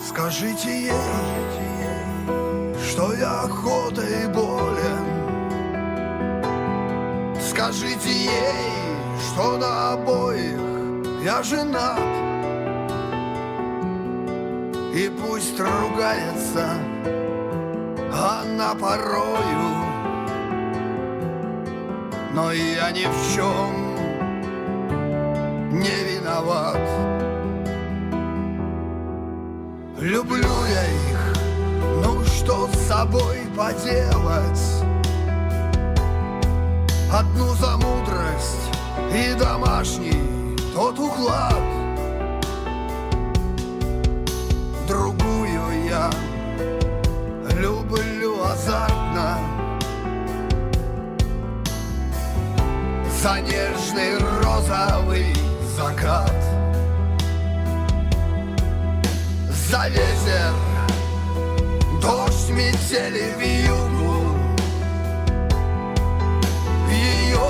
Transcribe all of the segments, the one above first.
Скажите ей, что я охотой болен. Скажите ей, что на обоих я женат. И пусть ругается она порою, но я ни в чем не виноват. Люблю я их, ну что с собой поделать? Одну за мудрость и домашний тот уклад, Другую я люблю азартно За нежный розовый закат За ветер, дождь, метели, вьюгу Ее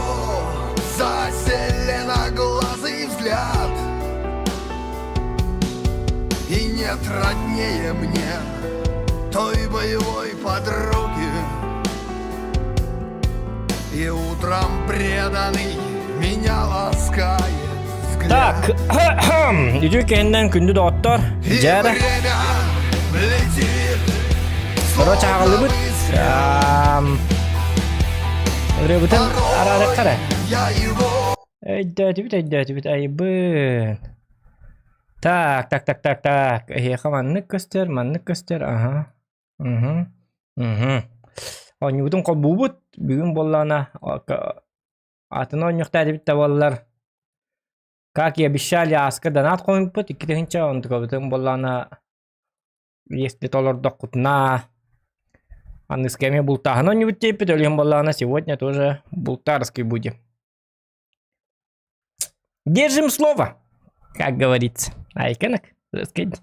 за зеленоглазый взгляд И нет роднее мне той боевой подруги И утром преданный меня ласкает взгляд. Так, үтүө кэннэн күндү доҕоттор, И дьэ эрэ, время летит, короче словно аҕаллыбыт. быстро. Ырыабытын араарыахха эрэ. Я его Өйдөөтүбүт, өйдөөтүбүт, айбын. Так, так, так, так, так. Эһиэхэ маннык көстөр, маннык көстөр, аха. Мгм. Мгм. Оонньуубутун холбуубут. Бүгүн буоллаҕына атын оонньуохтаа эбит да буоллар. Как и обещали, ааска донат хомуйбут. 2000 онтукабытын буоллаҕына если толордоххутуна аныска эмиэ бултааһын оонньуубут диэппит. Ол иһин буоллаҕына сегодня тоже бултарский будем. Держим слово, как говорится. Айканок, сказать.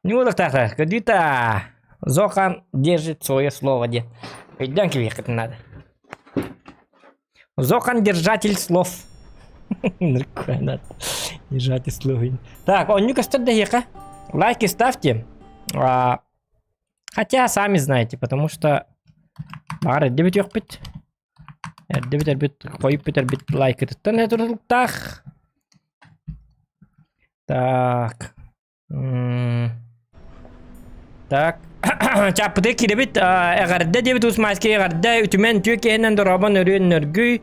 Не буолуохтаахтар. Көрдүүтэ Зохан держит свое слово диэн. Өйдөөн кэбиһиэххитин надо. Зохан держатель слов. Ныркуйнат. Держатель слов. Так, онню көстөр дэһиэхэ. Лайки ставьте. А, хотя сами знаете, потому что баҕар эрдэ бүтүөхпүт. Эрдэ бүтэрбит, хойут бүтэрбит лайкытыттан эрэ турулуктаах. Так. Так. Чаппыты кирэбит эҕэрдэ диэбит Усмайский эҕэрдэ үтүмэн үтүө киһинэн дорообон өрүөн нөргүй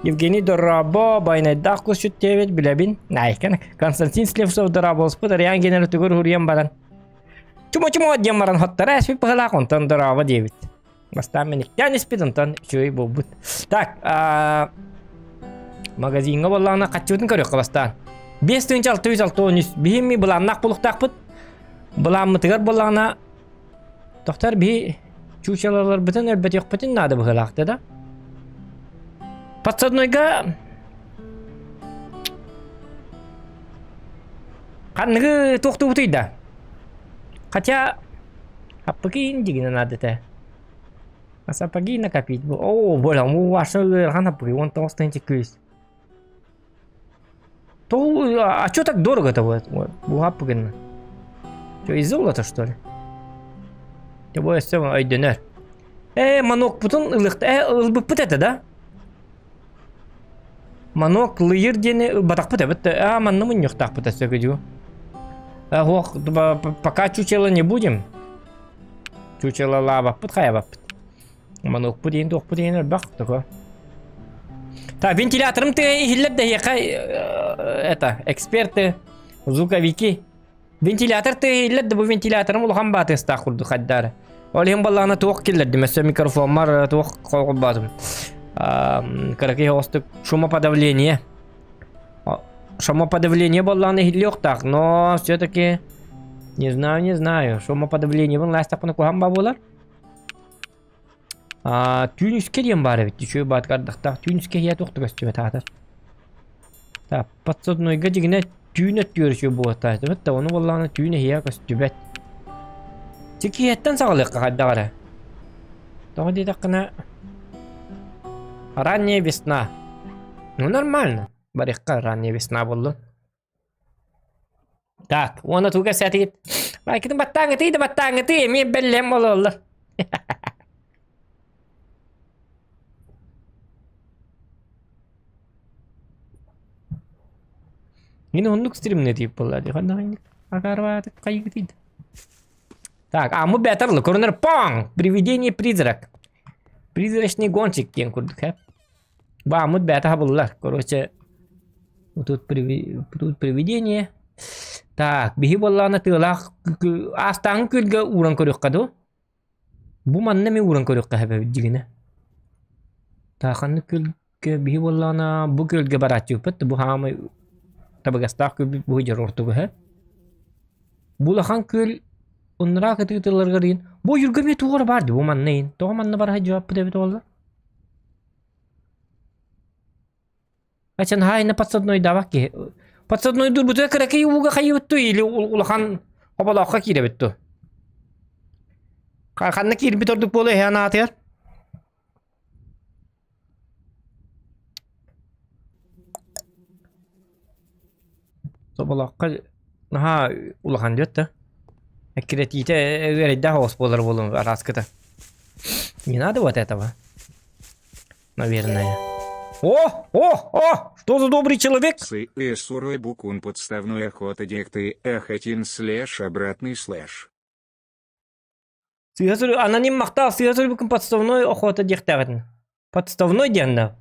Евгений Дорообо байнайдаах кусчут диэбит билэбин Найкан Константин Слепцов дорооболспут Ариан Генер тугур хуруйан баран Чумо-чумо диэн баран хоттара эспит быһылаах онтон дорообо диэбит Бастаан мэниктээн испит, онтон үчүгэй буолбут. Так, магазиҥҥа буоллаҕына хаччыбытын көрүөххэ бастаан. 5663 биһи былааннаах булуктаахпыт. Былааммытыгар буоллаҕына тохтор биһи чучелаларбытын өлбөтүөхпүтүн наада быһыылаахта да. Подсаднойга ханныгы туохтуубутуй да? Хотя Аппыки индигинэ наада этэ. А сапоги накопить. О, бля, у ваша ыарахан аппыки, 19 күүс. То, а что так дорого-то вот? Бу аппыгын. Что, из золота, что ли? Ты өссө өйдөнөр. Э, манокпутун ылыхта, э, ылбыппыт это, да? Манок лыйыр диэни ылбатахпыт эбит. А, манна мунньуохтаахпыт өссө күдүү. Ох, пока чучело не будем. Чучелолаабаппыт хайабаппыт. Манокпут диэн туохпут диэн элбэх такой. Так, вентиляторым ты иһиллэр да это, эксперты, звуковики. Вентилятор тыаһыыллар да бу вентиляторым улахан баатыастаах курдук хайдаар. Ол иһин баллаана туох киллэрдим өссө микрофоммар туох холбоотум. Кыракый оҕустук шумоподавление. Шумоподавление буоллаҕына иһиллиэхтаах, но все-таки не знаю, не знаю. Шумоподавление бун лаастахпына куһаҕан баа буолар. Түүн үскэ диэн баар эбит. Үчүгэй баатыгар ардахтаах түүн үскэ иһэ туох да көстүбэт аатар. Так, подсаднойга дьигинэ түүн өттүгэр үчүгэй буолуохтаах этибит да, ону буоллаҕына түүн иһиэ көстүбэт. Сикиһэттэн саҕалыахха хайдах эрэ. Тоҕо диэтэххинэ ранняя весна. Ну нормально. Барыахха ранняя весна буоллун. Так, уонна туга сэтигит. Лайкытын баттааҥытый да баттааҥытый, эмиэ бэллэм ололлор. Мин оннук стримне дип буолла дии. Ханна ханнык акарбаатык хайгытый. Так, а мы бэтерлы, көрүнэр паң! Привидение призрак. Призрачный гонщик диэн курдук, э? Бааммыт бэйэтэ хабыллар. Короче, тут, приви... тут привидение. Так, биһи буоллаҕына тыалаах аастааҥы күөлгэ ууран көрүөххэ дуу? Бу манна эмиэ ууран көрүөххэ сөп дьигинэ. Так, ханнык күөлгэ биһи буоллаҕына бу күөлгэ барааччыбыппыт. Бу хаамай табыгастаах күөлбүт бу дьор ортугуһа. Бу улахан күөл ыныраа кытыытыларыгар иин бу ойуурга эмиэ туох эрэ баар дии бу манна иин. Тоҕо манна бара сылдьыбаппыт эбит буолла? Ачан хаайна подсаднойдаабат киһи. Подсаднойдуурбутугар кыракый ууга хайыбыт дуу или улахан хоболооххо киирэбит дуу? Ханна киирбит ордук буолуо эһэ анаатыгар? Соболооххо наһаа улахан диэт да. Эккирэтиитэ үөрэйдээх оҕус буолар буолуом арааскыта. Не надо вот этого. Наверное. О, о, о! Что за добрый человек? Сы сурой букун подставной охота декты эхотин слэш обратный слэш. Сыыһа суруй аноним махтал сыыһа суруйбуккун подставной охота диэхтээҕитин. Подставной диэн да.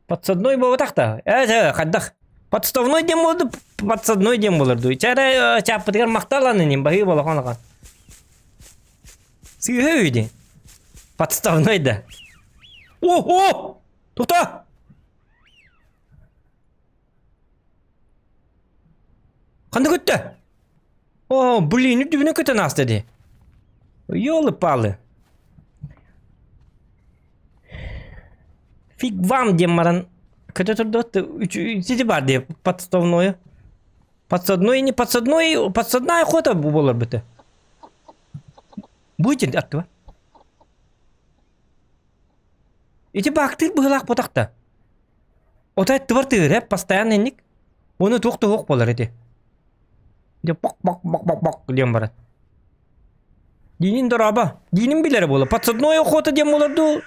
Подсадной буолбатах да. Ээ, хайдах? Подставной диэн буолду, подсадной диэн буолар дуу. Чээрэ чааппытыгар махтал аноним баһыы болохон ахан. Сыыһа үһү Подставной да. О, о! Тоқта! Ханна көттө? О, блин, үрдүбүнэн көтөн ааста дии. Ёлы-палы. Фиг вам диэн баран көтө турдуот сити бар дии подставное. Подсадной не подсадной, подсадная охота буолар быта. Будете аттыба. Ити баактыыр быһыылаах ботахта. Отой аттыбар тыыр, постоянно инник. Уонна туох да суох буолар ити. Дьэ бок бок бок бок бок диэн баран. Диинин дорообо. Диинин билэрэ буолар. Подсадной охота диэн буолар дуу?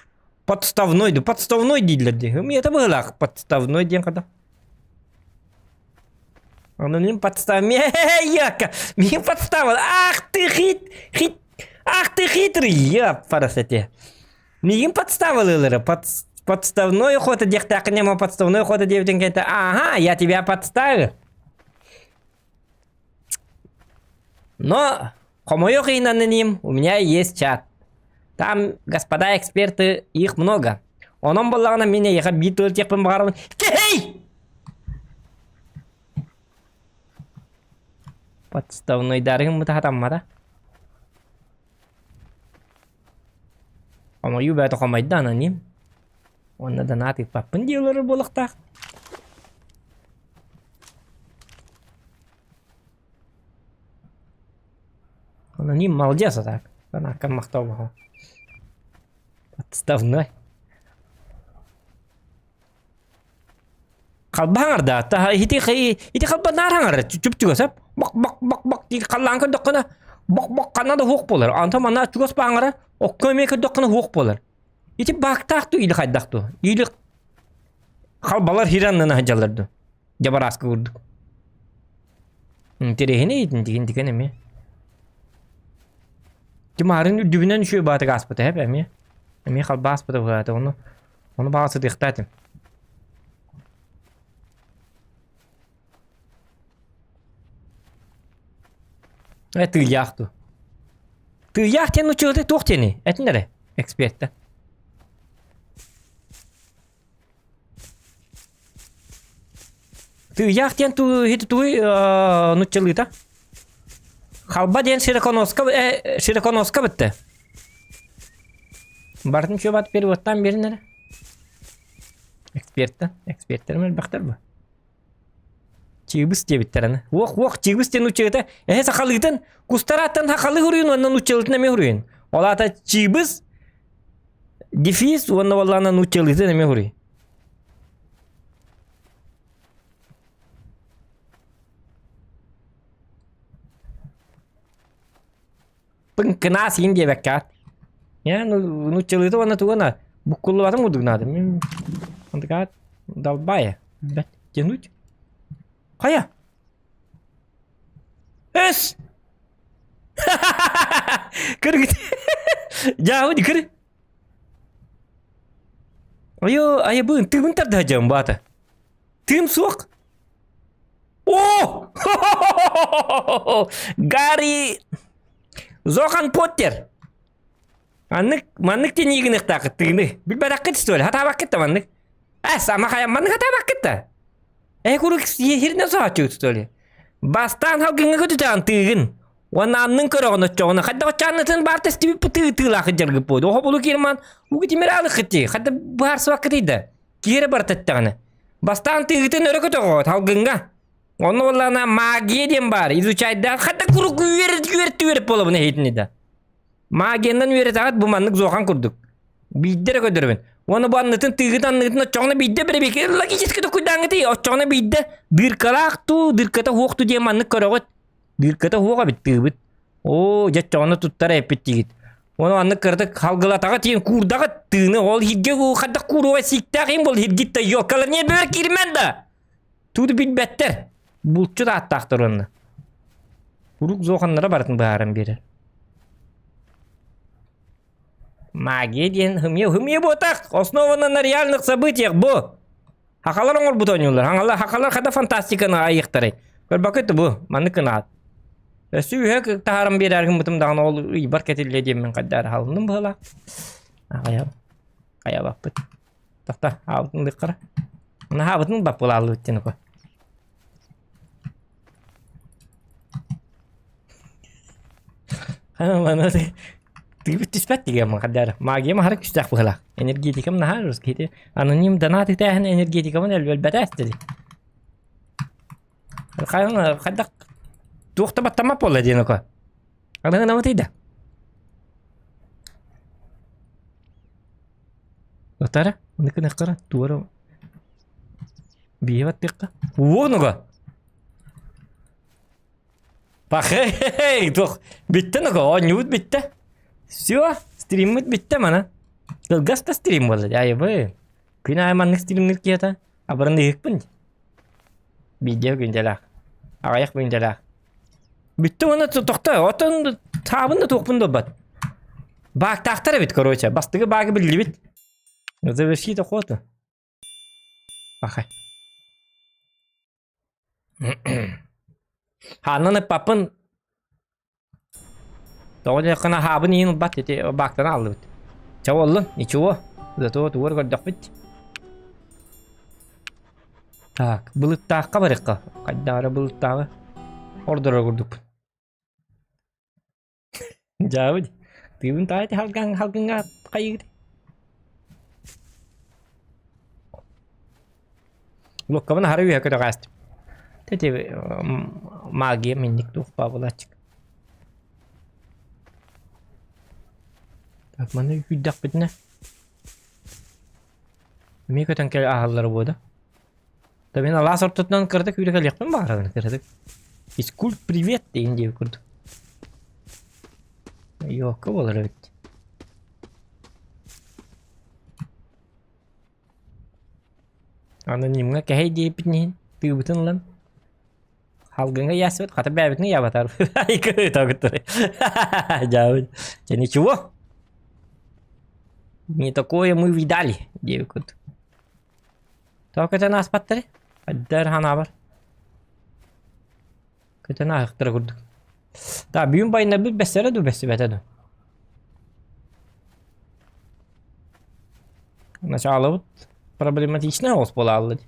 Подставной дуу? Подставной дииллэр дии. Ымыйата быһыылаах подставной диэн хата. Аноним подстав... Яка! Мин подставил! Ах ты хит! Хит! Ах ты хитрый! Я парасете. Миигин подставил Под... Подставной охота диэхтээххин подставной охота диэбитин кэнтэ ага, я тебя подставил. Но, хомойуох иһин аноним, у меня есть чат. Там, господа эксперты, их много. Онон буоллаҕына мин эйиэхэ биир тыл этиэхпин баҕарабын. Кэй! Подставнойдарыгым бытаатаммата. Хомойуу бэйэтэ хомойдо аноним. Уонна донат ыыппаппын дии олорор буолуохтаах. Аноним молодец а так. Донакка махтал буолуо. Подставной. Халба хаҥарда, ити ити халба наар хаҥар чүп-чүгэс сөп. Бок бок бок бок дии халлаан көрдөххүнэ бок бок ханна да суох буолар. Онтон манна чугас бааҥара окко эмиэ көрдөххүнэ суох буолар. Ити баактаах дуу или хайдах дуу? Или халбалар хири аннына сылдьаллар дуу? Дьабарааска курдук. Интэриэһинэй итинтигин тикен эмиэ. Тимарын үрдүбүнэн үчүгэй баатык ааспыта эп эмиэ. Эмиэ халба ааспыта быһаата ону ону баҕа сытыахтаа этим. Э тыйаах дуу. Тыйаах диэн учуота туох диэний? Этин эрэ, эксперттэр. Тыйаах диэн ту тугуй нуччалыыта? Халба диэн широконоска э, широконоска бүттэ. Бартын чуобат переводтан берин эрэ. Эксперттэр, эксперттэр элбэхтэр бу. Чыыбыс диэбиттэр аны. Уох, уох, чыыбыс диэн нуччалыыта. Эһэ сахалыытын, кустарааттан сахалыы хуруйун уонна нуччалыытын эмиэ хуруйун. Ол аата чыыбыс дефис уонна буоллаҕына нууччалыытын эмиэ хуруй. Пыҥкынаас иин диэбэккэҕит. Я ну нуччалыыта уонна тугана буккуллубатым курдук наада. Мин антыкаат далбая. Бэт тянуть. Хайа? Эс! Кыргыт. Дьаабы кыр. Айо, айыбын, тыыбын тарда дьам баата. Тыым суох. О! Гарри Зохан Поттер. Маннык маннык тиниигыныахтаахыт тыыны. Билбэтэххит что ли? Хатаабаккыт да маннык. Э, сама хайа маннык хатаабаккыт да. Э, куруук сиэһиринэн соһооччугут что ли? Бастаан халгыҥҥа көтүтэҕин тыыгын. Уонна аннын көрөҕүн оччоҕуна хайдах оччооннытын баар тэстибит тыы тыылаах дьаргыт буолду. Оһо булу кирман угу тимир алыккыт дии. Хайда быһаарсыбаккытый да. Киирэ барыта эттэҕинэ. Бастаан тыыгытын өрө көтөҕөҕүт халгыҥҥа. Онно буоллаҕына магия диэн баар. Изучайдаах хайда куруук үөрэ үөрт үөрт буолабын эһитини да. Магиянан үөрэтэҕит бу маннык зохан курдук. Биирдэ эрэ көрдөрөбүн. Уонна бу аннытын тыыгыт анныгытын оччоҕуна биирдэ бэрэбиэкэ логически токуйдааҥҥытый оччоҕуна биирдэ дыркалаах туу, дырката суох туу диэн маннык көрөҕүт. Дырката суох эбит тыыбыт. Оо, дьэ оччоҕуна туттар эппит диигит. Ону аннык кыратык халгылатаҕа тиийэн куурдаҕыт тыыны ол иһиргэ хайдах кууруоҕа сииктээх иһин буол иһиргит да ёлкалар не бөр киирмэн да. Тугу билбэттэр. Булчут ааттаахтар уонна. Урук зооханнара барытын быһааран биэрэр. Магия диэн хымья хымья буотах, основана на реальных событиях бу. Хахалар оҥорбут оонньуулар. Хаҥалар хахалар хата фантастиканы айыахтарай. Көрбөккүт бу, маннык гынаат. Өссө үһэ таһааран биэрэр гыммытым даҕаны ол ыйбар кэтиллиэ диэммин хайдаар хаалынным быһыылаах. Аҕайа хайабаппыт. Тохто, аабытын дыккара. Наһаабытын баппылааллыбыт диэн око. Тыыбыт түспэт дигэн хаддар. Магиям аһара күүстээх быһыылаах. Энергетикам наһаа рус киһи. Аноним донат итээһин энергетикабын элбэлбэтэ эстери. Хайдах туох да баттаммат буолла диэн око. Аныгынамытый да. Отара, ныкы-ныккара, туора Бие баттыахха. Уонуга. Пахей, туох бүттэ нуга, оонньуубут бүттэ. Все, стриммит бүттэ мана. Кылгас да стрим буолла, айыбы. Күн аайы маннык стримнир киһитэ, абырын ыһыкпын. Видео күндэлээх. Аҕыйах күндэлээх. Бүттэ уонна тохто, оттон таабын да туохпун да ылбат. Баактаахтар эбит, короче. Бастакы баагы биллибит. Завершить охоту. Пахай. Хааннан ыппаппын Тоҕо диэххинэ хаабын иин ылбат ити баактан ааллыбыт. Чэ буоллун, ничего. Зато тугар көрдөхпүт. Так, былыттаахха барыахха. Хайдах эрэ былыттааҕы ордорор курдукпун. Дьаабы тыыбын таайт халган халгыҥҥа хайыыр. Луккабын аһары үөһэ көтөҕөөстүм. Тэти магия минник туох баабылааччык. Так, маны күүрдэхпитинэ эмиэ көтөн кэлэ аһаллара буо да. Да мин алаас ортотунан кыратык күүрэ кэлиэхпин баҕарабын кыратык. Физкульт привет диэн диэбит курдук. Йокка буолар эбит. Анонимҥа кэһэй диэбиппитин иһин тыыбытын ылан халгыҥҥа ыйаасыбыт хата бэйэбитин ыйаабатар Дьаабыт. Дьэ ничего. Не такое мы видали диэбит курдук. Тоҕо көтөн ааспаттарый? Хайда эрэ санаабар. Көтөн ааһыахтара курдук. Да, бүгүн байынарбыт бэссэрэ дуу, бэссибэтэ дуу? Началобыт проблематичнай оҕус буолаалла дии.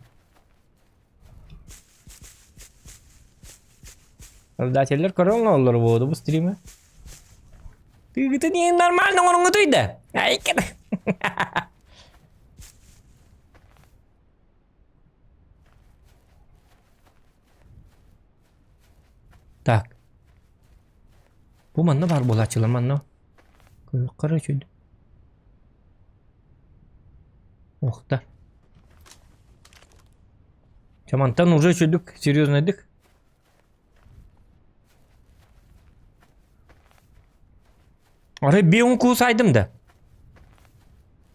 Создателлэр көрө оҥороллор буолуо бу стримы. Тыгытын иһин нормально оҥоруҥҥутуй да? Айкын. Так. Бу манна баар буолааччылар манна. Көрүөххэ эрэ үчүгэй. Охта. Чэ мантан уже үчүгдүк, серьезныйдык. Арай бион куус айдым да.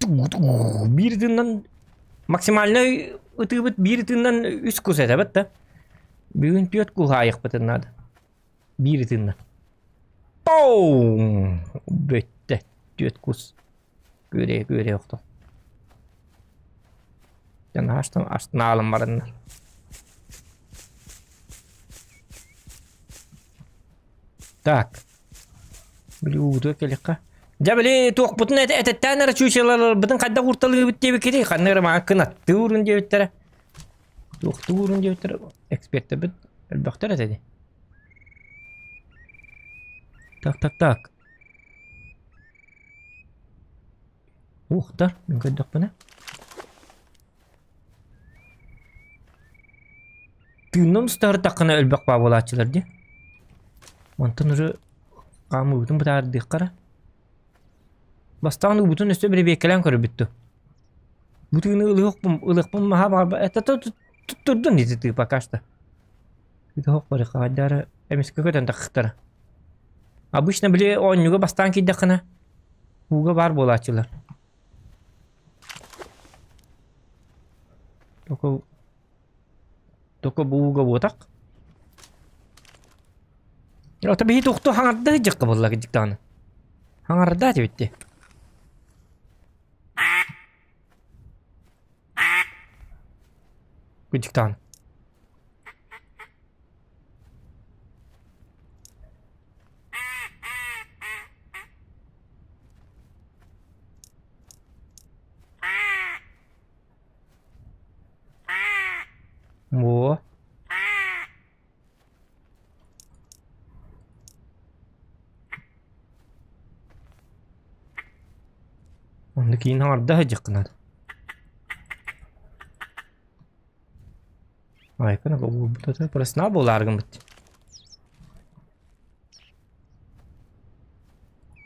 Биир тыыннан максимальнай ытыыбыт биир тыыннан үс кус этэбит да. Бүгүн түөрт кууһа айахпытын наада. Биир тыыннан. Пау! Бүттэ. Түөрт кус. Күөрэ күөрэ охто. Дьон астан астынаалым бараннар. Так. Били уутуга кэлиэххэ. Дьэ били туохпутун этэттээн эрэ чуучаларбытын хайдах уурталыыбыт диэбиккитий? Ханна эрэ маа кынаттыы уурун диэбиттэрэ. Туохтуу уурун диэбиттэрэ. Эксперттэрбит элбэхтэр этэ дии. Так, так, так. Уохтар, мин көрдөхпүнэ. Тыыннан устаһырдаххына элбэх баа буолааччылар дии. Онтон уже хаамыыбытын бытаардыахха эрэ. Бастаан уубутун өссө бэрэбиэркэлээн көрөбүт дуо? Бу тыыны ылыахпын ылыахпын наһаа баҕарба это туттурдун ити тыы пока что. Ити хайдары эмискэ көтөн таххыттара. Обычно били оонньууга бастаан киирдэххинэ ууга баар буолааччылар. Только только бу ууга буотах. Ото биһи тухту хаҥарда сылдьыахха буолла кырдьык даҕаны. Хаҥарда этибит Кырдьык даҕаны. Во. Онно киин хаҥарда сылдьыаххына. Айкын буолбут просто буолаары гыммыт.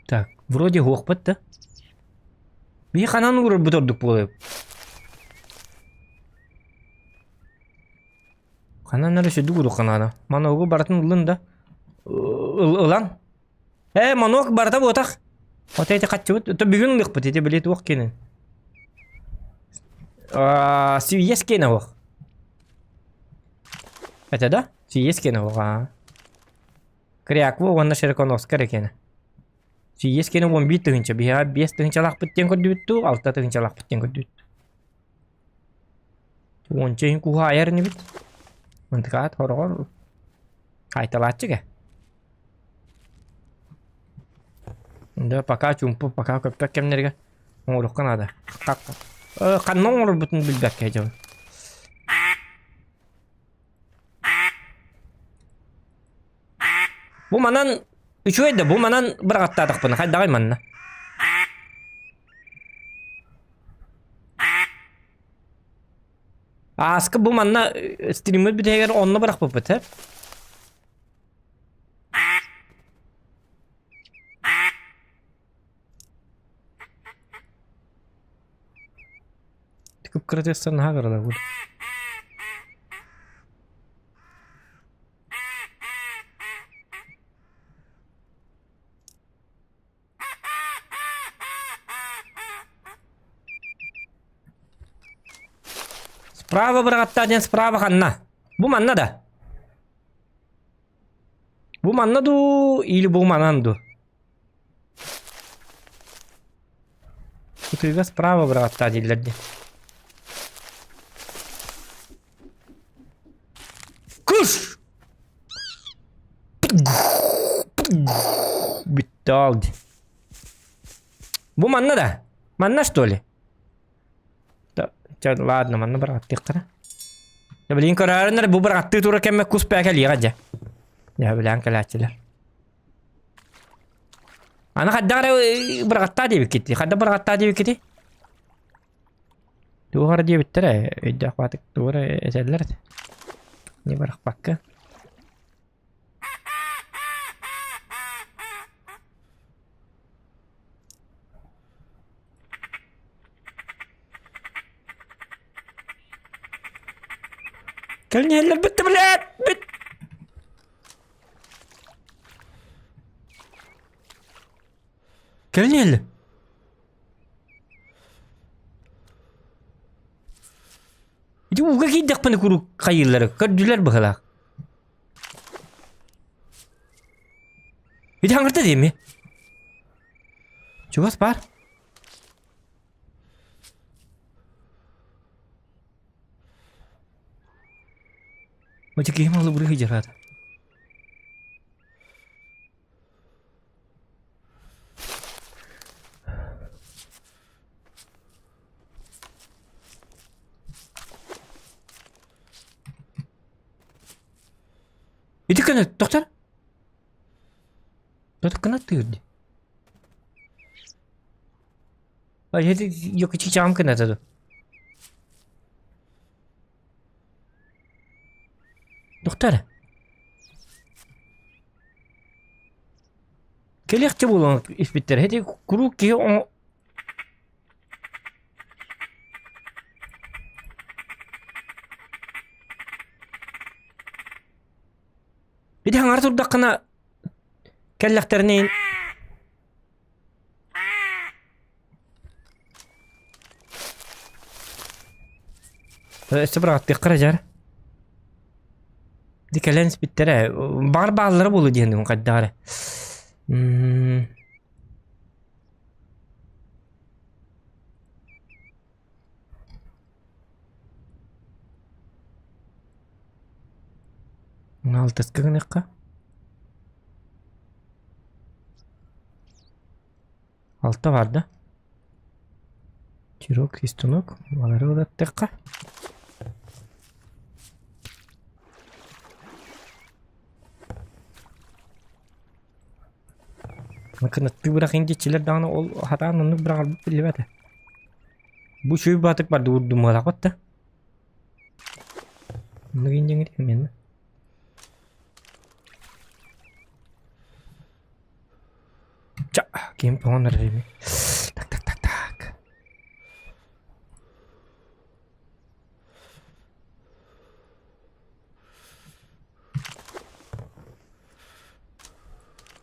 Так, вроде уохпут да. Биһи ханан уурарбыт ордук буолуой? Ханан эрэ сүдү курдук ханаана. Маногу барытын ыллын да. Ылан. Ээ, манок барыта буотах. Вот эти хаччыбыт. Это бүгүн ылыахпыт. Ити били туох киэнин. Сийиэс киэнэ уох. Это да? Сийиэс киэнэ уох. Аа. Кряква уонна Широконоска эрэ киэнэ. Сийиэс киэнэ 11 тыһыынча. Биһиэхэ 5 тыһыынчалаахпыт диэн көрдүбүт дуу, 6 тыһыынчалаахпыт диэн көрдүбүт. Уонча иһин кууһа айар инибит. Мантыкаат хороҕор хаайталааччык ээ. Да, пока чуумпу, пока көппөт кэмнэргэ оҥоруохха наада. Ханна оҥорорбутун билбэккэ дьон. Бу манан үчүгэй да бу манан быраҕаттаатахпына хайдаҕай манна? Ааска бу манна стриммит бүтэһигэр онно бырахпыппыт э? Кып-кыра тыастар наһаа кыралар бу. Справа быраҕаттаа диэн справа ханна? Бу манна да? Бу манна дуу или бу манан дуу? Кутуйга справа быраҕаттаа дииллэр дии. Кыш! Бүттэ ол дии. Бу манна да? Манна что ли? Да, чэ, ладно, манна быраҕаттыахтара. Дьэ, билигин көрөөрүннэр бу быраҕаттыы тура кэммэ кус бээ кэлиэҕэ дьэ. Дьэ, билээн кэлээччилэр. Аны хайдах эрэ быраҕаттаа диэбиккит. Хайдах быраҕаттаа диэбиккитий? Туох эрэ диэбиттэрэ, өйдөөх баатык тугу эрэ этэллэр этэ. Не бырахпакка. Кэлин иһэллэр бүттэ блядь! Бүт! Кэлин иһэллэр. Ити ууга киирдэхпинэ куруук хайыыллары көрдүлэр быһыылаах. Ити хаҥырта диэми. Чугас баар. Ити киһим алыбырыы сылдьар Ити көнө тохтор. Тот кына тыырды. Ай ити йокучи чаам кына Доктор. Кэлиэхчэ буолан испиттэр. Ити куруук киһи оҥо... Ити хаҥара турдаххына кэллэхтэринэ Өссө быраҕаттыахха эрэ дьар. Ди кэлэн испиттэрэ. Баҕар бааллара буолуо диэн хайдах эрэ. М Алтыска гыныахха. Алта бар да? Чирок, свистунок, балары ылаттахха. Кынаттыы бырах индиччилэр даҕаны ол хатаан оннук быраҕарбыт биллибэтэ. Бу үчүгэй баатык барды урдумуолаҕыт да. Оннук индиҥит кимиэнэ. Ча, ким тоҥон эрэр Так, так, так, так.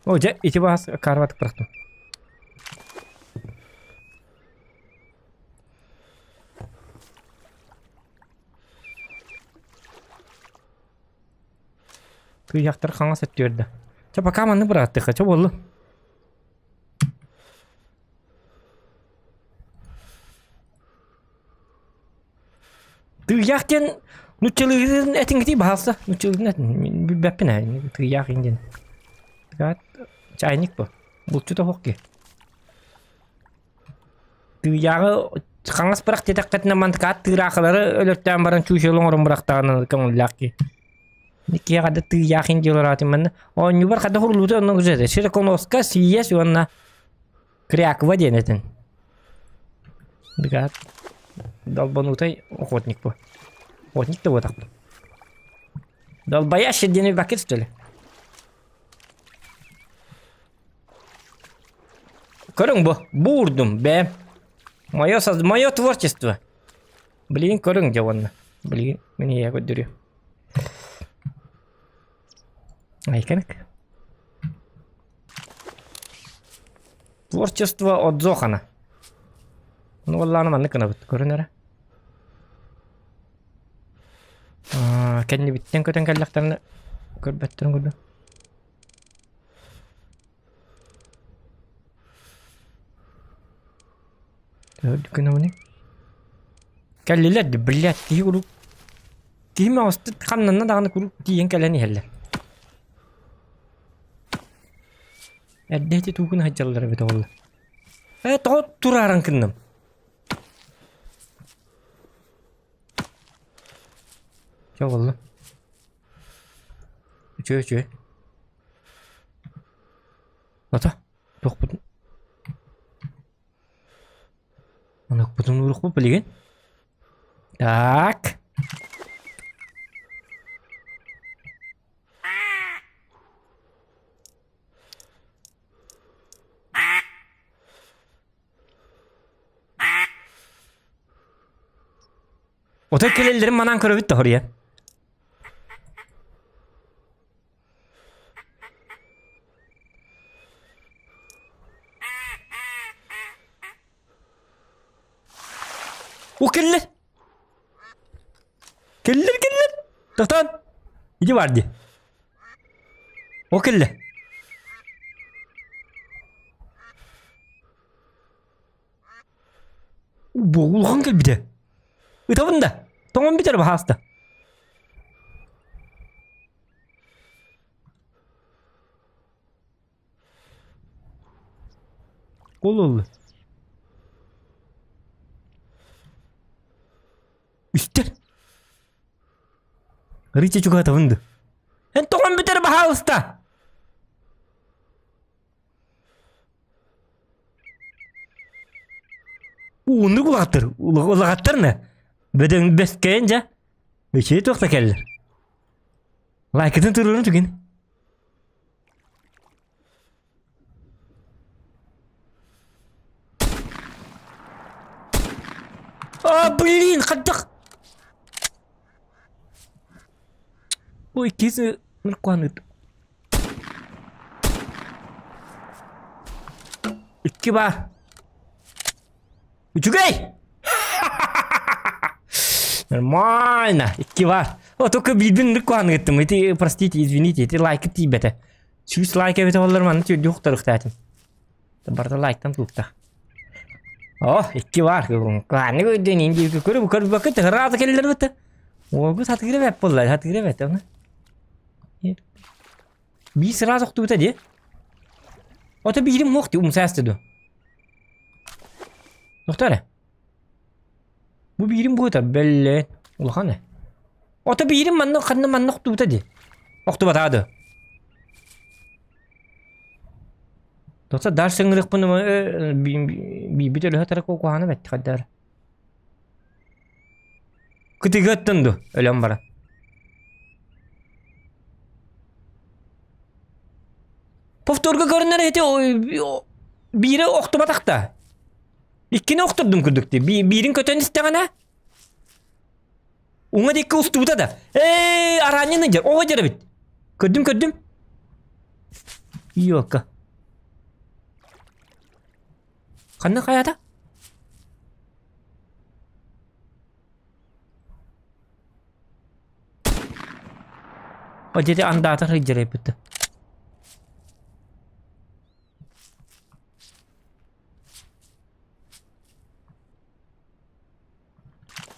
О, дьэ, ити баас карватык бырахтым. Кыйахтар хаҥас өттүөрдэ. Чэ, пока маннык бырааттыхха, чэ буоллун. Тыйаах диэн нуччалыытын этиҥитий баһаалса. Нуччалыытын этин билбэппин ээ. Тыйаах диэн. Чайник бу. Булчут оһох ки. Тыйааҕы хаҥас бырах диэтэххитинэ мантыкаат тыыраахылары өлөртөөн баран чуучула оҥорон бырахтаҕына көҥүллээх киһи. Киһи да тыйаах индиэлэр аатын манна оонньуубар хата хурулуута онно күзэтэ. Широконоска, сийиэс уонна Кряква диэн этин. Быгаат долбанутай охотник бу. Охотник да буотахпын. Долбоящий диэн бакет что ли? Көрүҥ бу, буурдум, бэм. Мое, соз... Мое творчество. Блин, көрүҥ дьэ уонна. Блин, мин ийэ көрдөрүө. Айканык. Творчество от Зохана. Ну, валлааны маннык гынабыт, көрүн эрэ. Кэннибиттэн көтөн кэллэхтэринэ көрбөттөрүн курдук. Үрдүкүнэ Кэллилэр да, блядь, киһи куруук киһи мөҕүстүт ханнанна даҕаны куруук тиийэн кэлэн иһэллэр. Эрдэ ити тугун сылдьаллар эбит оҕолор. Ээ, тоҕо турааран кынным? Чэ буолла. Үчүгэй үчүгэй. Ата, туохпутун Онукпутун уурукпут билигин. Так. Отой кэлэллэрин манаан көрөбүт да хоруйа. О кэллэ! Кэллэр кэллэр! Тохтоон! Иди бар дии. О кэллэ. Бу улахан кэлбитэ. Ытабын да. Тоҥон бүтэр баһааста. Ол ылла. Үстэр. Ричи чугаһатабын да. Эн тоҕон бүтэр баһаалыста. Ууннук улааттар. Улааттар на. Бөдөҥ бэскэйэн дьэ. Үчүгэй туох да кэллэр. Лайкытын туруорун түгин. А, блин, хайдах? Ой, киһи ныркуаныт. Икки баар. Үчүгэй! Нормально. Икки баар. О, только биирбин ынырык куһаҕаны ыыттым. Ити, простите, извините, ити лайкы тиийбэтэ. 100 лайк эбитэ буоллар манна түөрдүү охторуохтаатым. Барыта лайктан тулуктаах. О, икки баар. Куһаҕаны көрдүн, инди көрү көрбөккө тыһыраата кэллэр быта. Уолгу сатыыра бэт буолла, сатыыра бэт оны. Биир сразу охтубута дии. Ото биирим муох дии умсаасты ду. Тохтоо эрэ. Бу биирим быата бэллэ улахан ээ. Ото биирим манна ханна манна охтубута дии. Охтубатаа ду. Тохто дальше ыҥырыахпын биирбит өлөһө тарак куһаҕана бэт хайдаар. Кытыгыаттан ду өлөн баран. Повторга көрүнэр ити биири охтубатах да. Иккини охтордум курдук дии. Биирин көтөн истэҕинэ уҥа диэки устубута да. Ээ, араанньын дьэр, оҕо дьэр эбит. Көрдүм, көрдүм. Иокка. Ханна хайата? О, дьэ андаатар сылдьар эбит.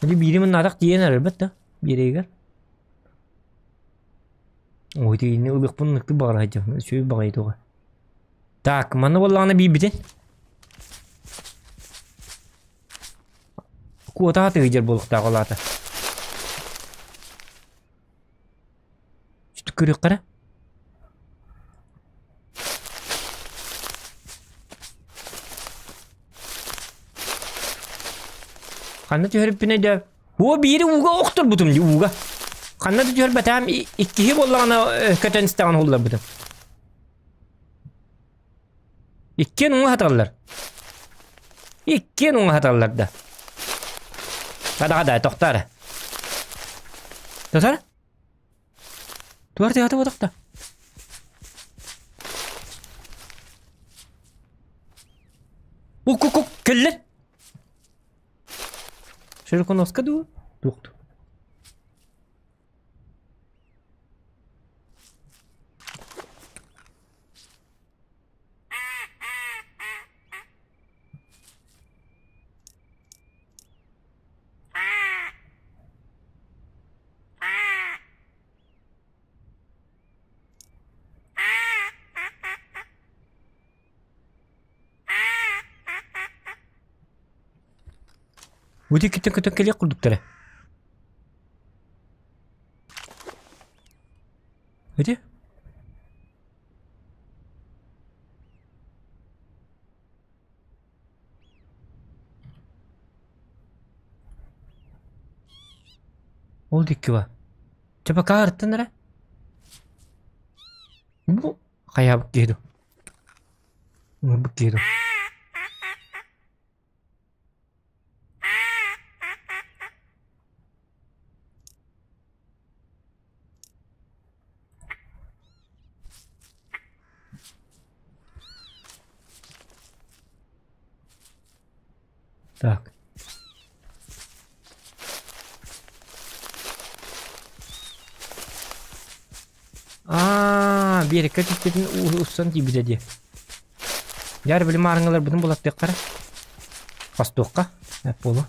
Ити биири мыннаатах тиийэн эрэрбэт да биэригэр. Ой, тиийини ылыахпын ынырыктык баҕара сылдьабын. Үчүгэй баҕайы туга. Так, манна буоллаҕына биирбитин. Куотаҕа тыгыйдьар буолуохтаах ол аата. Сүтүк көрүөххэ эрэ. Ханна түһэриппинэй да О биири ууга охторбутум дии ууга. Ханна да түһэрбэтэҕим иккиһи буоллаҕына көтөн истэҕин уһулларбытым. Иккиэн уҥа хаталлар. Иккиэн уҥа хаталлар да. Хада-хада, тохтоо эрэ. Тохтоо Туар тыата бодохто. Ук-ук-ук, кэллэр. Широконоска дуу? Туохту. Бу иккитин көтөн кэлиэх курдуктара. Ити? Ол диэки ба. Чэ пока ырыттан эрэ. Бу хайаабыт киһи дуу? Ыҥырбыт киһи дуу? Так. биэрэккэ түспүтүн устан тиийбитэ дии. Дьаар били маарыҥҥаларбытын булаттыаххара. Хостуохха. Эп буолуо.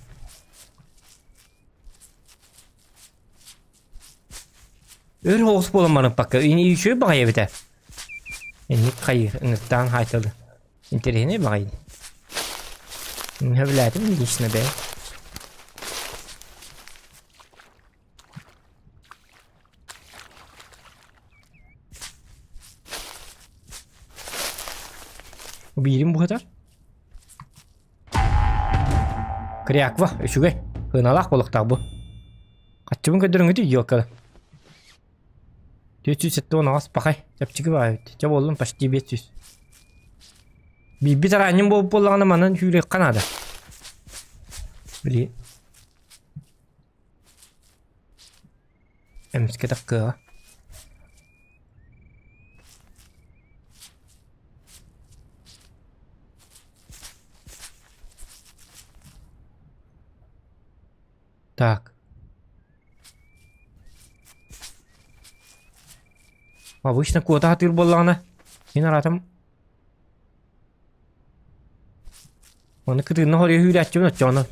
Өр оҕус буолан барыппакка, үчүгэй баҕайы эбитэ. Инник хайыыр, ыҥыртаан хаайталы. Интэриэһинэй баҕайы. Сөбүлээтим лично бэйэм. Биирин буһатар. Кряква, үчүгэй. Сыаналаах буолуохтаах бу. Хаччыбын көрдөрүҥүтүй, елканы. 478 пахай. Чэпчэки баҕайы эбит. Чэ буоллун почти 500. Биирбит араанньым буолбут буоллаҕына манан сүүрүөххэ наада. Били. Эмискэ таккыаҕа. Так. Обычно куота сатыыр буоллаҕына, мин араатым Ону кытыынна хоруйа үүрээччибин оччоҕуна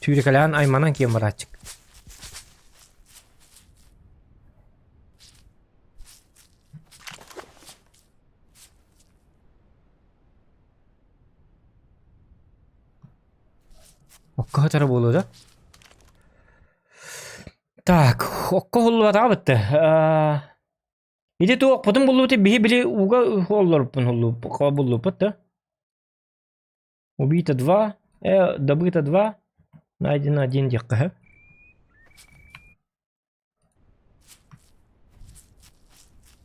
сүүрэкэлээн айманан киэн барааччык. Окко сытара буолуо да? Так, окко уһуллубатаҕа бытты. Ити туохпутун буллубут биһи били ууга оллоруппун буллуппут да. Убито два, добыто два, найдено один диэххэ сөп.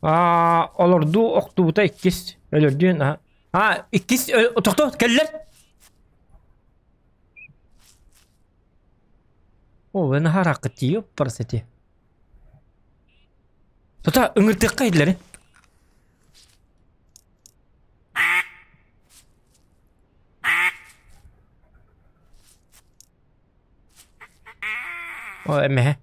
Аа, олордуу охтубута иккис өлөрдүөн аа аа иккис тохто кэллэр О, вы наһаа тиийип парасити. Тута ыҥыртыахха иһиллэри. О, эмэһэ.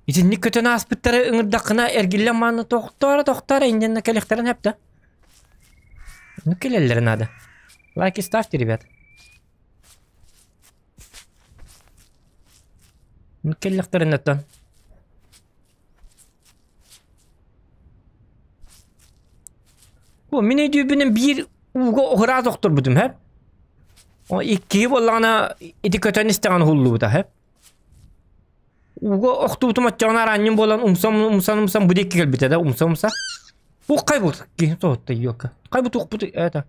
Итинник көтөн ааспыттары ыҥырдаххына эргиллэн мааны тохтоо эрэ тохтоо эрэ инньэннэ кэлиэхтэрин сөп да. Ну кэлэллэрэ наада. Лайки ставьте, ребят. Ну кэллэхтэрин оттон. О, мин өйдүүбүнэн биир ууга ыраас охторбутум, һэ? О, иккиһи буоллаҕына ити көтөн истэҕин уһуллубута, һэ? Ууга охтубутум оччоҕуна араанньым буолан умсан умсан умсан бу диэки кэлбитэ да умса умса. Бу хайбут киһи тоһутта ёка. Хайбут укпут это.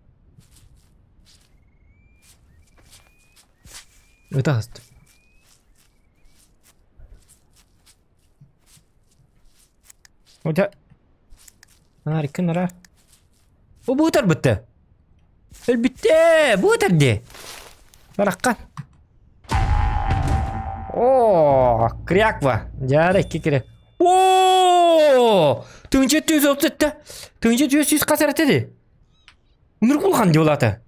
Ытаһыст. Ота Нарикка нара. Бу бутар бытты. Өлбүттэ, бутар ди. Баракка. О, кряква. Дьара икки кире. О! Тыынча 437. Тыынча 400 хас эрэтэ ди. Үнүр кулхан ди улата.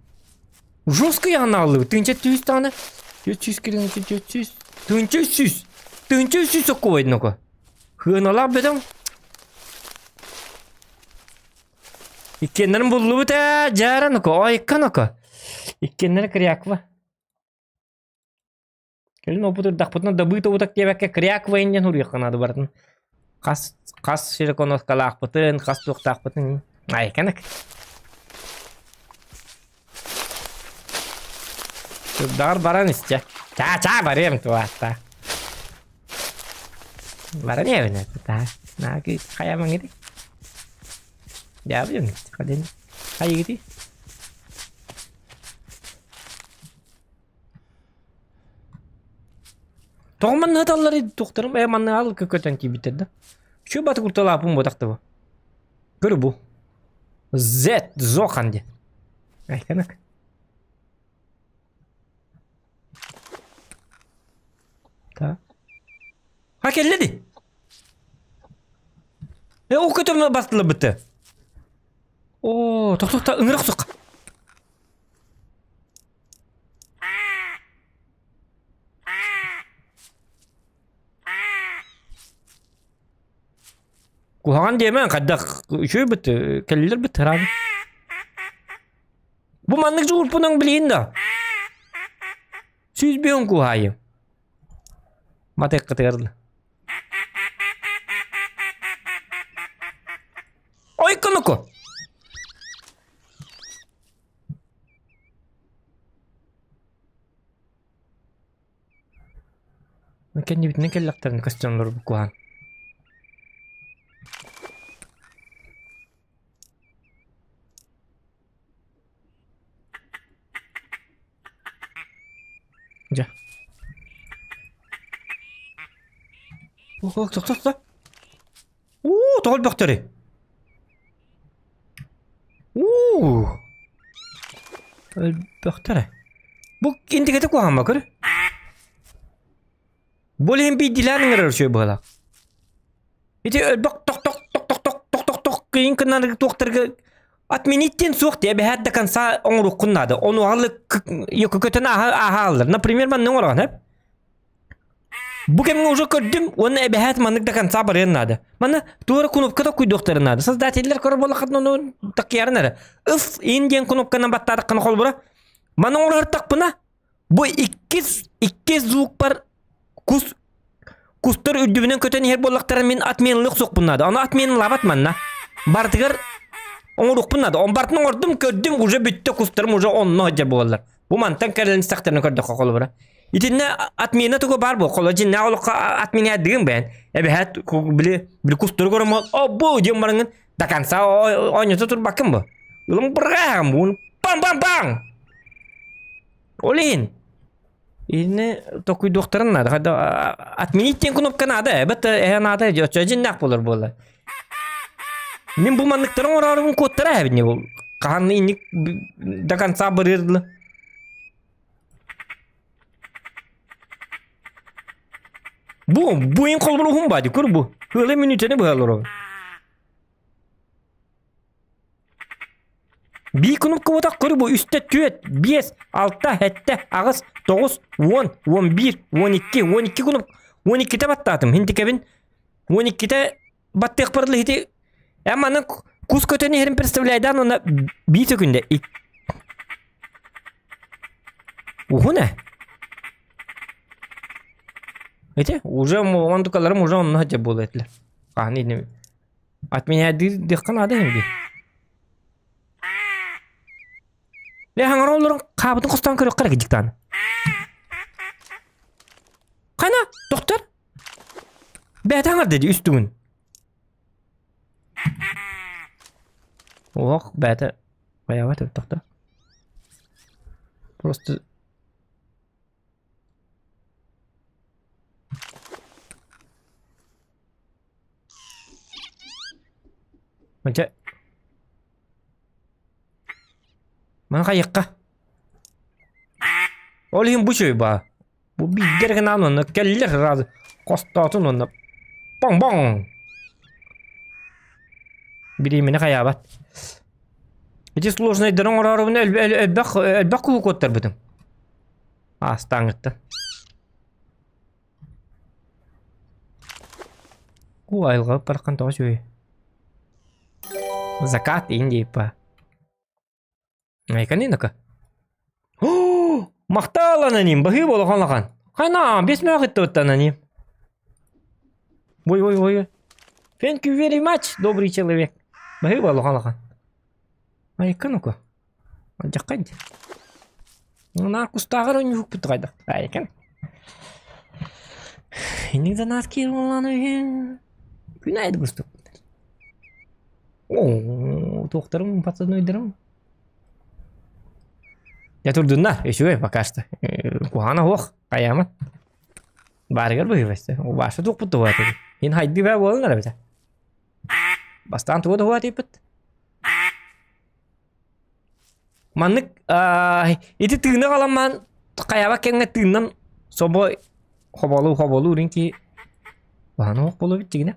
Жестко яғын Тыынча 400 тағаны. 400 кирин 400. Тыынча 300. Тыынча 300 соккубайдын око. Хыаналаах бөдөҥ. Иккиэннэрин буллубут ээ, дьааран око, ойкон око. Иккиэннэрэ кряква. Кэлин опыт ырдахпытына добыто утак диэбэккэ кряква иннин уруйахха наада барытын. Хас хас широконоскалаахпытын, хас туохтаахпытын айканак. Дар баран истэ. Чаа-чаа барыам туаатта. Баран иэбин та. Наки хайамаҥыты. Дьаабыйын хадин. Хайыгыты. Тоҕо манна ыталлар тухтарым э манна ал көтөн киирбиттэр да. Үчүгэй баты курталааппын буотах да бу. Көрү бу. Z Зохан диэн. Айканак. Так. Ha кэллэ ди. Э ол көтөмө бастылыбыты. О, тохтохта ыҥырах сук. Куһаҕан диэмэн хайдах үчүгэй быт кэллилэр быт ыраабы. Бу маннык дьулурпунан билигин да. 105 куһаайым. Матыаккытыгар Ой, кунуку. Кэннибитинэн кэллэхтэринэ көстөн олорбут куһаҕан. Дьэ. Ох, тохто, тохто. Уу, тоҕо өлбөхтөрүй? Уу. Өлбөхтөрө. Бу интигэтэ куһаҕан көр. Бу иһин биирдиилээн ыҥырар үчүгэй быһыылаах. Ити өлбөх тох тох тох тох тох тох тох тох кыйын кыннарыгы туохтарга отменить диэн суох дии эбэһээт до конца оҥоруоххун наада. Ону аҕалы көтөн ааһа ааһа Например, манны оҥороҕун эп. Бу кэмҥэ уже көрдүм уонна эбэһээт маннык до конца барыан наада. Манна туора кнопка токуйдуохтарын наада. Создателлэр көрөр буоллаххытына ону такыйарын эрэ. Ыф ин диэн кнопканан баттаатаххына холбура. Маны оҥорортахпына бу иккис иккис звукпар кус кустар үрдүбүнэн көтөн иһэр буоллахтара мин отменалыах суохпун наада. Ону отменалаабат манна. Барытыгар оҥоруохпун наада. Он барытын оҥордум, көрдүм, уже бүттэ кустарым уже онно сылдьар буолаллар. Бу мантан кэлэн истэхтэринэ көрдөххө холобура. Итиннэ отмена тугу баар буо. Холо дьиннээх олоххо отменяйдыгын бэйэн. Эбэһээт били били кустары көрөм о бу диэн бараҥын до конца оонньото турбаккын бу. Ылым бырҕааҕым буун. Пам-пам-пам! Ол иһин Итини токуйдуохтарын наада. Хайда отменить диэн кнопка наада. Эбэт эһэ наада оччо дьиннээх буолар буолла. Мин бу манныктары оҥороорубун куоттара эбит бу. Хаһан инник до конца барыыр Бу бу ин холбуруһум бади көр бу. Ыалы мүнүүтэни быһалар. Биир кнопка көр бу үстэ түөрт, биэс, алта, сэттэ, аҕыс, тоҕус, уон, 11, 12, 12 кнопка, 12-те баттаатым. Хинтикэбин 12-те баттыахпар ити эн манан кус көтөн иһэрин представляйдаан уонна биир сөкүндэ Уһун ээ. Ити уже онтукаларым уже онно сылдьар буолуо этилэр. Хаһан инним Отменяйдыахха наада эһиги. Ле хаҥара олорон хаабытын хостоон көрүөххэ эрэ диктан. Хана, доктор? Бэйэтэ хаҥар диди үс түгүн. Ох, бэйэтэ баябат эбит доктор. Просто Дьэ. Маны хайыахха? Ол иһин бу үчүгэй баа. Бу биирдэр гынаан уонна кэллэр сразу хостоотун уонна боҥ-боҥ. Бириэмэни хайаабат. Ити сложнайдарын оҥороорубун элбэх элбэх куһу куоттарбытым. Аастааҥҥыттан. Уу айылҕа бараххан тоҕо үчүгэй. Закат Индии па. Айканынака. Махтал аноним, баһыы улахан улахан. Хана, бес мөөх иттыбыт аноним. Ой, ой, ой. Thank you very much, добрый человек. Баһыы улахан улахан. Айка ну-ка. Алдьахха ди. Наар кустааҕар оонньуһукпут хайдах. Айкан. Инник да наар киир буоллаан үһү. Күн аайы да кустук. Оо, туохтарым, пацанойдарым. Я турдунна, үчүгэй пока что. Куһаана суох, хайаамат. Баарыгар быһыыбасты. Убааса туохпут туһа этэ. Ин хайдыы баа буолан эрэ Бастаан тугу туһа тииппит? Маннык ити тыына халаммаан хайаабат кэмҥэ тыыннан собо хоболуу хоболуу үрүҥ киһи баһан оһох буолуо эбит дьигинэ.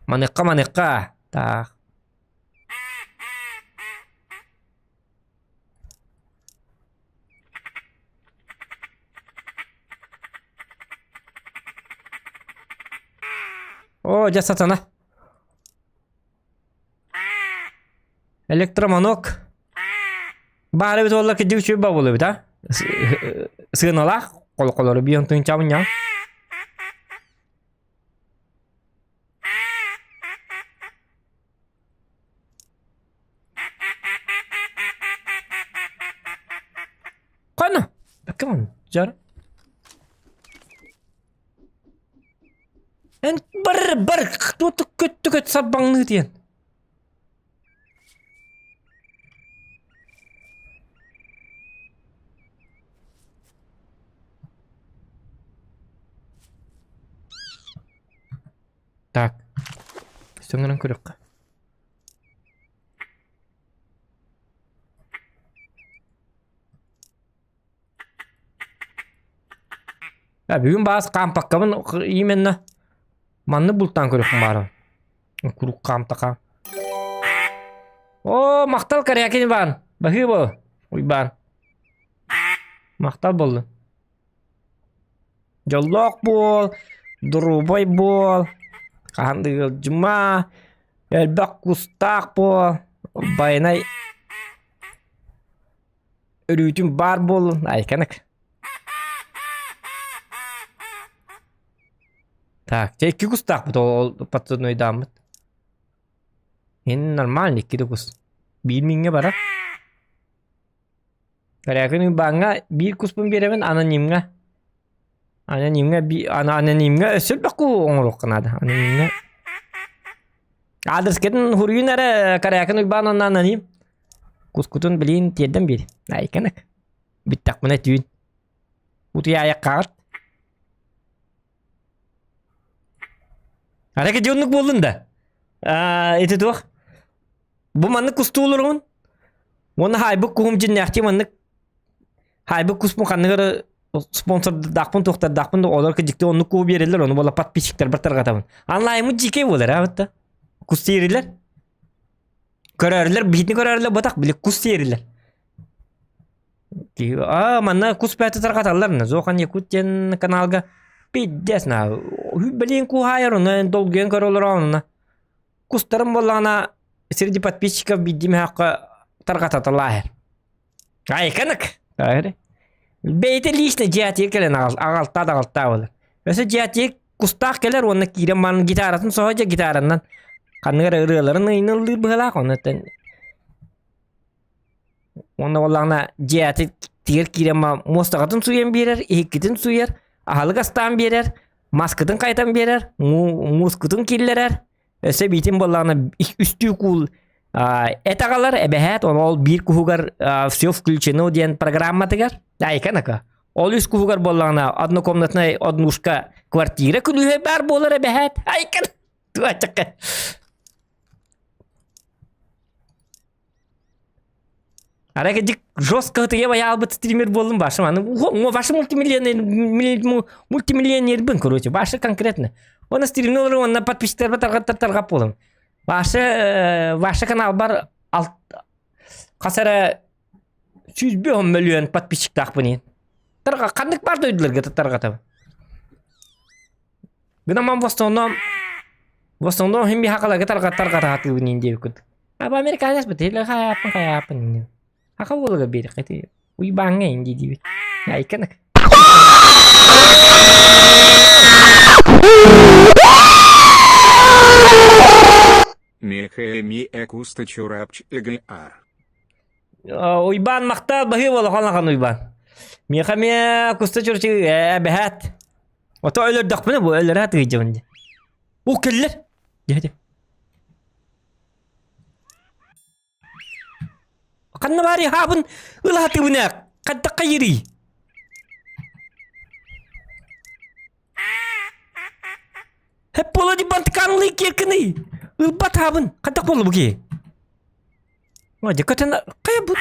Маныахха маныахха таах. О, дьэ сатана. Электроманок. Баар эбит уолла кидик үчүгэй бабыл эбит а. Сыаналаах холоколору бион тыынчабын Ханна? Come on, Жар. Эн бар бар туотук көттүк сарбаҥныы диэн. Так. Сөҥөрөн көрүөххэ. А бүгүн баас хаампаккабын именно маннык бултаан көрүөхпүн баарым. Куруук хаамтаха. О, махтал Корякин Иван. Баһыыба, Уйбаан. Махтал буоллун. Дьоллоох буол, доруобай буол, хаһан да ыалдьыма, элбэх кустаах буол, байанай өрүүтүн баар буоллун, айканык. Так, дьэ икки кустаахпыт ол подсаднойдааммыт. Ин нормально икки да кус. Биир миҥҥэ барар. Корякин Уйбааҥҥа биир куспун биэрэбин анонимҥа. Анонимҥа би анонимҥа өссө элбэх куһу оҥоруохха наада. Анонимҥа Аадырыскытын хуруйун эрэ Корякин Уйбаан уонна аноним. Кускутун билин тиэрдэн биэр. Айканык. Бүттэхпинэ түүн. Утуйаайаххаҕыт. Арака дьоннук буоллун да. Аа, ити туох? Бу маннык кустуулуругун Уонна хаайбыт куһум дьиннээхтии маннык хаайбыт куспун ханнык эрэ спонсордаахпын туохтардаахпын да олор дьикти оннук куһу биэрэллэр ону буола подписчиктарбар тарҕатабын. Онлайммыт дьиикэй буолар аа бытта. Кус сиэрилэр. Көрөөрүлэр биһитини көрөөрүлэр ботах били кус сиэрилэр. Аа манна кус бэйэтэ тарҕаталлар на Зохан Якут диэн каналга пиздец на блин куһаайар ону долгуйан көрө олороон онно Кустарым буоллаҕына среди подписчиков биирдии мөһөөххө тарҕататалааһыр. Айканык. Бэйэтэ лично дьиэтигэр кэлэн аҕалтаа да аҕалтаа буолар. Өссө дьиэтигэр кустаах кэлэр уонна киирэн баран гитаратын соһо дьэ гитаранан ханнык эрэ ырыаларын ыйыныллыыр быһыылаах онно Уонна буоллаҕына дьиэтигэр киирэн муостаҕытын сууйан биэрэр, иһиккитин сууйар, аһылык астаан биэрэр, маскытын хайытан биэрэр, муускутун киллэрэр. Өссө биитин буоллаҕына үстүү куул эт аҕалар, эбэһээт, ол биир куһугар все включено диэн программатыгар, айканака. Ол үс куһугар буоллаҕына однокомнатная однушка квартира күлүүһэ баар буолар эбэһээт. Айкан! Туачакка. Арай дик жестко я баялбыт стример буоллум башым аны ваша мультимиллионер мультимиллионербын короче башы конкретно оны стримнер онна подписчиктарба тарҕаттар тарҕап буолам башы ваша каналбар хас эрэ 105 миллион подписчиктаахпын иин тарҕа ханнык бар дойдуларга тарҕатабын Гынан в основном в основном хим бихакаларга тарҕатар тарҕатаатыыбын диэбиккит Аба американец бит или хайааппын хайааппын иннин. Аха буолуга биэрэх ити уйбааҥҥа ин дии диибит. Айканык. Мехеми экуста чурапч эгр. Уйбаан махтал баһыы буола ханахан Уйбаан. Миэхэ эмиэ куста чурчу эбэһээт. Ото өлөрдөхпүнэ бу өлөрө тыыдьабын дии. У кэллэр. Дьэ Ханна баарый хаабын ылаатыбын ээ хайдах хайырый Хэп буола ди бантыкаанылый киэркиный ылбат хаабын хайдах буолла бу киһи Дьэ көтөн хайа бу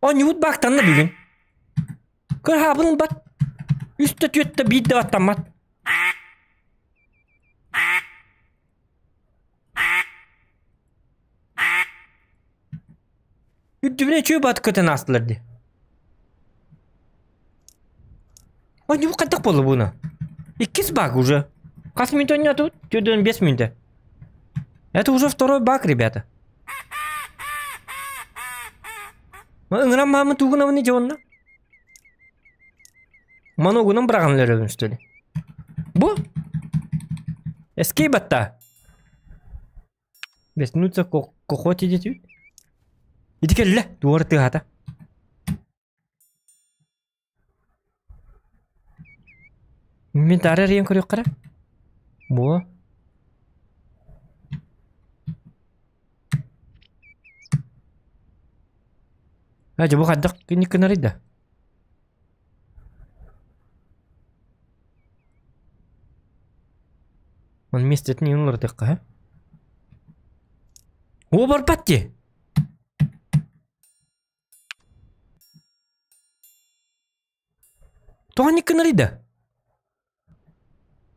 оонньуубут баактанна бүгүн Көр хаабын ылбат үстэ түөртэ биирдэ баттаммат Үрдүбүнэ үчүгэй баҕайытык көтөн аастылар дии. Ой, хайдах буолла буна? Иккис баг уже. Хас мүнүүтэ оонньоотубут? 45 мүнүүтэ. Это уже второй баг, ребята. Ыҥыран маамы тугунабын ити онно? Моногунан быраҕан өлөрөбүн что ли? Бу? Эскейп атта. Вернуться к охоте диэтибит. Ити кэллэ, туора тыаһата. Мин таары эрийэн көрүөххэ эрэ. Буо. Ээ, дьэ бу хайдах киник гынарый да? Он миэстэтин иһин уларытыахха һэ. Оо барбат дии. Тоҕо инник гынарый да?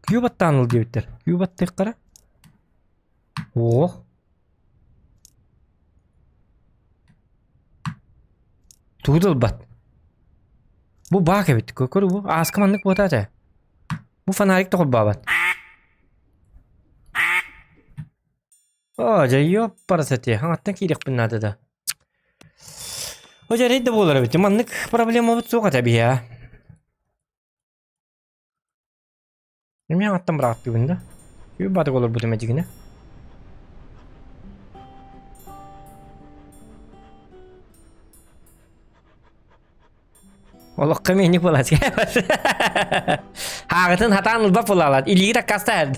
Күү баттаан ыл диэбиттэр. Күү баттыахтара. Оо. Тугу да ылбат. Бу баак эбит. Көр бу. Ааска маннык буотаа этэ. Бу фонарик да холбообот. Оо, дьэ, ёппарасати, хаҥаттан киириэхпин наада да. О, дьэ, эрэй да буолар эбит. Маннык проблемабыт суох этэ биһиэхэ. Эмиэ хаҥаттан быраҕаттыыбын да. Үп батык олорбутум эдьигинэ. Олоххо эмиэ буолааччы. Хааҕытын хатаан ылбат буолаалаат. Илиигит аккаастаһар.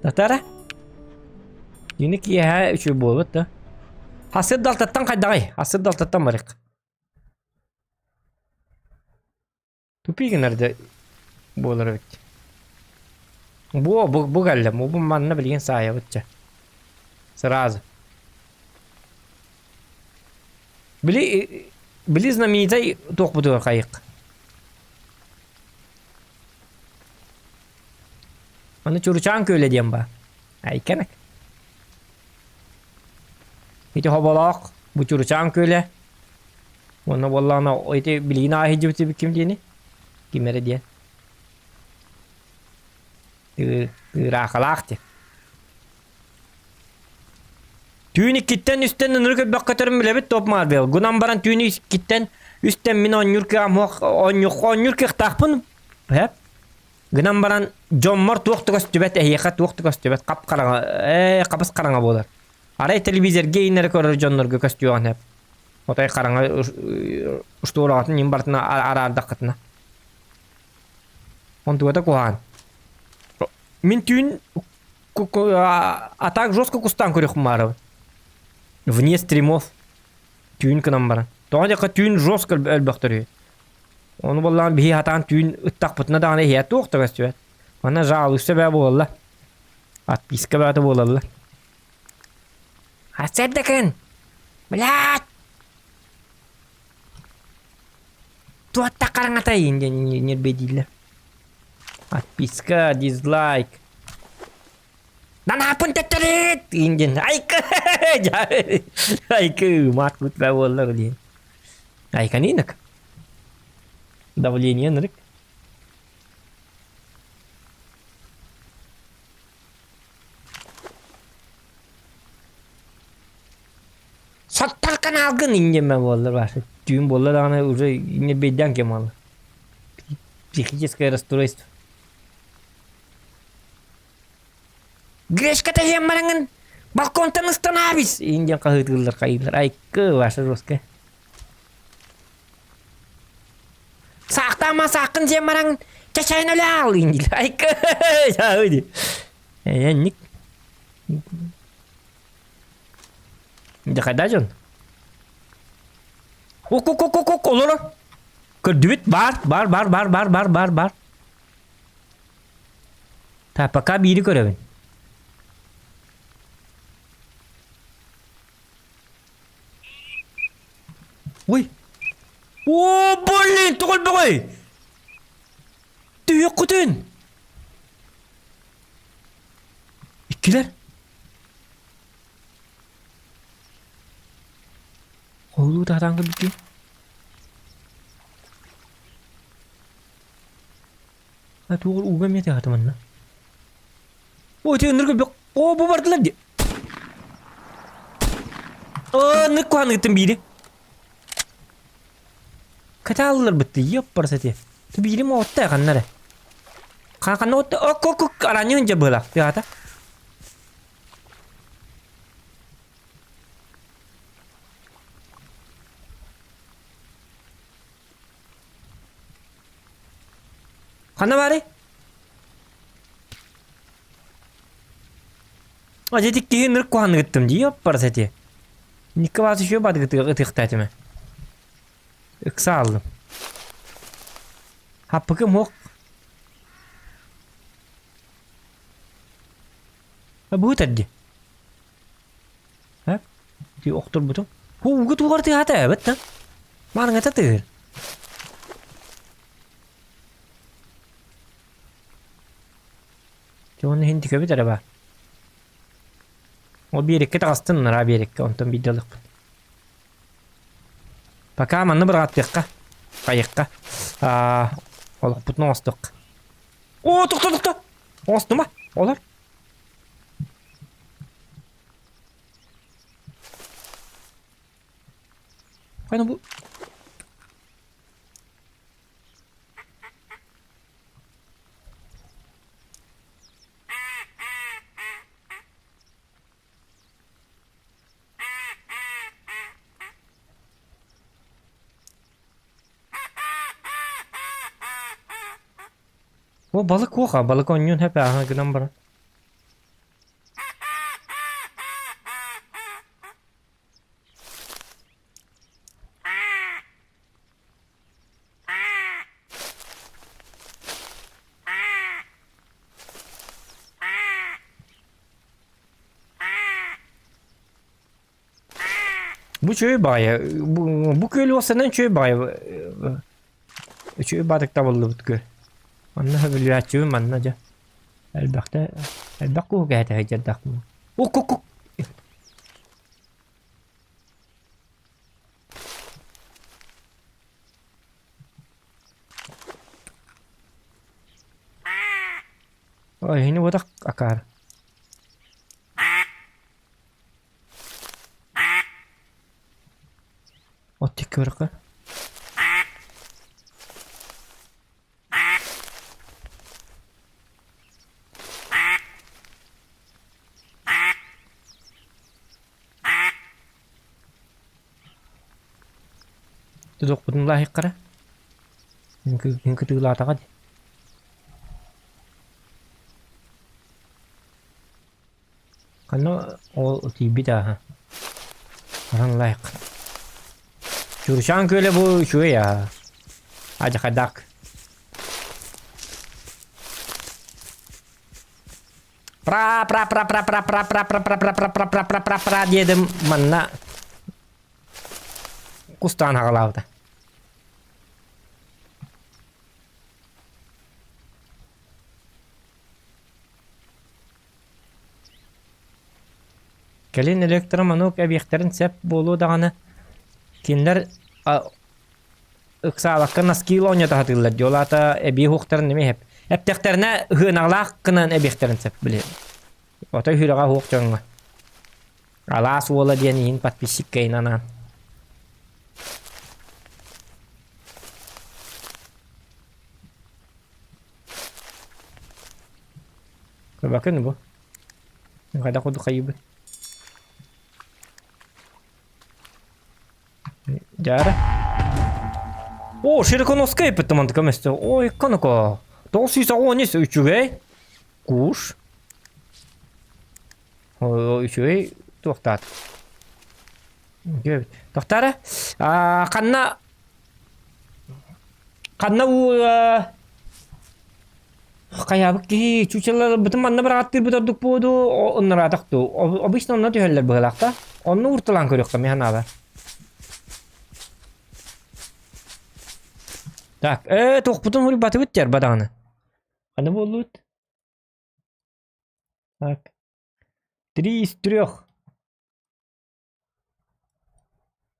Татара. Дьиҥэ киэһэ үчүгэй буолбут да. Хасыр далтаттан хайдаҕый? Хасыр далтаттан барык. Тупик гынар да буолар эбит. Бу бу бу кэллэ. Бу манна билигин саайабыт чэ. Сразу. Били били знаменитай туохпутугар хайык. Аны Чуручаан күөлэ диэн баар. Айканак. Ити хоболоох бу Чуручаан күөлэ. Уонна буоллаҕына ити билигин ааһы дьибитибит ким диэни? Ким эрэ диэн. Тыыраахалаах диэн. Түүн иккиттэн үстэн ынырык элбэх көтөрүн билэбит Топ Марвел. Гынан баран түүн иккиттэн үстэн мин оонньуур кыаҕым суох оонньуур кыахтаахпын. Һэп. Гынан баран дьоммор туох да көстүбэт, эһиэхэ туох да көстүбэт хап-хараҥа, ээ хабыс хараҥа буолар. Арай телевизорга ииннэрэ көрөр дьоннорго көстүөҕүн сөп. Отой хараҥа устуораҕытын иин барытын араардаххытына. Онтугата куһаҕан. Мин түүн а так жестко кустаан көрүөхпүн баарабын. Вне стримов. Түүн гынан баран. Тоҕо диэххэ түүн жестко өлбөхтөр үһү. Ону буоллаҕына биһи хатаан түүн ыттахпытына даҕаны иһэ туох да көстүбэт. Манна жалуйса бээ буолла. Отписка бөҕөтө буолаллар. Хасэрдэкин! Блядь! Туотта хараҥатай диэн ньирбэйдииллэр. Отписка, дизлайк. Нанааппын төттөрүт! диэн айкы! Айкы, мат кут бää буоллар диэн. Айканинок. Давление нырык. Соттор каналгын инньэмэ буоллар баасы. Түүн буолла даҕаны уже ньирбэйдээн кем буолла. Психическое расстройство. Грешка тэһиэн бараҥын балконтан ыстанаабис! Иин диэн хаһыытыыллар хайыыллар. Айкы, ваша жесткая. Саахтаама сааххын сиэн бараҥын чачайын өлө аал иин дииллэр. Айкы, Энник. Дьэ хайда дьон? Ок-ок-ок-ок олоро. Көрдүбүт бар, бар, бар, бар, бар, бар, бар, бар. Так, пока биири көрөбүн. Ой! О, блин, тоҕо элбэҕий? Түһүөххүтүн! Иккилэр. Хоһулуу таһатаан көрбүттүү. Тугу ууга эмиэ тыаһата манна. О, ити ынырык бөх. О, бу бардылар дии. О, ынырык куһаҕан ыыттым биири. Катааллар бытты, ёппарс эти. Ту биирим оҕотто ханна эрэ. Ханна оҕотто? Ок, ок, ок, араанньы ынча быһыылаах. Тыаһата. Ханна баарый? А дьэ киһи ынырык куһаҕаннык ыттым дии оппарас эти. Никка баас еще бадыгы ытыахтаатыма. Ыкса аллым. Хаппыкым хуох. Бу ытар дии. Һэ? Ити охторбутум. Һу ууга тугар тыаһата эбит да. Маарыҥата тыаһыр. Дьэ уонна иһин тикэбит эрэ баар. Ол биэрэккэ таҕыстын нараа биэрэккэ онтон биирдэ ылыахпыт. Пока манна быраҕаттыахха. Хайыахха. Аа, олохпутун оҥостуохха. Оо, тохто, тохто! Оҥостума, олор. Хайна бу О, балык уоха, балык онньуун хэп ааһа гынан баран. Бу үчүгэй баҕайы, бу, бу күөл уопсайынан үчүгэй баҕайы үчүгэй баатык табыллыбыт күөл. Манна сөбүлүүрээччибин манна дьэ. Элбэхтэ элбэх куһу кэһэтэ сылдьардаахпын. Ук-ук-ук! Ой, иһини уотах акаар. От тикки барыкка. Тутуохпутун лааһыаххара. Мин кытыылаатаҕа дии. Ханна ол тиийбит ааһа. Аран лайк. Чурчаан күөлэ бу үчүгэй аа. Адьахайдаак. Пра пра пра пра пра пра пра пра пра пра пра пра пра пра пра пра диэдим манна кустаан хаҕалаабыта. Кэлин электроманок эбиэхтэрин сөп буолуо даҕаны, кинилэр ыксаабакка наскил оонньото сатыыллар дии, ол аата эбии уһуктарын эмиэ сөп. Эптэхтэринэ ыһыанаҕалаах гынан эбиэхтэрин сөп били. Отой сүрэҕэ уһук дьоҥҥо. Алаас уола диэн иһин подписчикка иһин анаан. Көрбөккүн бу. Хайдах курдук хайыыбын. Дьаара. О, Широконоска эппиттим онтука мөстө. Ой, канака. 910 үчүгэй. Куш. Үчүгэй туохтаат. Тохтаара. Ханна Ханна уу хайаабыт киһи чучелларбытын манна быраҕаттыырбыт ордук буолуо дуу, оннораатах дуу. Обычно онно түһэллэр быһыылаах да. Онно уурталаан көрүөххэ мин санаабар. Так, туохпутун хуруйбатыбыт дьэр бадаҕаны. Ханна буоллубут? Так. Три из трех.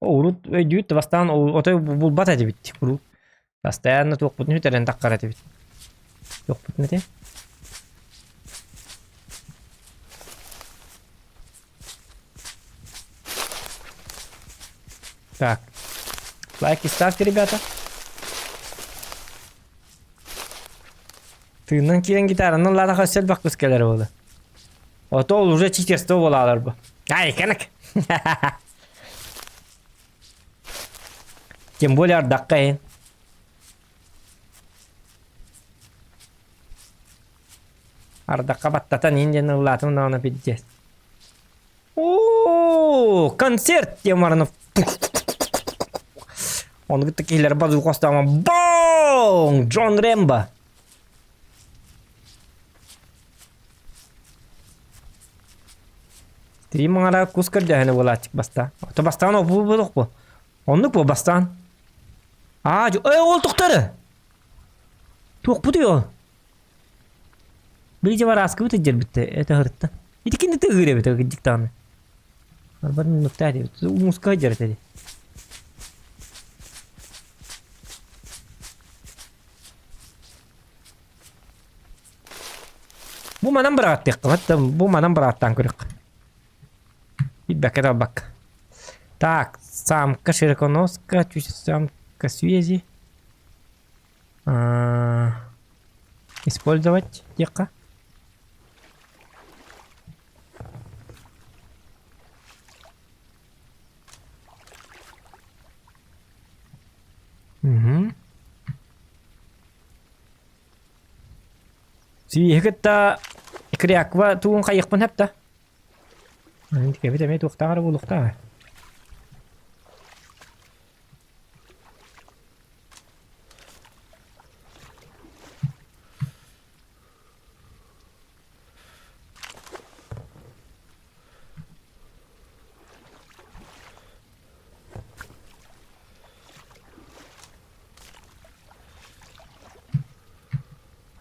Урут өйдүүт бастаан отой булбат этибит. Урут постоянно туохпутун сүтэрэн таххар этибит. Туохпутун этэй? Так. Лайки ставьте, ребята. Тыыннан киирэн гитаранан лараха өссө элбэх кыс кэлэр буолла. Ото ол уже читерство буолаалар бу. Ай, кэнек. Тем более ардакка ин. Ардакка баттатан ин диэн ыллаатым даҕаны пиздец. Оо, концерт диэн баран Ону кытта киһилэр базука остаама Боң! Джон Рэмбо! Три маҥара кус көрдөһөнө буолааччык бастаан. Ото бастаан опу буолуох бу. Оннук бу бастаан. Аа, э, ол тохтары. Туохпутуй ол? Били дьабарааскыбыт илдьэрбиттэ этэ сырытта. Ити кинди тыгыыр эбит кырдьык даҕаны. Арбарын нуктаа диэбит. Муска сылдьар этэ дии. Бу манан быраҕаттыахха, бу манан бырааттаан көрүөххэ. Билбэккэ талбакка. Так, самка широконоска, чуть самка связи. Использовать диэххэ. Угу. Сииһи кытта Кряква тугун хайыахпын сөп да. Кэбит эмиэ туохтааҕар эрэ буолуохтаах.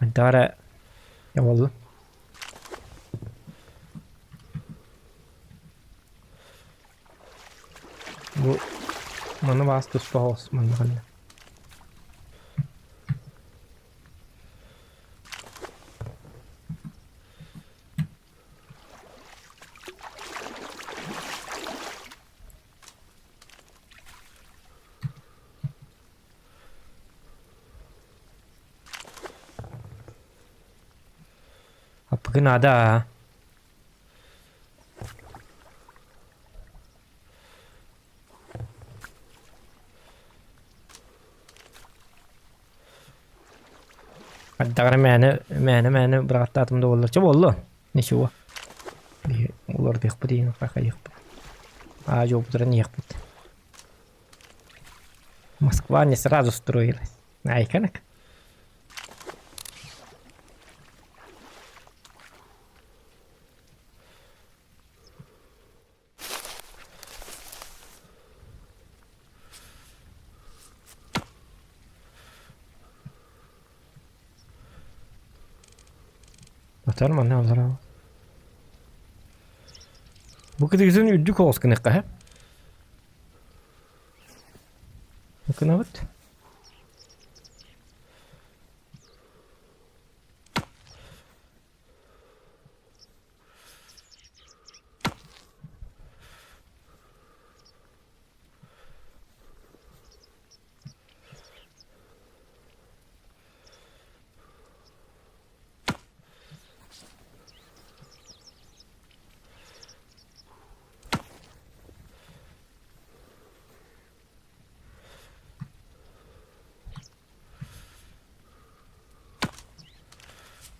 Хайдах эрэ буоллун. Бу маны баас туспа оҕус манна ханна. Аппыкы наада аа. Ардагара мээнэ мээнэ мээнэ быраҕаттаатым да буоллар чэ буоллун ничего уларытыахпыт иһин хайыахпыт аа дьуоппутуран иһиэхпит Москва не сразу строилась айканак Батар манна олороо. Бу кытыгытын үрдүк оҕус гыныахха һэ. Гынабыт.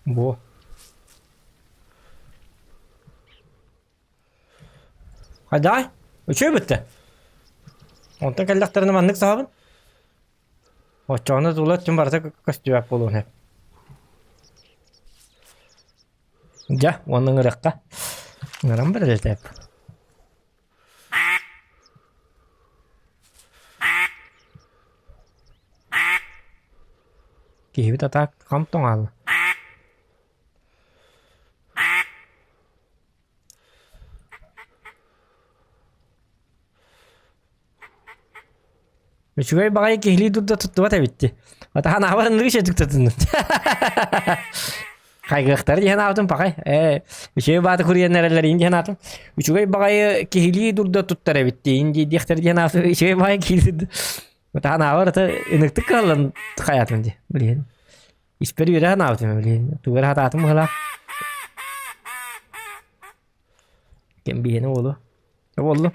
Во. Хайдаҕай? Үчүгэй бүттэ. Онтон кэллэхтэринэ маннык саҕабын. Оччоҕуна тула өттүн барыта көстүбэт буолуон сөп. Дьэ, уонна ыҥырыахха. Ыҥыран барар этэ. Киһибит атаак хам тоҥаалла. Үчүгэй баҕайы киһилии дурда туттубат эбит дии. Атаһан аабар ынырык үчүгэйдик тутуннун. Хайгыахтара диэн аабытым пахай. Ээ, үчүгэй бааты куруйан эрэллэр диэн аатым. Үчүгэй баҕайы киһилии дурда туттар эбит диин диэхтэр диэн аатым. Үчүгэй баҕайы киһилии Атаһан аабар ата ыныктык кыһаллан хайаатым дии. Билиһин. Испэр үөрэ санаабытым билиһин. Тугу эрэ хатаатым быһалаах. Кэм биһиэнэ уолу. Буоллу.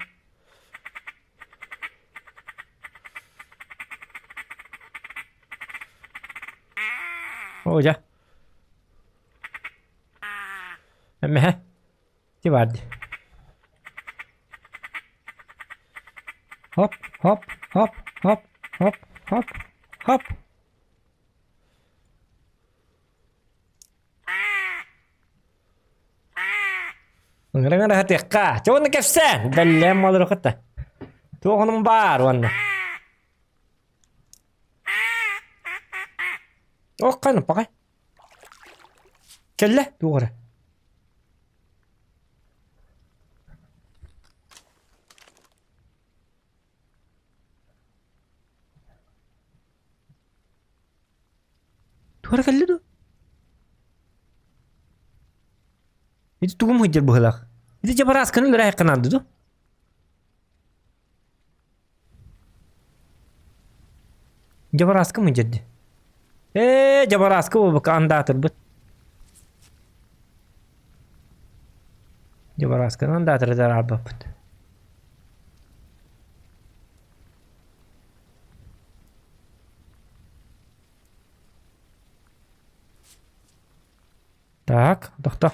Оо дьэ. Эмэһэ. Ти баар дии. Хоп, хоп, хоп, хоп, хоп, хоп, хоп. Ыҥыра-ыҥыра сатыахха. Чэ уонна кэпсээн. Бэллээн буолар Туох онум баар уонна. Ох, хайна пакай. Кэллэ туох эрэ. Туох эрэ кэллэ дуо? Ити тугум сылдьар быһыылаах? Ити дьабараасканы өлөрө наада дуо? Дьабарааска мындьар дии. Ээ, дьабарааска буолбакка андаатырбыт. Дьабараасканы андаатыры араарбаппыт. Так, тохто.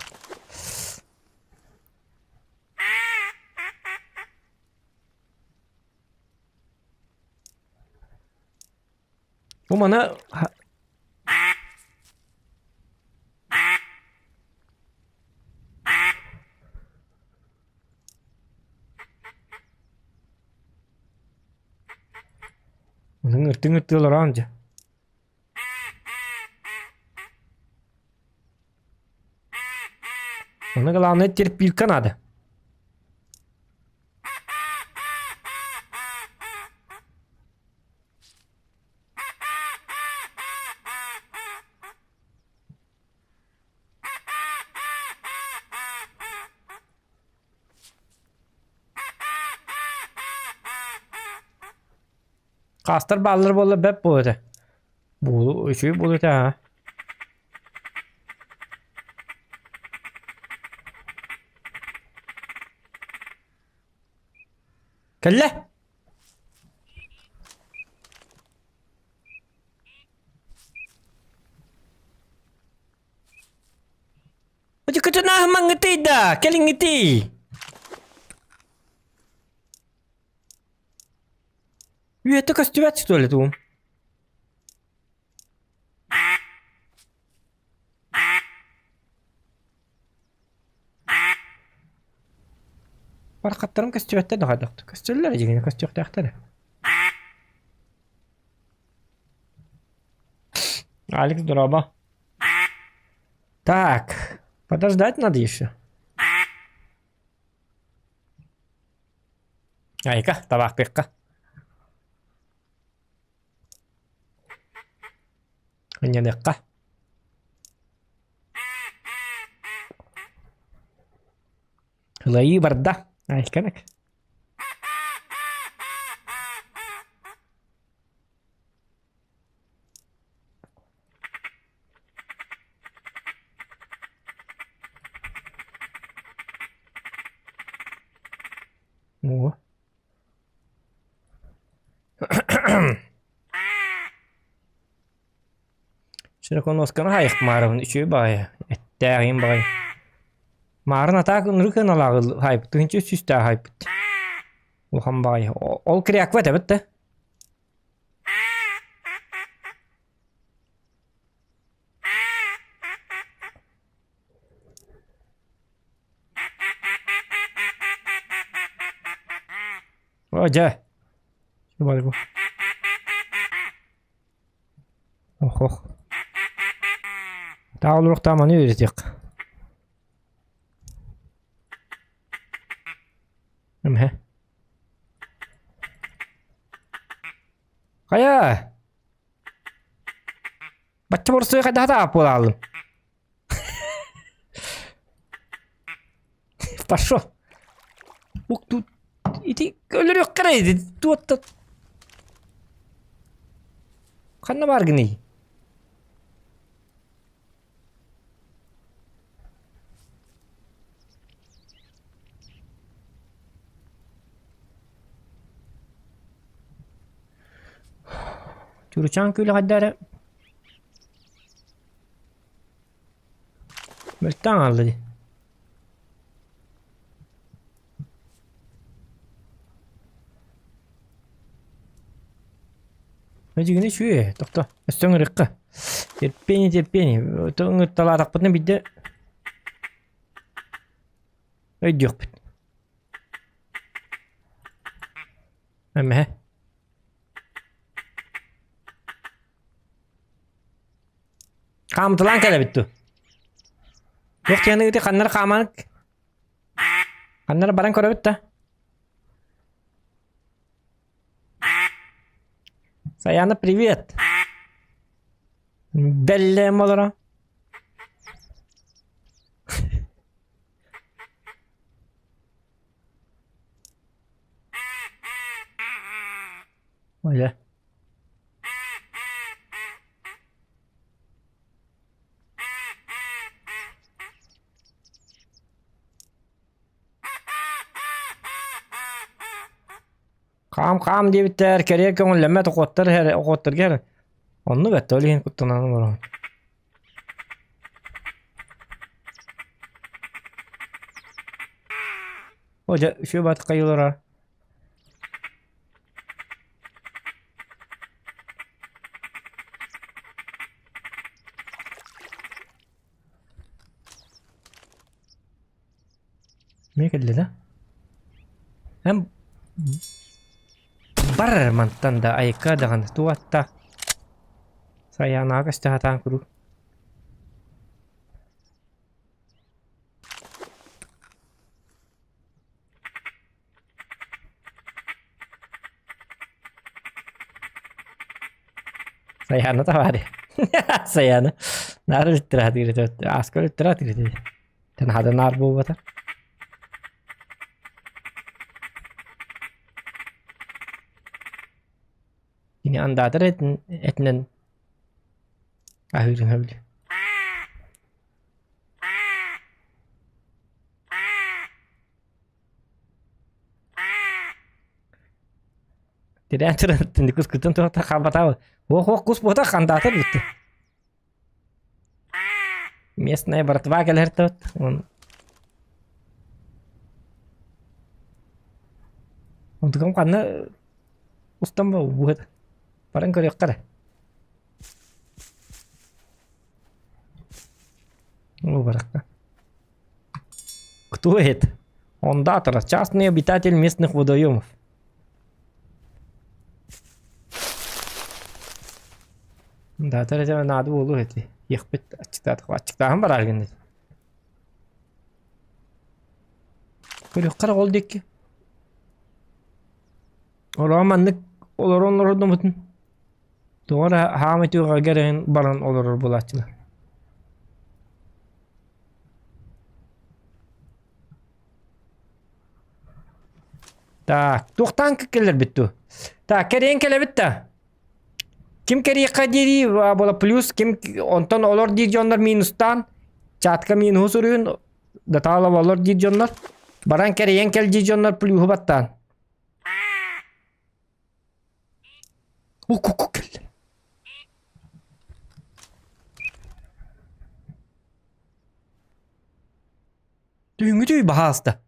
Бу маны Ыҥыртыы-ыҥыртыы олороон дьэ. Ону главное терпилка надо. Хаастар бааллар буолла бэп буолуо этэ. Буолу үчүгэй буолуо этэ аа. Кэллэ! Ытыкытынааһымаҥҥытый да, кэлиҥҥитий! Үөтэ көстүбэт что ли тугум? Барахаттарым көстүбэттэр да хайдах көстөллөр дьиҥинэ көстүөхтээхтэр. Алекс, дорообо. Так, подождать надо еще. Айка, табаахтыахха. Ынньаныахха. Ылайыы барда. Айканак. О. Широконосканы хайык маарыбын үчүгэй баҕайы эттээҕин баҕайы. Маарын атаак ынырык ыналааҕы хайпыт тыһыынча үс сүүстээх хайпыт. Улахан баҕайы. Ол кряква этэбит да. О, дьэ. Ох, ох. Таах олоруохтаах маны үөрэтиэх. Эмһэ. Хайа? Бачча боростуой хайдах таап буолаалым? Пошел. Ук тут ити өлөрүөххэ эрэ ити туотта Ханна бааргыный? Чуручаан күөлэ хайда эрэ Мөлтөөн хаалла дии. Дьигини үчүгэй, тохто, өссө ыҥырыахха. Терпение, терпение. Ыҥырталаатахпытына биирдэ өйдүөхпүт. Эмэһэ. Хаамыталаан кэлэбит дуу? Туох диэн ыйытыы ханнары хааман ханнары баран көрөбүт да? Саяна, привет! Бэллэм олоро. Оля. Хаам-хаам диэбиттэр, кэриэ көҥүллэммэт охуоттар иһэр, охуоттарга иһэр. Оннук этэ, ол иһин куттанан олоробун. О, дьэ, үчүгэй баҕайытык хайыылара. Эмиэ кэллэ да? Эн бар мантан да айыкка даҕаны туох аттаах Сайаанаҕа көстө сатаан куруук. Сайаана табаары. Сайаана. Наар өлүттэрэ сатыыр этэ. Ааска өлүттэрэ сатыыр этэ. Тэн наар буолбата. Кини андаатар этинэн аһыырын сөбүлүүр. Тирээн туран кускутун туохта хаалбатаабы. Уох-уох кус буотах андаатар бүттэ. Местная братва кэлэр тут. Он Онтукам ханна устан буолбут. Баран көрүөххэ эрэ. О, барахта. Кто это? Ондатор, частный обитатель местных водоемов. Да, это наада буолуо эти. Ехпит аччыктаатах аччыктааһын бараар гынна. Көрүөххэ ол диэки. Олоро маннык олорон олордуммутун тоҕо эрэ хаамай түгэҕэр эҥин баран олорор буолааччылар. Так, туохтаан кэлэрбит дуу? Так, кэриэн кэлэбит да. Ким кэриэххэ диэри буола плюс, ким онтон олор диир дьоннор минустаан, чатка минуһу суруйун, датаалап олор диир дьоннор, баран кэрийэн кэл диир дьоннор плюһу баттаан. Укуку кэллэ. Түүҥҥү түүй баһааста.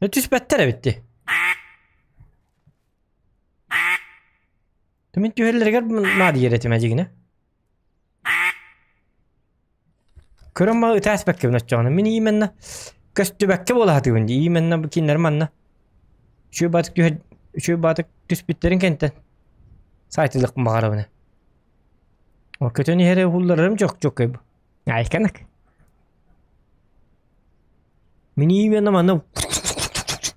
Түспэттэр эбит дии. Мин түһэллэригэр наадыйар этим эдьигинэ. Көрөн ма ытааспаккабын оччоҕуна. Мин именно көстүбэккэ буола сатыыбын дии. Именно бу кинилэр манна үчүгэй баатык түһэр үчүгэй баатык түспүттэрин кэнтэн саайтылыахпын баҕарабын. Көтөн иһэрэ уһулларарым чок-чоккай бу. Айканак. Мин именно манна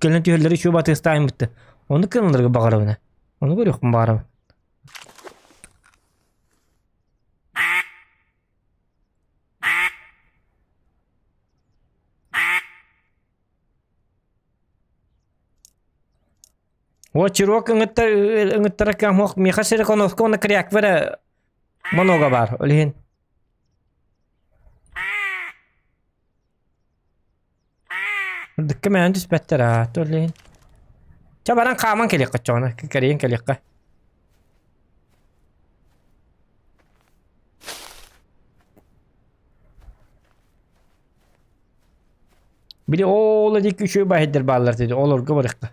кэлэн түһэллэри үчүгэй батыастаайым бытта. Ону кыналарга баҕарабын. Ону көрүөхпүн баҕарабын. О, чирок ыҥыттара кыамох миэхэ сириконовка уонна кряква эрэ монога баар. Ол иһин. Үрдүккэ мээн түспэттэр аа, ол иһин. Чэ баран хааман кэлиэххэ оччоҕуна, кэрийэн кэлиэххэ. Били ол диэки үчүгэй баһыйдар бааллар дии, олорго барыахха.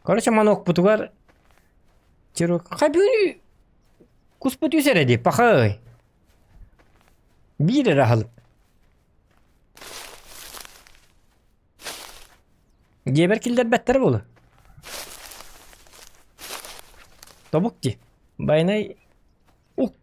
Короче, манокпутугар Чирок хабү куспут үс эрэ дии, пахай. Биир эрэ аһылык. Дьиэбэр киллэрбэттэрэ буолуо. Тобук дии. Байанай ук.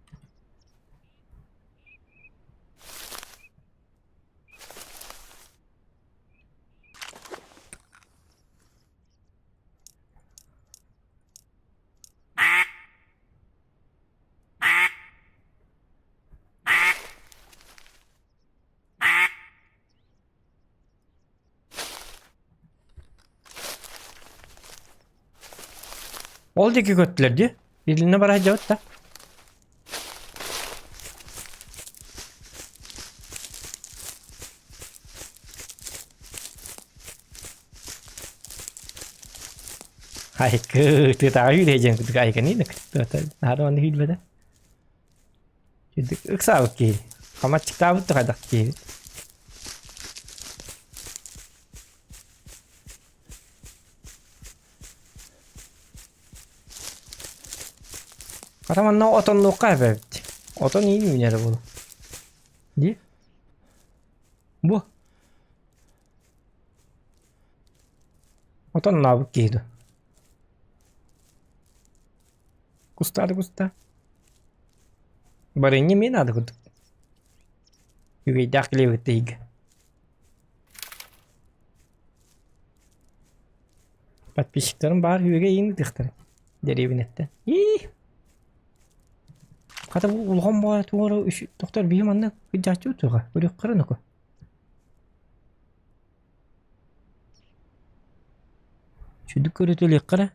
Ол диэки көттүлэр дии. Илинэ бара сылдьабыт да. Айкы, тыатааҕы үүрэ диэн курдук айканы Наһаа маннык үүрбэтэ. Ыксаабыт киһи. Хамаччыктаабыт да хайдах киһи. Хата манна отоннуохха эбэбит. Отон иин үүнэрэ буолуо. Дии? Бу. Отоннообут киһи дуо? Кустаа да кустаа. Барыанньа эмиэ наада курдук. Үгэйдээх килиэбит ыйга. Подписчиктарым баар үөгэ иин ытыахтара. Дэриэбинэттэн. Ии! Хата бу улахан баҕайы туора тохтор биһи манна кыдьааччыбыт суоҕа. Көрүөххэ эрэ Сүдүк көрүтүлүөххэ эрэ.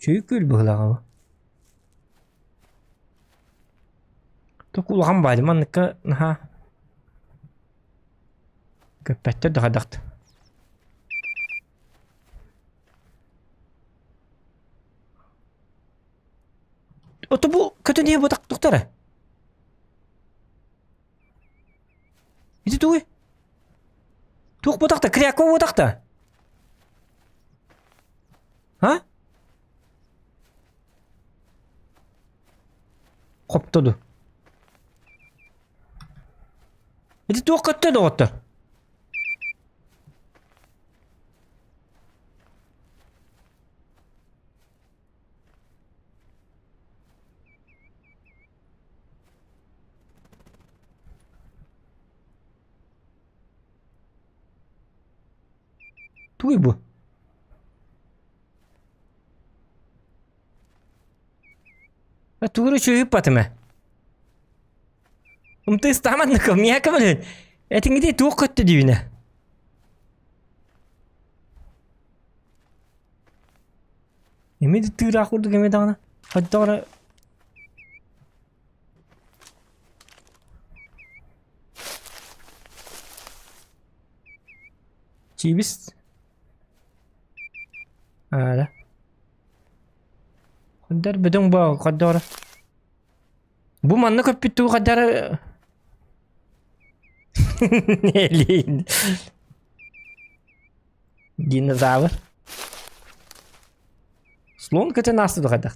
Чүй күөл быһыылааҕа бу. Тук улахан баайы манныкка наһаа көппөттөр да хайдах да. Ото бу көтөн иһэ бу тохтор Ити тугуй? Туох буотахта? Кряква буотахта? А? Хоптоду. Ити туох көттө доҕоттор? Тугуй бу? Тугу эрэ үчүгэй ээ. Умтыыстааманнык миэхэ көмөлөһүн. Этиҥҥитий туох көттө диибинэ? Эмиэ да тыыраах курдук эмиэ даҕаны хайдах эрэ Чиибис Аара Хайдар бөдөҥ баа хайдах эрэ Бу манна көппүт тугу хайдах эрэ Элин Динозавр Слон көтөн ааста хайдах.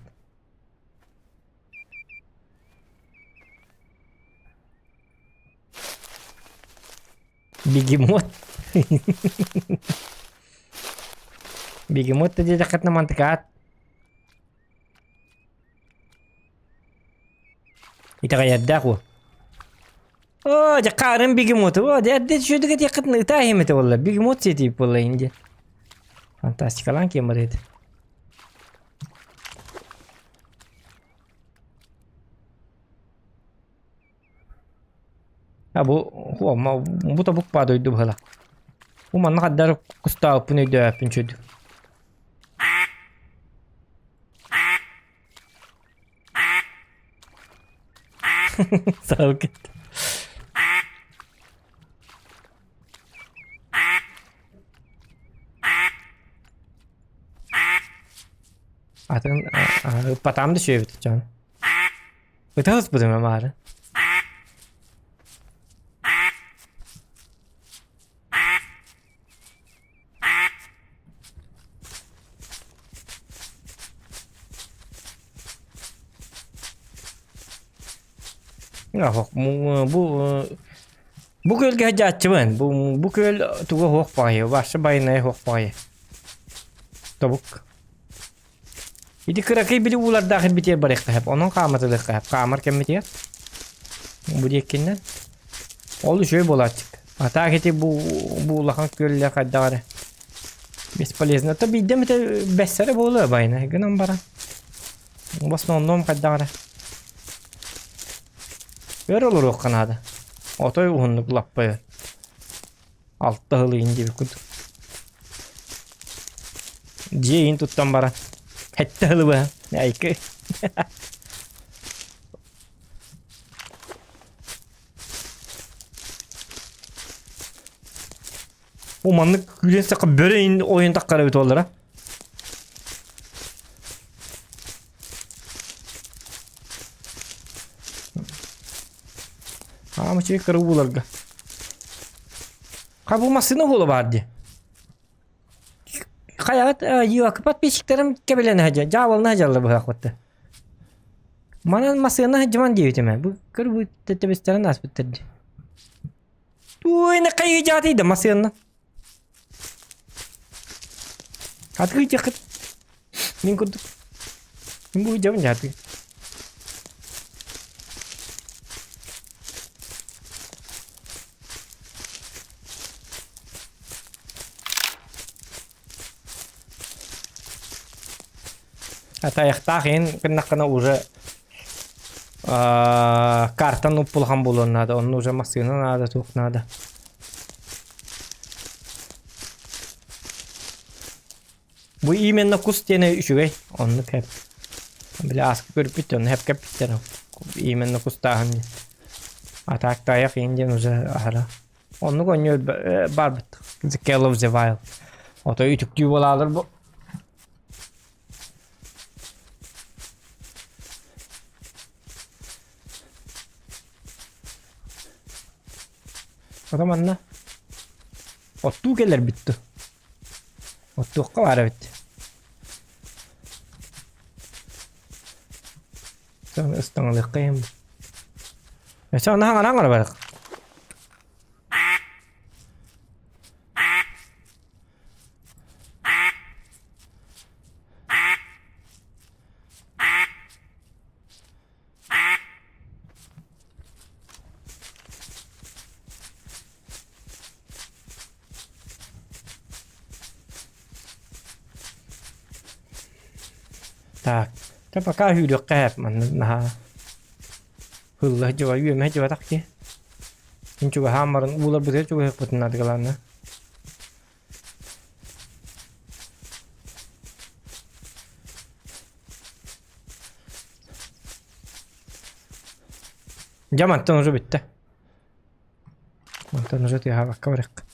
Бегемот. Бегемот да диэтэххитинэ мантыкаат. Итэҕэйэрдээх уол. Оо, дьэ хаарын бегемоту. Оо, дьэ эрдэ түшүдүк этиэххитинэ ытаа иһимэтэ буолла. Бегемот сиэтийбит буолла инде. Фантастикалаан киэн барыт. А бу бу тобук баа дойду быһыла. Бу манна хаддар кустаабыппын өйдөөбөппүн чөдүк. Саалкет. Атын ыппатаам да сүөбүт дьон. Ытаһыспытым амаары. Бу бу күөлгэ сылдьааччыбын. Бу бу күөл туга суох баҕайы, вообще байанайа суох баҕайы. Тобук. Ити кыракый били уулардаах ирбитигэр барыахха сөп. Онон хааматылыахха сөп. Хаамар кэммитигэр. Бу диэккиннэн. Ол үчүгэй буолааччык. А так ити бу бу улахан күөллэр хайдах эрэ бесполезно. То биирдэ эмитэ бэссэрэ буолуо байына гынан баран. В основном хайдах эрэ. Өр олоруохха наада. Отой уһуннук лаппа өр. Алта сыл иһин диэбит курдук. Дьиэ иһин туттан баран сэттэ сылы быһа айкы. Бу маннык күүрэн сахха бөрө иһин ойун таххара эбит буоллара. Аамычый кыра ууларга. Ха бу массыына уола баар дии. Хайаҕыт юак подписчиктарым кэбилэнэ сылдьар, дьаабылана сылдьаллар быһаахпытта. Манан массыына сылдьыман диэбитим ээ. Бу көр бу тэбистэрин ааспыттар дии. Туой хайыы дьаатый да массыына. Атыы диэххит. Мин курдук. Мин бу дьабын дьаатый. Атайахтаах иһин гыннаххына уже картан уппулахан буолуон наада, онно уже массыына наада, туох наада. Бу именно кус диэни үчүгэй, оннук хэп. Били ааска көрбүт, онно хэп кэппиттэр. Именно кустааһын диэн. А так тайах иһин диэн уже аһара. Оннук оонньуу баарбыт. The Call of the Wild. Ото үтүктүү буолаалар бу. Ото манна оттуу кэлэрбит ту. Оттуохха баар эбит. Ыстаҥалыахха иһин. Өссө аны хаҥараҥ эрэ барах. Так, те пока сүүрүөххэ сөп манна наһаа һылла сылдьыба үөмэ сылдьыбатах дии. Мин чугаһаан баран ууларбытыгар чугаһыахпытын наадыгалаанна. Дьэ мантан уже бүттэ. Мантан уже тыаһаабакка барыахха.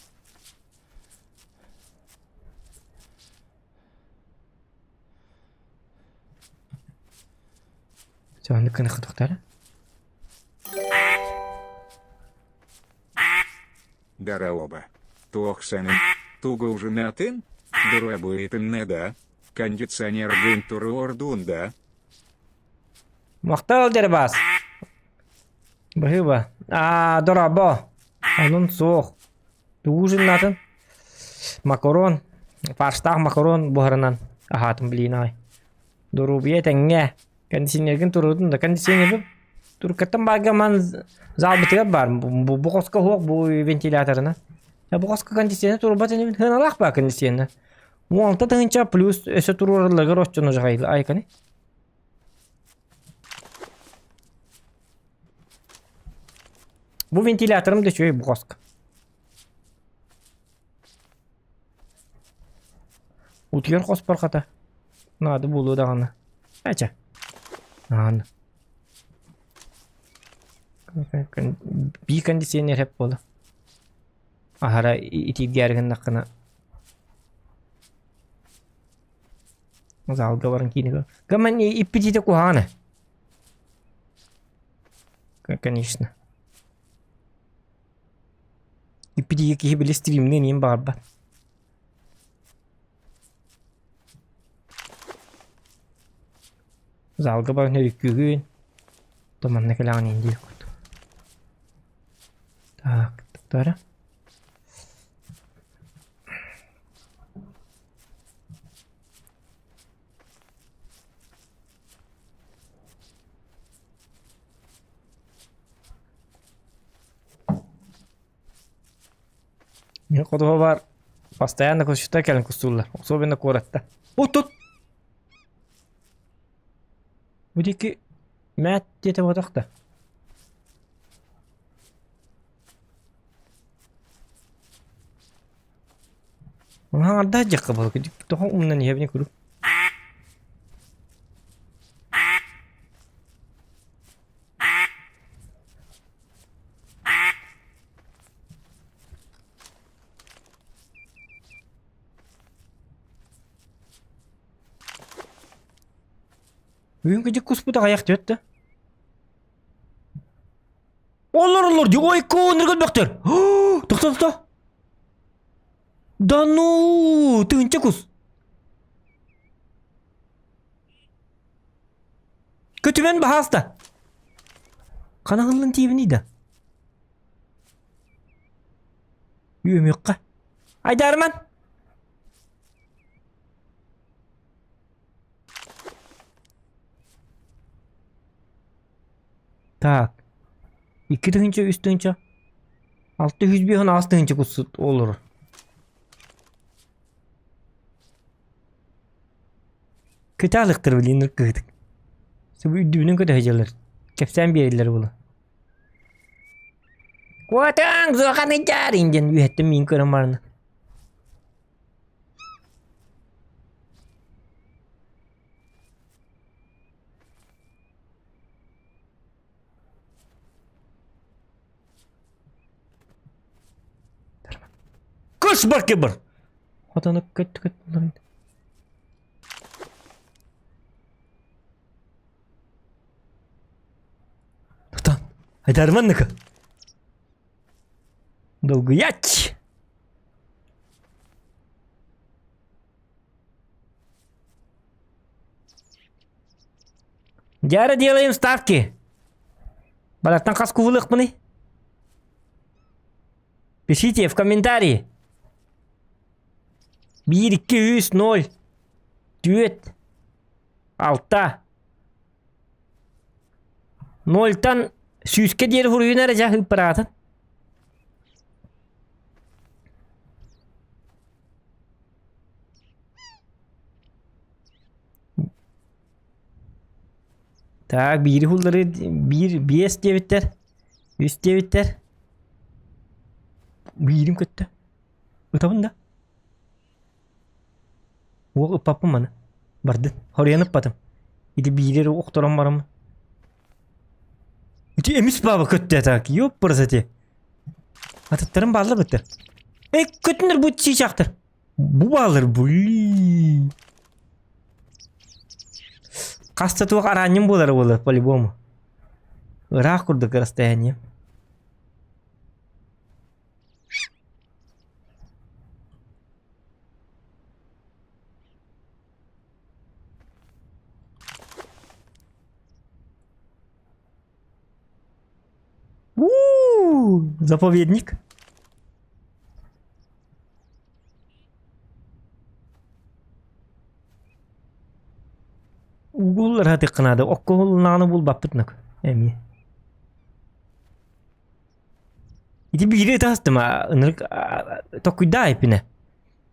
Все, оннук гына хотохтара. Дороба. Туох саҥаный. Тугу ужинатын? Дорообо да. Кондиционер гын да. Махтал дербас. Баһыыба. Аа, дорообо. Онун суох. Ужиннаатын макарон, фарштаах макарон буһарынан аһаатым блин аҕай. Доруобуйа этэҥҥэ. Кондиционергын туруордум да кондиционербын туркаттан баарга ман залбытыгар баар бу, бу хоско суох бу вентиляторынан. Бу хоско кондиционер турбат инибин сыаналаах баа кондиционер. 16 тыһыынча плюс өссө туруоралларыгар оччону жахайлы айканы. Бу вентиляторым да үчүгэй бу хоско. Утуйар хоспор хата. Наада буолуо даҕаны. Ача. Аана. Бии кондиционер хэп буола. Аһара итииргээри гыннаххына залга баран киинэ Гаман иппитиитэ куһаҕана. Конечно. Иппитиигэ киһи били стримныын иин баҕарбат. Залга баран өрүккүүгүн. То манна кэлэҕин иин диир курдук. Так, тара. Мин ходуһа бар постоянно кусчуттар кэлэн кустууллар, особенно куоратта. От-от! Бу диэки мээт диэтэ буотах да. Аҥардаах дьахха буолук тоҕо умнан иһэбин куруук. Бүгүн кыдьык куспут аҕыйах түөт да. Олор олор дии ой кууннар көрбөхтөр. Тохто тохто. Да ну, тыһыынча кус. Көтүмэн баһааста. Ханаһыллан тиибиний да. Үөмүөххэ. Айдарман. Так. 2 тыһыынча, 3 тыһыынча. 658 тыһыынча куссут олорор. Кытаалыктар билин кыһытык. Субу үрдүбүнэн көтө сылдьаллар. Кэпсээн биэрэллэр була. Куотаҥ, суоханыйдаар диэн үөһэттэн миин көрөн баран. Кыш бар кебір. Хотону көт көт Тутан. Айдарманныка. Долгуяч. Дьара делаем ставки. Балартан хас кувылыахпыный? Пишите в комментарии. Биир, икки, үс, ноль, түөрт, алта. Нольтан сүүскэ диэри хуруйун эрэ дьэ ыыппараатын. Так, биири хуллары биир биэс диэбиттэр, үс диэбиттэр. Биирим көттө. Ытабын да. Уол ыппаппын маны. Бардын. Хоруйан ыппатым. Ити биири эрэ охторон бараммын. Ити эмис баба көттө так. Ёппырыс эти. Атыттарым бааллар быттар. Эй, көтүнөр бу чыычаахтар. Бу бааллар, блин. Хаста туох араанньым буолара буолар по-любому. Ыраах курдук расстояние. У-у-у, заповедник. Угуллар хатыахха наада, окко уһуллаҕына булбаппыт нак эмиэ. Ити биири ытаһастым ынырык токуйдаа эппинэ.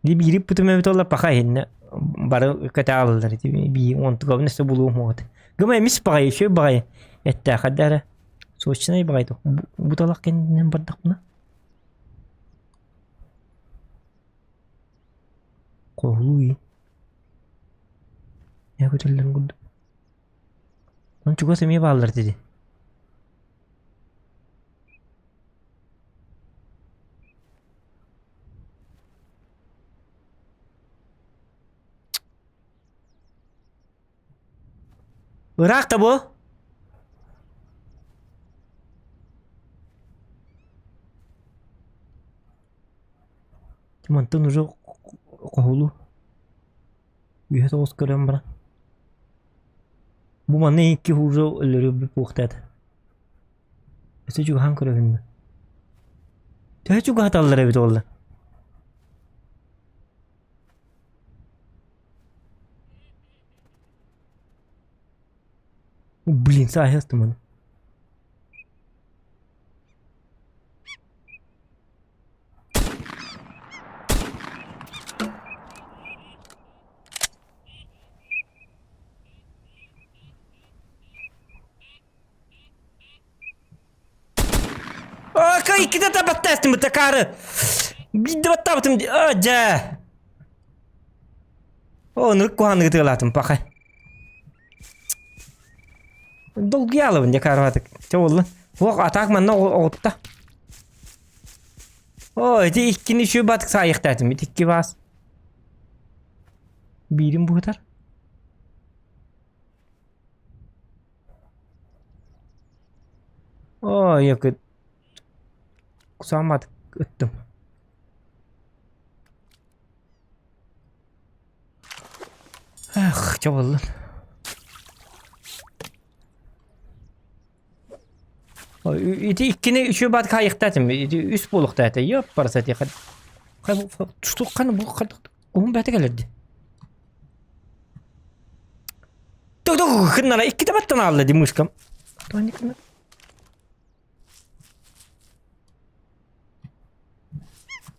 Ити биири ыппытым эбит олла паха иһиннэ бары кэтэҕаллар ити бии онтугабын өссө булуом уоҕат. Гыма эмис баҕайы үчүгэй баҕайы эттээх хадда эрэ сочнай баҕайы бу талах кэннинэн бардахпына. Хоһулуу Ээ көтөллөрүн курдук. Онон чугас эмиэ бааллар дии. Ыраах да буо. Мантан уже хоһулуу. Үөһэ соҕус көрөн баран. Бу манна икки уже өлөрү буохтаата. Өссө чугаһаан көрөбүн да. Төһө чугаһаталлар эбит уолла? Блин, сааһы астым Ака иккитэ табаттаастым такары. Биирдэ баттаабытым а дьэ. О, нырык куһаанныгы тыалаатым паха. Долгуйаалабын дьэ карватык. Чэ буолла. Суох атаак манна оҕутта. О, ити иккини үчүгэй батык саайыахтаатым. Ити икки баас. Биирин буһутар. Ой, якы кусааматык ыттым. Эх, чэ буоллун. Ити иккини үчүгэй баат хаайыахтаатым. Ити үс буолуохтаата. Ёппарса ити Тустуохханы бу уһун бэйэтэ кэлэр дии. Тугу гыннара иккитэ баттан аалла дии мышкам.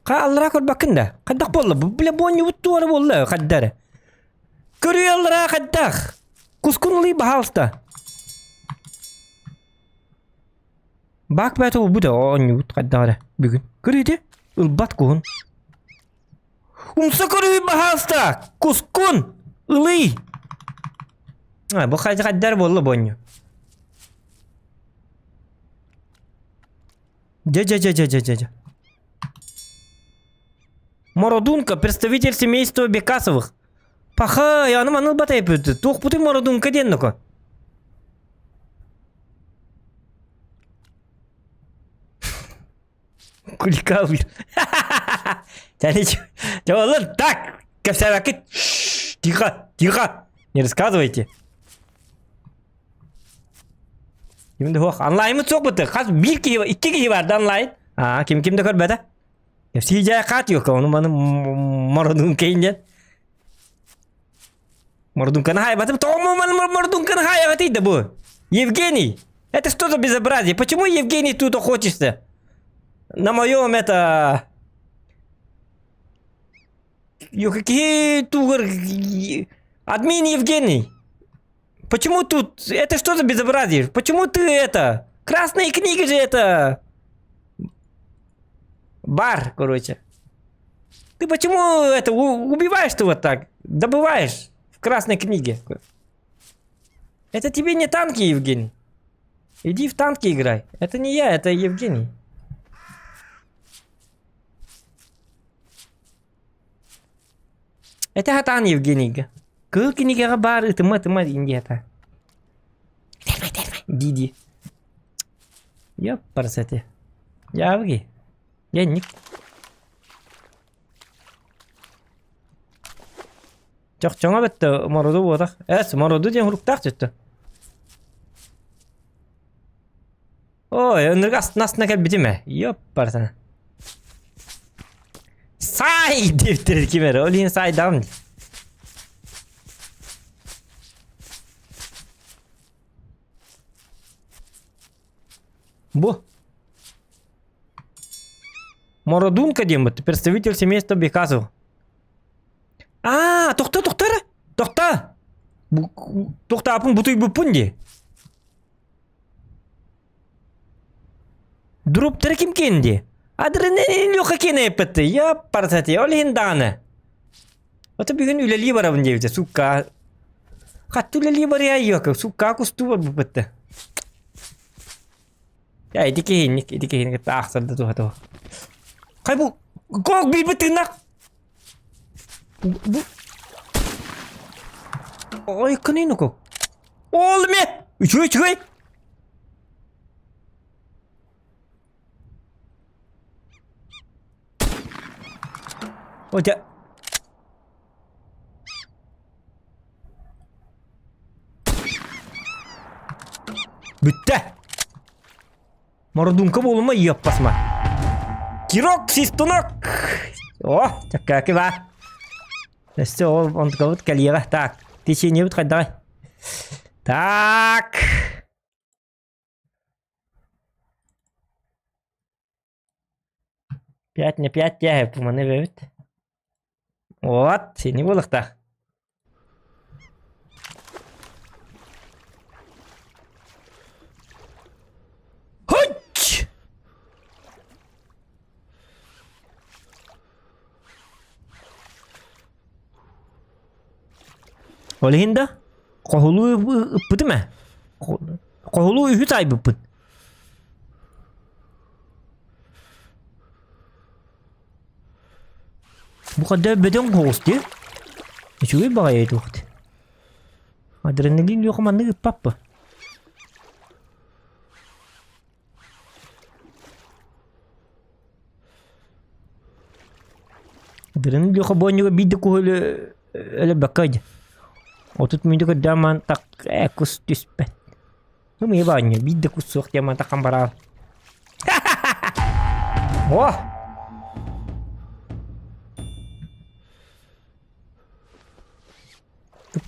Ха аллараа көрбөккүн да. Хайдах буолла? Бля буонньубут туора буолла хайда эрэ. Көрүй аллараа хайдах? Кускун ылый баһаалыста. Баак бэйэтэ ылбыт оонньуубут хайдах эрэ бүгүн. Көрүйдэ ылбат куһун. Умса көрүй баһаалыста! Кускун! Ылый! А, бу хайдар буолла буонньу. Дя-дя-дя-дя-дя-дя. Мородунка, представитель семейства Бекасовых. Паха, аны маныл батайпыт. Туох бутун Мородунка диэн ноко. Кулика Так, кэпсээбэккит. Тихо, тихо. Не рассказывайте. Ким да суох. Онлайнмыт суох быты. Хас биир киһи, икки киһи бар да онлайн. Аа, ким ким да көрбөтө. Сиижээ хаат yok ону маны мородунка диэн. Мордунканы хайбатым. Тоҕо мордунканы хайабатый да бу? Евгений, это что за безобразие? Почему Евгений тут охотишься? На моем это... Какие тугар... Админ Евгений! Почему тут... Это что за безобразие? Почему ты это... Красные книги же это... Бар, короче. Ты почему это убиваешь ты вот так? Добываешь в красной книге. Это тебе не танки, Евгений. Иди в танки играй. Это не я, это Евгений. Это хатан Евгенийга. Кыыл кинигэҕэ баар ытыма-ытыма диэн Диди. Ёппарсати. Явги. Янник. Чохчоҥо бэтте мороду буотах. Эс, мороду диэн хуруктаах түттэ. Ой, ынырык астына-астына кэлбитим ээ. Ёппарсана. Сай диэбиттэр ким эрэ. Ол иһин сайдаҕым дии. Бу. Мородунка диэммит, представитель семейства Бекасов. Аа, тохто, тохто эрэ. Тохто. Тохтаапын бутуйбуппун дии. Дроптары ким киэнди? Адреналин Леха киэнэ эппэтти. Я парсати, ол иһин даҕаны. Ото бүгүн үлэлии барабын диэбитэ, сукка. Хатты үлэлии барыа йока, сукка кустуу барбыппытта. Я ити киһинник, ити киһини кытта аахсарда туһа туһа. Хай бу, кок билбит тыыннах. Бу Ой, кынын ко. Ол ме! Үчүгэй, үчүгэй! О, дьэ. Бүттэ. Мордунка буолума иэппасма. Кирок систунок! О, чаккаки ба. Өссө ол онтукабыт кэлиэҕэ. Так, течениебит хайдаҕай? Так. Пять на пять тяһэ маны эбэбит. Вот, сини буолуохтаах. Хойч! Ол иһин да хоһулуу ыппытым ээ. Хоһулуу үһү таайбыппыт. Бу ханна бөдөҥ соҕус дии. Үчүгэй баҕайы туохт. Адреналин лүөхэ маннык ыппаппы. Адреналин лүөхэ буонньуга биир да куһу өлөрбөккө дии. 30 мүнүүтэ көрдөөн маан так ээ кус түспэт. Ымыйа баанньа биир да кус суох диэн мантаххан бараал. О!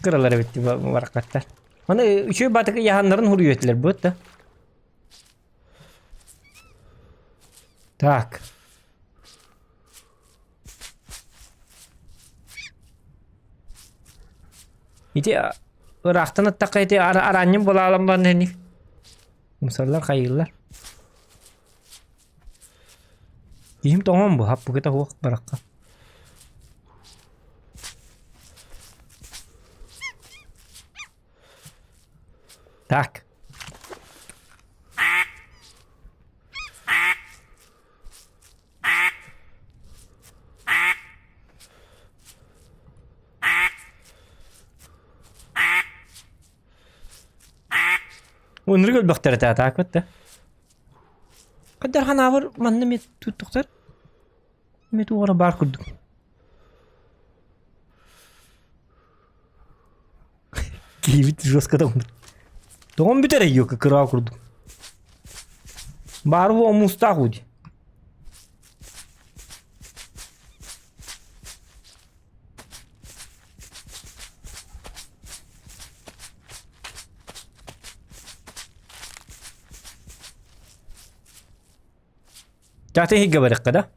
Кыралар эбит баракаттар. Аны үчүгэй баатык ыйаһаннарын хуруйу этилэр бу да. Так. Ити ыраахтан аттахха ити араанньым булаалан баран ини. Мусорлар хайыыллар. Киһим тоҥон бу хаппыкыта суох барахха. Так. Ынырык өлбөхтөр этэ атаакыт да. Хайдар ханаабыр манна мет туттуктар. Мет уора баар курдук. Киһибит жестко тоҥмут. Тоҥон бүтэр эйиэхэ кыра курдук. Баар буо муустаах уу дии. Чаатын иһиггэ барыахха да?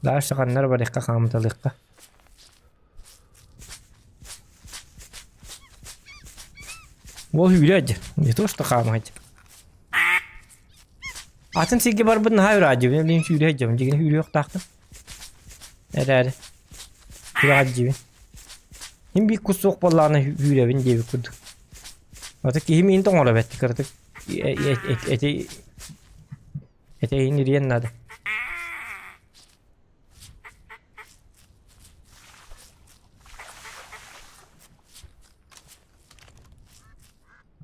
Дальше ханнар барыахха хаамыталыахха. Ол үүрэ Не то что хаамаһыт. Атын сиргэ барбыт наһаа үраадьыбын, билин сүүрэ сылдьабын, дьигин үүрүөхтаахпын. Эрээри. Үраадьыбын. Мин биир кус суох буоллаҕына үүрэбин диэбит курдук. Ата киһи миин тоҥоро бэт кыратык эти этэйин ириэн надо.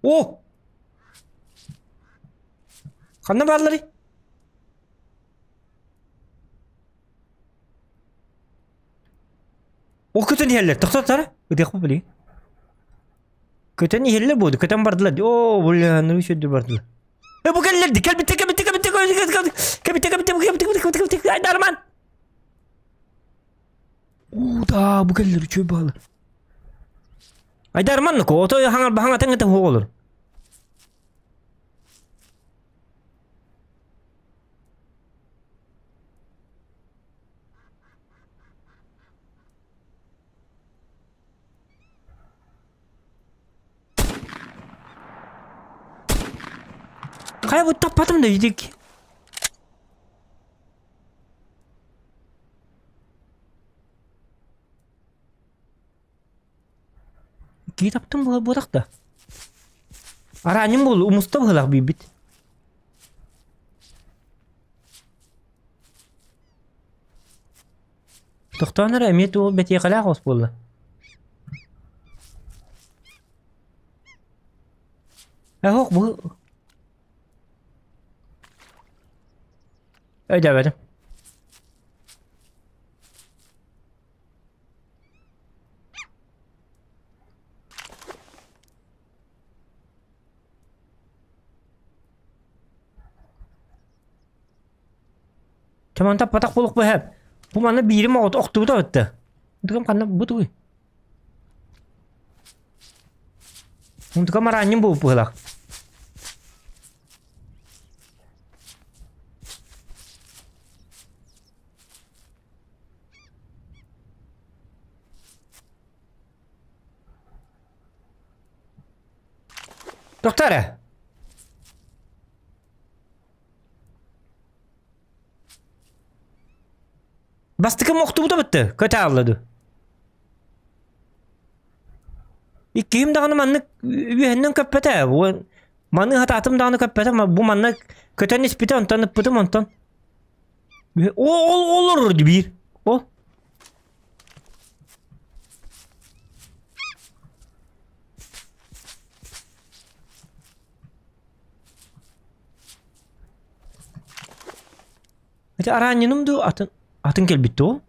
О! Ханна баалларый? Ол көтөн иһэллэр. Тохтотор. Ытыахпын билигин. Көтөн иһэллэр буолду. Көтөн бардылар. Оо, бля, ну еще бардылар. Э, бу кэллэр ди. Кэлбиттэ, кэлбиттэ, кэлбиттэ, кэлбиттэ, кэлбиттэ, кэлбиттэ, кэлбиттэ, кэлбиттэ, кэлбиттэ, Ай, Дарман! Уу, да, бу кэллэр үчүгэй баалы. Айдарман, ото хаҥар баһаҥ атаҥ это хуолор. Хайа бу таппатым да идик. Кии таптым буолбатах да. Араанньым буолу умуста быһылаах биирбит. Тохтоон эрэ эмиэ туох бэтиэхэлээх ос буолла. Эһох бу Өйдөөбөтүм. Чаман таппатах буолуох быһа. Бу манна биирим оҕото охтубута бытта. Дыгым ханна бу тугуй? Унтука мараанньым буолуп быһылаах. Тохтоо эрэ. Бастакы мохтубута бытты, көтө аалла дуу. Иккиһим даҕаны маннык үөһэннэн көппөтө. Бу маны хатаатым даҕаны көппөтө. Бу манна көтөн испитэ, онтон ыппытым, онтон. Ол ол олорор биир. Ол. Ити араанньыным дуу атын атын кэлбит дуо?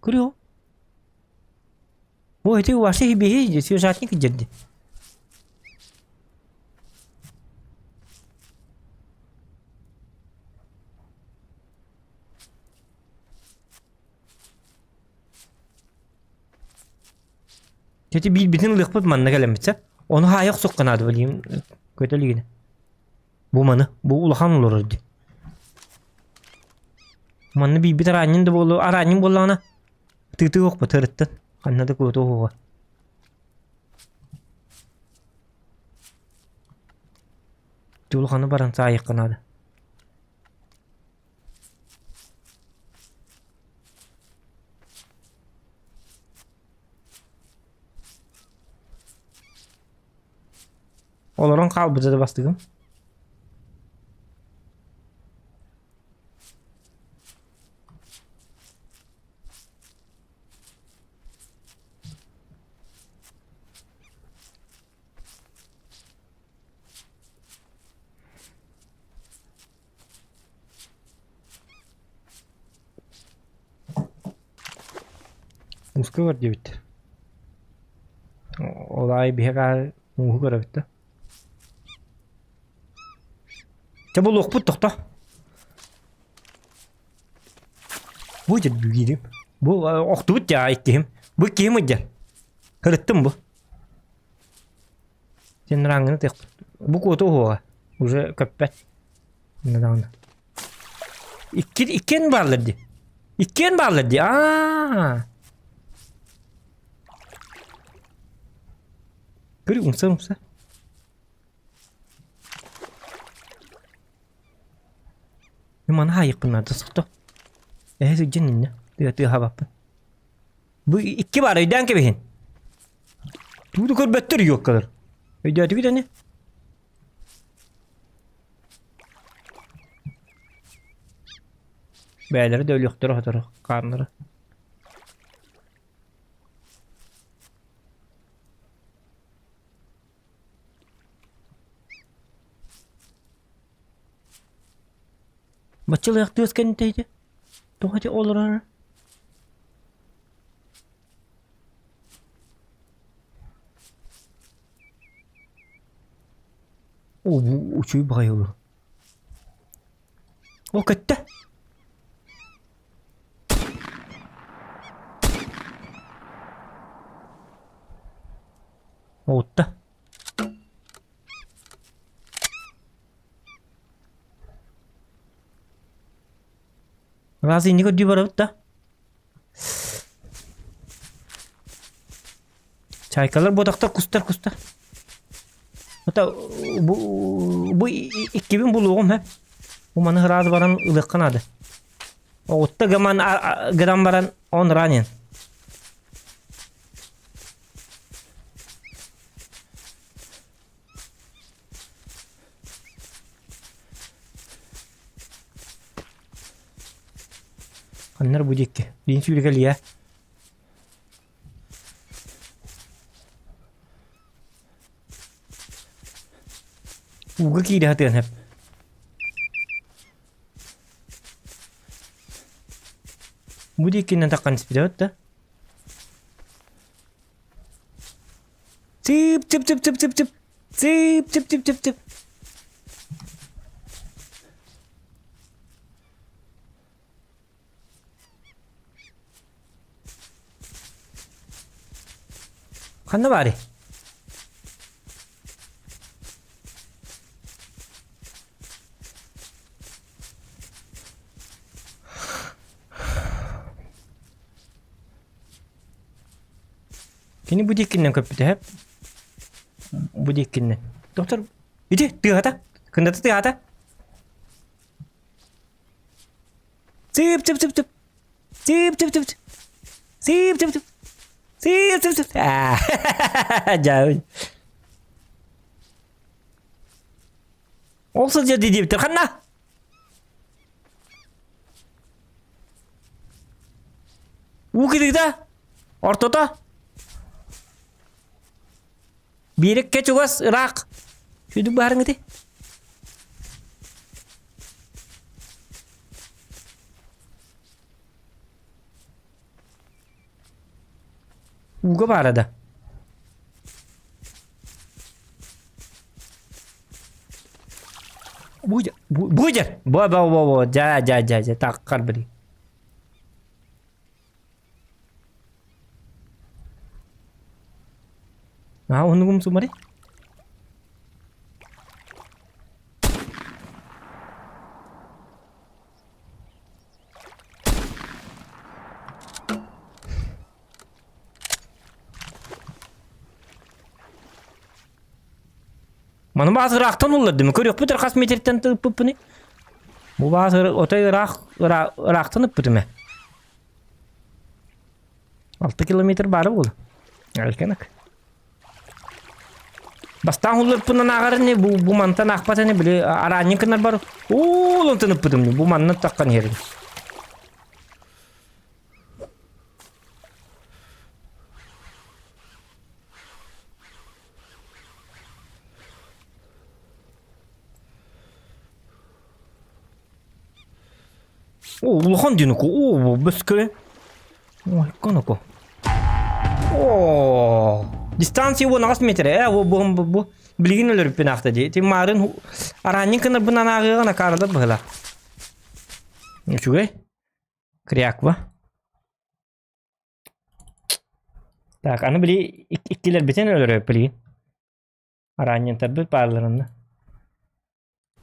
Көрүө. Бу ити ваши биһи сюжетник дьэрди. Ити биирбитин ылыахпыт манна кэлэммит сөп. Ону хаайа охсуохха наада билигин көтө илигинэ. Бу маны, бу улахан олорор дии. Манна биирбит араанньын да буолуо, араанньын буоллаҕына тыытыы охпут ырыттын. Ханна да куотуо уһуга. Ити улаханы баран саайыахха наада. Олорон хаалбыта да бастыгым. Мууска бар диэбит. Ол аайы биһиэхэ аайы мууһу көрөбүт да. Чэ булуохпут тохто. Бу дьэ бүгүнүм. Бу охтубут дьэ иккиһим. Бу иккиһим ыдьа. Ырыттым бу. Сен рангыны тыахпыт. Бу куоту уһуоҕа. Уже көппөт. Недавно. Икки, иккиэн бааллар дии. Иккиэн бааллар дии. Аа. Көрү умса умса. Маны хаайыкпын наада сохто. Эһэ сылдьан иннэ. Тыа тыа хабаппын. Бу икки баар өйдөөн кэбиһин. Тугу көрбөттөр юоккалар. Өйдөөтүгүт аны? Бэйэлэрэ да өлүөхтэрэ сотору хааннара. Баччалыах тыас кэннитэ ити. Тоҕо ити олорор? Оо, бу үчүгэй баҕайы олор. О, көттө. Оҕутта. Раз инник көрдүү барабыт да. Чайкалар буотахтар кустар кустар. Ото бу, бу иккибин булуоҕум һэ. Бу маны сразу баран ылыахха наада. Оҕутта гаман гынан баран он ранен. Ханнар бу диэки. Биин сүүрүкэлиэ. Ууга киирэ сатыан сөп. Бу диэкинэн таххан испитэ да? Цып цып цып цып цып цып. Цып цып цып цып цып. Ханна баарый? Кини бу диэкинэн көппүтэ сөп. Бу диэкинэн. Доктор, ити тыаһата. Кындата тыаһата. Цып цып цып цып. Цып цып цып. Цып цып цып. Цып цып цып. Дьэ. Ол сылдьар дии диэбиттэр ханна? Уу кытыыта? Ортото? Биэрэккэ чугас, ыраах. Сүдүк баарыҥ ити. Ууга баара да. Бу бу бу бу бу бу дьа дьа дьа дьа таккар били. Аа оннугум сумари. Маны баас ыраахтан уллардым. Көрүөхпүт хас метртэн тыыппыппыный? Бу баас отой ыраах ыраахтан ыппытым ээ. 6 километр баара буолла. Әлкенек. Бастаан улларпынан ааҕар бу, бу мантан аахпат ини били араанньын кынар бар. Уул онтон ыппытым бу манна таххан иһэрин. О, улахан диэн око. О, бөскө. Ой, коноко. О, дистанция 18 метр. Э, бу бу бу билигин өлөрүппүн аахта дии. Ти маарын араанньын кынарбын анааҕыаҕын акааралар быһыла. Үчүгэй. Кряква. Так, аны били иккилэрбитин өлөрөп билигин. Араанньантарбыт баалларынна.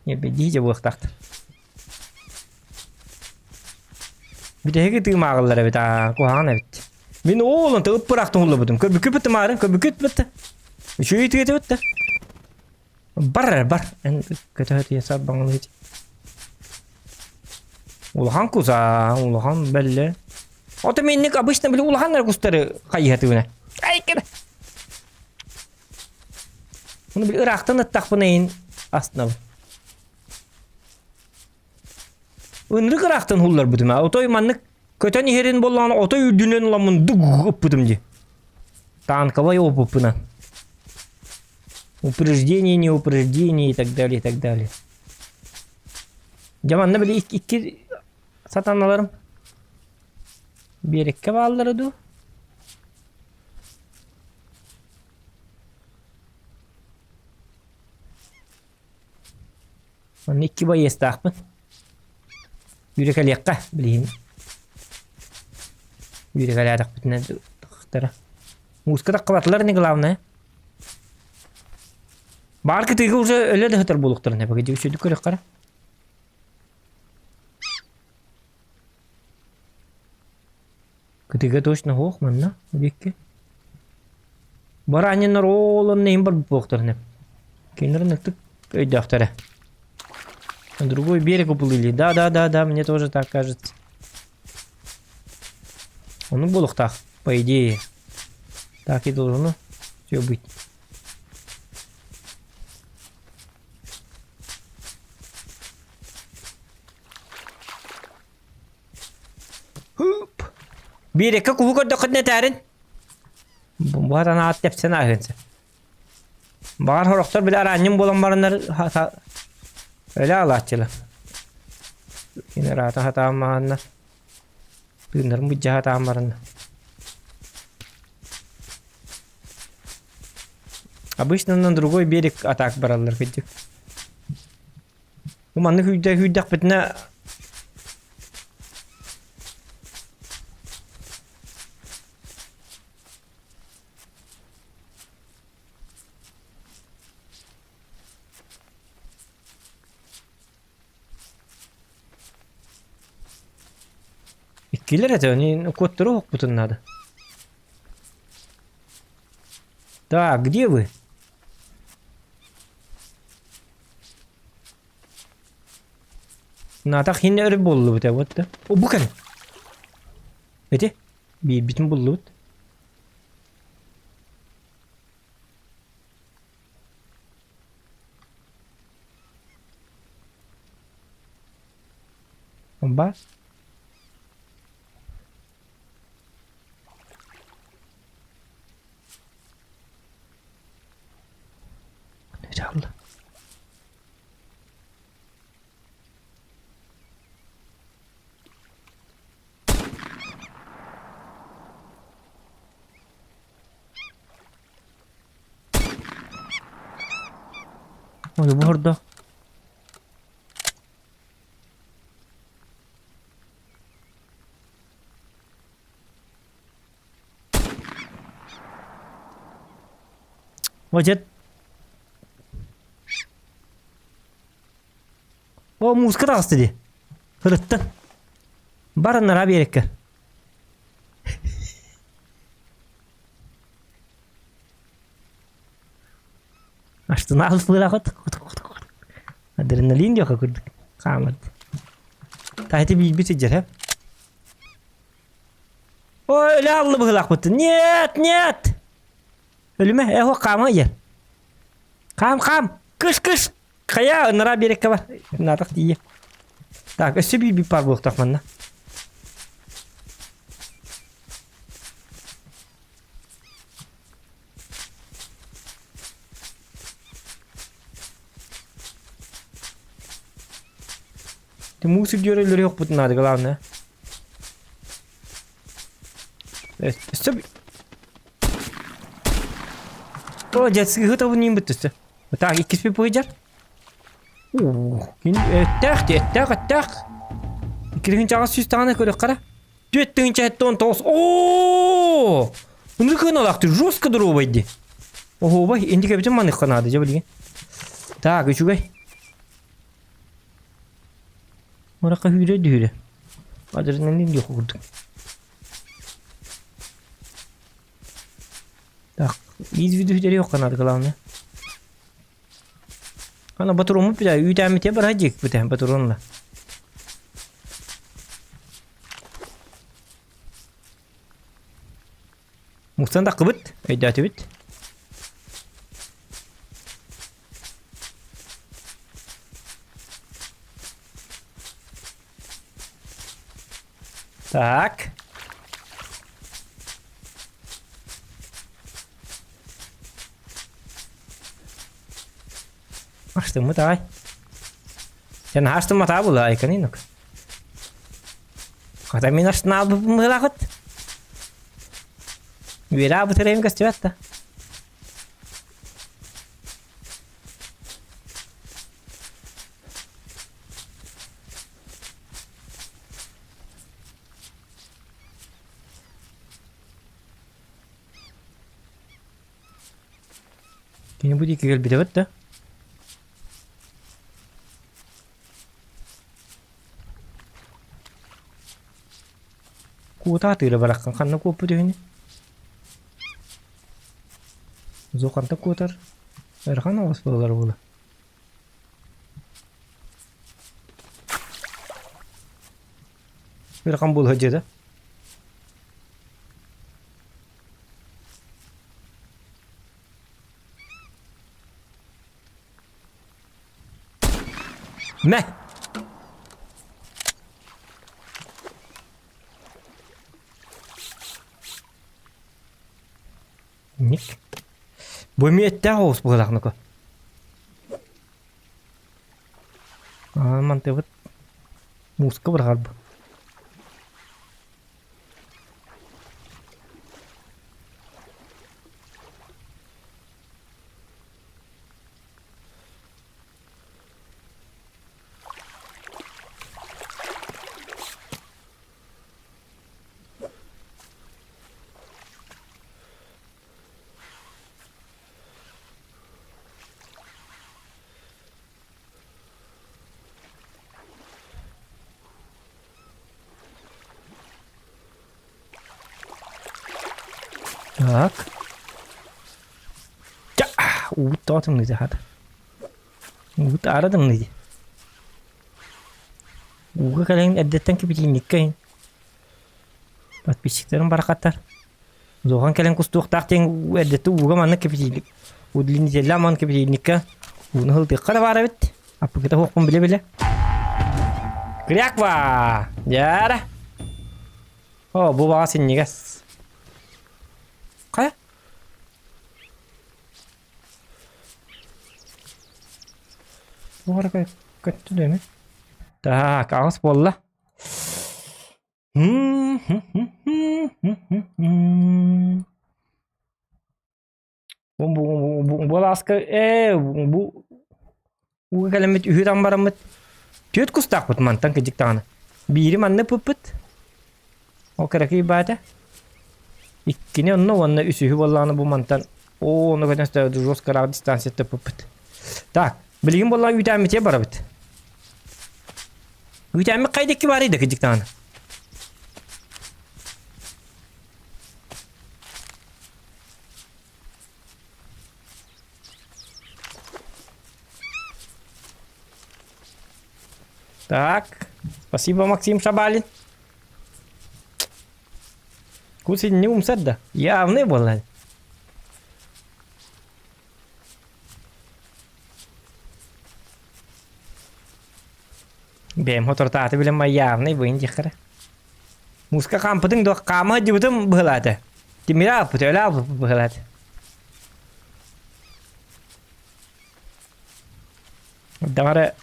Дии буохтаахтар. Бүтэһиги тыымааҕыллар эбит аа куһаҕан эбит. Мин оолун тыып бырахтын уллубутум. Көбүкү бытты маарын көбүкүт бытты. Үчүгэй тыгыты бытты. Бар бар. Эн көтөһө тиэ сарбаҥылыч. Улахан куса, улахан белле. Ото минник обычно били улахан кустары хайыһатыбына. Ай кere. Bunu bir ыраахтан ыттахпына иһин астынабын. Ынырык ыраахтан хулларбытым. Отой маннык көтөн иһэрин боллаҕына отой үрдүнэн ыламмын дуг ыппытым дии. Танковай опыппынан. Упреждение, не упреждение и так далее, и так далее. Дьэ манна били икки сатаналарым биэрэккэ бааллара дуу? Онно икки байыастаахпын. Үүрэ кэлиэххэ билигин. Үүрэ кэлээтэхпитинэ тахтара. Мууска таххыбатылар не главное. Баар кытыыга уже өлө да сытар буолуохтарын эбэгэ үчүгдүк көрүөххэ эрэ. Кытыыга точно суох манна диэки. Бараанньаннар оол онно иһин барбыт буолуохтарын эп. Кинилэр ынырыктык өйдөөхтөрө. На другой берег уплыли. Да, да, да, да, мне тоже так кажется. Оннук буолуохтаах, по идее. Так и должно все быть. Биэрэккэ куһу көрдөххүтүнэ этээрин. Бу анаат тэпсэн ааһыан сөп. Баҕар сорохтор били араанньым буолан бараннар өлө аалааччылар. Кини ыраата сатаан маһаннар. Тыыннарын былдьаһа сатаан бараннар. Обычно на другой берег атак бараллар кырдьык. Бу маннык күүрдэ күүрдэхпитинэ Иккилэр этэ, они куоттара оһохпутун наада. Так, где вы? Натах хин өрү буллубут вот да. О, бу кэн. Эти биирбитин буллубут. Ба. Дьаалла. Ой, бу ордо. Ой, дед. О, музыка таҕыста дии. Ырыттан. Барыннара биэрэккэ. Астына алыспыраахыт. Адреналин диэхэ курдук. Хаамат. Таһити биирбит сылдьар, һэ? Ой, өлө аллы быһылаахпыт. Нет, нет! Өлүмэ, эһо хаама ийэ. Хаам, хаам! Кыш, кыш! Хайа, ыныраа биэрэккэ бар. Наатах тиийэ. Так, өссө биир паар буолуохтаах манна. Ты мусор дьөрөлөрү хоппутун наада, главное. Өссө О, дьэ, сыыһы тобун быт өссө. Так, иккис пыйдьар. Эттээх дии, эттээх, эттээх. 2 800 таҕана көрүөххэ 4 079. Оо! Ынырык ыналаах жестко дробай дии. Оһуобай, инди кэбитин маныхха наада дьэ билигин. Так, үчүгэй. Мыракка хүүрэ дүһүрэ. Адреналин диэх курдук. Так, из виду хүтэриэххэ наада главное. Ана батуруммут бля үүтээммитэ бараа диэкпитэ батурунна. Мустан таххыбыт, өйдөөтүбүт. Так. Астыммыт аҕай. Дьэ наһаа астымматаҕа буолла айканинок. Хата мин астынаалбыппын быһыылаахыт. Үөрэ аабыт эрэйим көстүбэт да. Кини бу диэки кэлбитэбит да? Куота атыыра бараххан ханна куоппут үһүнүй? Зоханта куотар. Ыарахан оҕус буолар буолуо. Ыарахан буолуо дьиэтэ. Мэ! Ник. Бу эмиэ эттээх оҕус быһыылаах нука. Аа, мантыбыт мууска быраҕар бу. Так. Ча, уут тоҕо тымныйда хата. Уут аара тымныйда. Ууга кэлэн эрдэттэн кипитиинниккэ Подписчиктарым барахаттар. Зохан кэлэн кустуохтаах диэн эрдэттэн ууга маннык кипитиинник удлинителлээх маннык кипитиинниккэ ууну сылдьыахха да баар эбит. Аппыкыта суохпун билэ-билэ. Кряква! Дьара! О, бу баҕа синньигэс. Хайа? Туох эрэ көттө дөө Так, аҕыс буолла. Бу алааска ээ бу ууга кэлэммит үһү таҥ бараммыт түөрт кустаахпыт мантан кыдьык даҕаны. Биири манна ыппыппыт. Ол кыракый баата. Иккини онно уонна үсүһү буоллаҕына бу мантан оо ону көтөн жестко ыраах дистанцияттан ыппыппыт. Так, билигин буоллаҕа үүтээммитигэр барабыт. Үүтээммит хайда икки баарый да кыдьык даҕаны. Так, спасибо, Максим Шабалин. Кус не умсар да? Явный буолла. Бэйэм соторутааҕыта билэн майаавнай быйын диэххэ Мууска хаампытыҥ дуо? Хаама сылдьыбытым быһылаата. Тимири аалпыт, өлө аалпыт быһылаата. Даҕара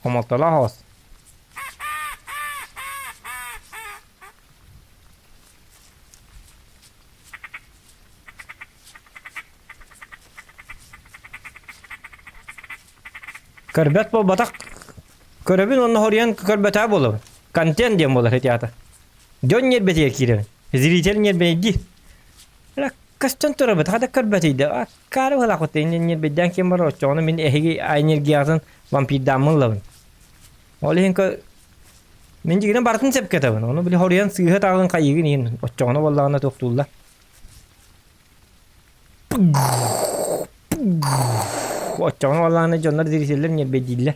Хомолтолоох оҕус. Көрбөт буолбатах. Көрөбүн уонна хоруйан көрбөтөө буолабын. Контент диэн буолар ити аата. Дьон ньиэрбэтигэр киирэбин. Зритель ньиэрбэйдии. Көстөн турабыт, хата көрбөтүйдэ. Аккаары быһалаах ньиэрбэйдээн ким бар оччоҕуна мин эһиги энергияҕытын вампирдааммын ылабын. Ол иһин мин дьигинэн барытын сөпкө этэбин. Ону били хоруйан сыыһа таҕын хайыгын иһин оччоҕуна буоллаҕына туохтууллар. Оччоҕуна буоллаҕына дьоннор зрителлэр ньиэрбэйдииллэр.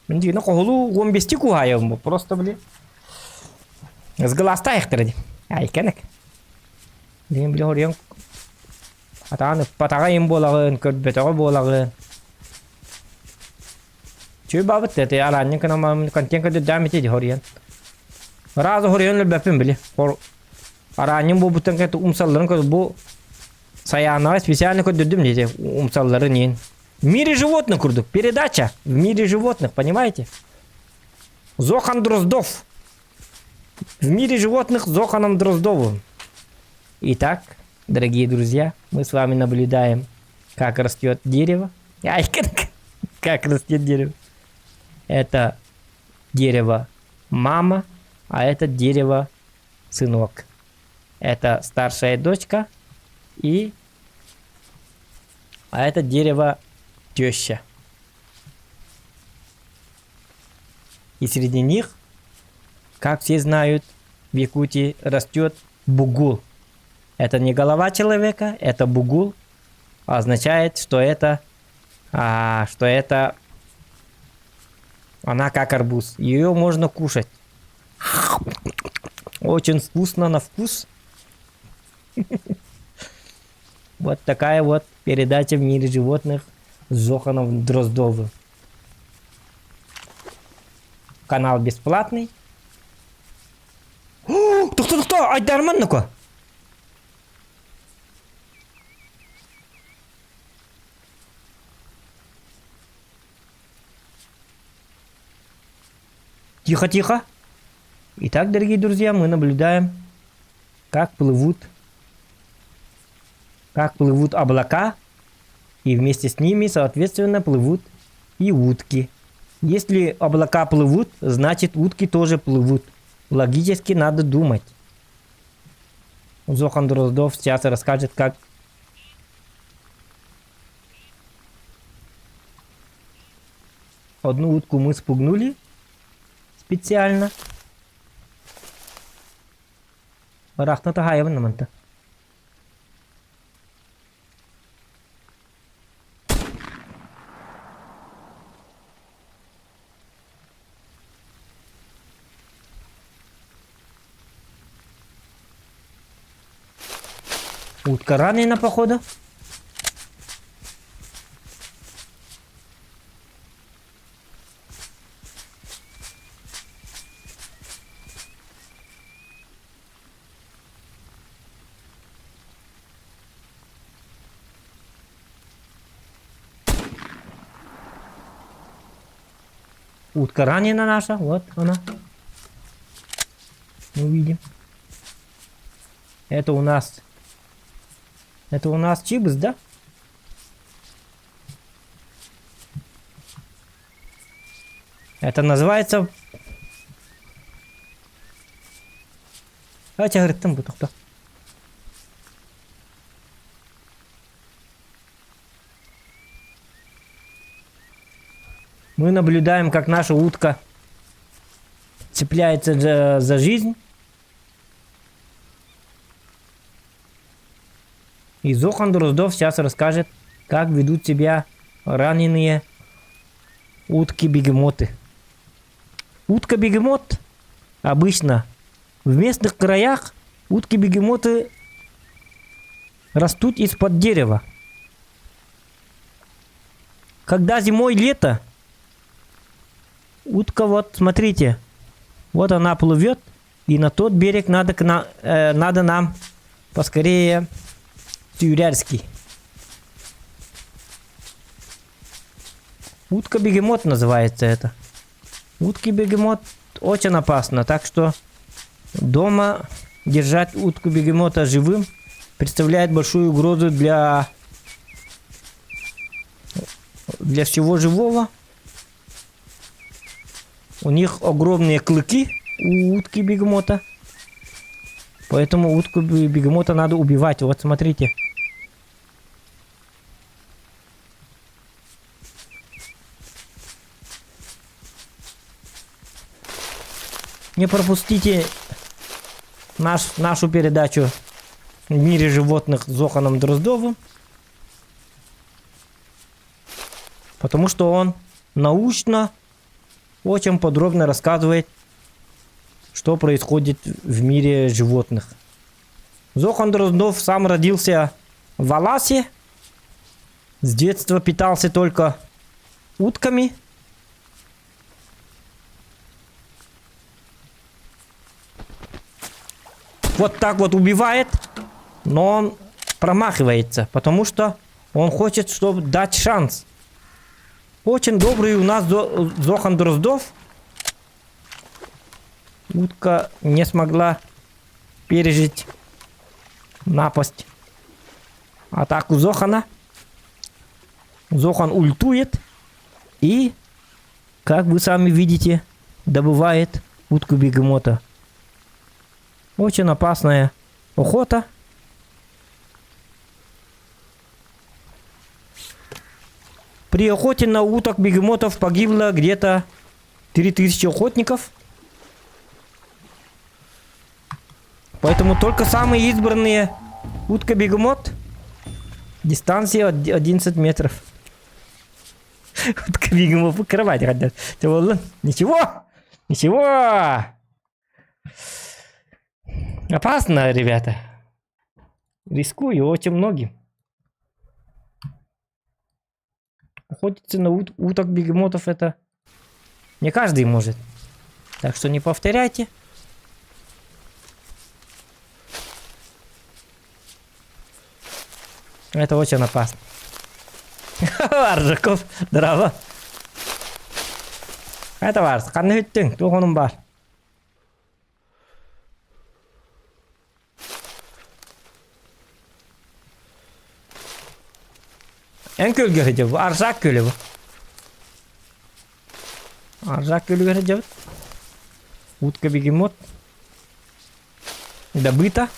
Мин дьигинэ хоһулуу 15 куһаайабын бу просто били сгласта айахтара ди айканак Дигин били хоруйан атаан ыппатаҕа им буолаҕын көрбөтөҕө буолаҕын Чүй бабыт да те араанньын кынамам контент көрдөрдөөн ити ди хоруйан Разы хоруйан өлбөппүн били Араанньын буолбуттан кэт умсалларын көр бу Саянаҕа специально көрдөрдүм дии умсалларын иин В мире животных курдук. Передача в мире животных, понимаете? Зохан Дроздов. В мире животных Зоханом Дроздовым. Итак, дорогие друзья, мы с вами наблюдаем, как растет дерево. Ай, как, как растет дерево. Это дерево мама, а это дерево сынок. Это старшая дочка. И а это дерево теща. И среди них, как все знают, в Якутии растет бугул. Это не голова человека, это бугул. Означает, что это, а, что это она как арбуз. Ее можно кушать. Очень вкусно на вкус. Вот такая вот передача в мире животных с Зоханом Дроздовым. Канал бесплатный. Тохто, тохто, айдарман ну-ка. Тихо, тихо. Итак, дорогие друзья, мы наблюдаем, как плывут, как плывут облака, и вместе с ними, соответственно, плывут и утки. Если облака плывут, значит утки тоже плывут. Логически надо думать. Зохан Дроздов сейчас расскажет, как одну утку мы спугнули специально. Рахна таһаайабын манта. Утка ранена, походу. Утка ранена наша, вот она. Мы видим. Это у нас... Это у нас чибыс, да? Это называется... Давайте, говорит, там будет кто. Мы наблюдаем, как наша утка цепляется за, за жизнь. И Зохан Дроздов сейчас расскажет, как ведут себя раненые утки-бегемоты. Утка-бегемот обычно в местных краях утки-бегемоты растут из-под дерева. Когда зимой лето, утка вот, смотрите, вот она плывет, и на тот берег надо, к на, э, надо нам поскорее Тюрярский. Утка-бегемот называется это. Утки-бегемот очень опасно, так что дома держать утку-бегемота живым представляет большую угрозу для, для всего живого. У них огромные клыки у утки бегемота. Поэтому утку бегемота надо убивать. Вот смотрите. Не пропустите наш, нашу передачу в мире животных с Зоханом Дроздовым. Потому что он научно очень подробно рассказывает, что происходит в мире животных. Зохан Дроздов сам родился в Аласе. С детства питался только утками. Вот так вот убивает, но он промахивается, потому что он хочет, чтобы дать шанс. Очень добрый у нас Зохан Дроздов. Утка не смогла пережить напасть. Атаку Зохана. Зохан ультует и, как вы сами видите, добывает утку бегемота. Очень опасная охота. При охоте на уток бегемотов погибло где-то 3000 охотников. Поэтому только самые избранные утка-бегемот дистанция 11 метров. Утка-бегемот кровать хотят. Ничего! Ничего! Опасно, ребята. Рискую очень многим. Охотиться на ут уток бегемотов это не каждый может. Так что не повторяйте. Это очень опасно. Аржаков, здраво. Это бар, ханна бүттүҥ, туох онун бар. Эн күөлгэ сылдьабыт, Аржак күөлэ бу. Аржак күөлүгэр сылдьабыт. Утка бегемот. Добыто.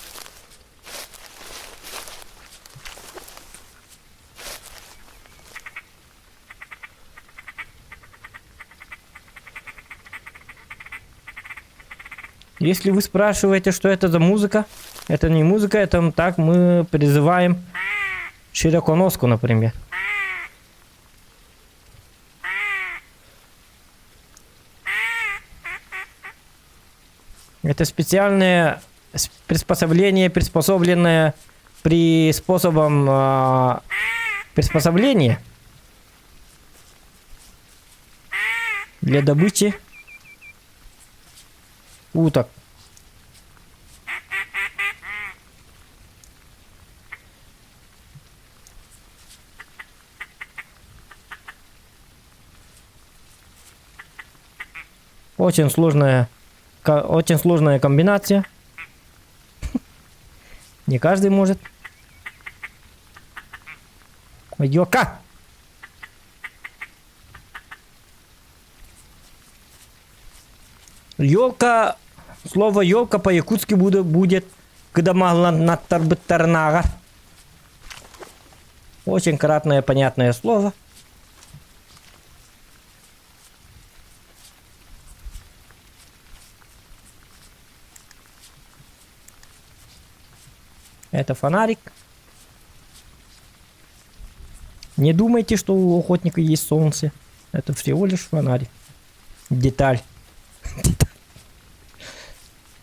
Если вы спрашиваете, что это за музыка, это не музыка, это так мы призываем широконоску, например. Это специальное приспособление, приспособленное при способом э, приспособления для добычи уток. Очень сложная, очень сложная комбинация. Не каждый может. Йока! Елка, слово елка по-якутски будет, будет кыдамаһланнаттарбыттарынааҕар. Очень кратное, понятное слово. Это фонарик. Не думайте, что у охотника есть солнце. Это всего лишь фонарик. Деталь.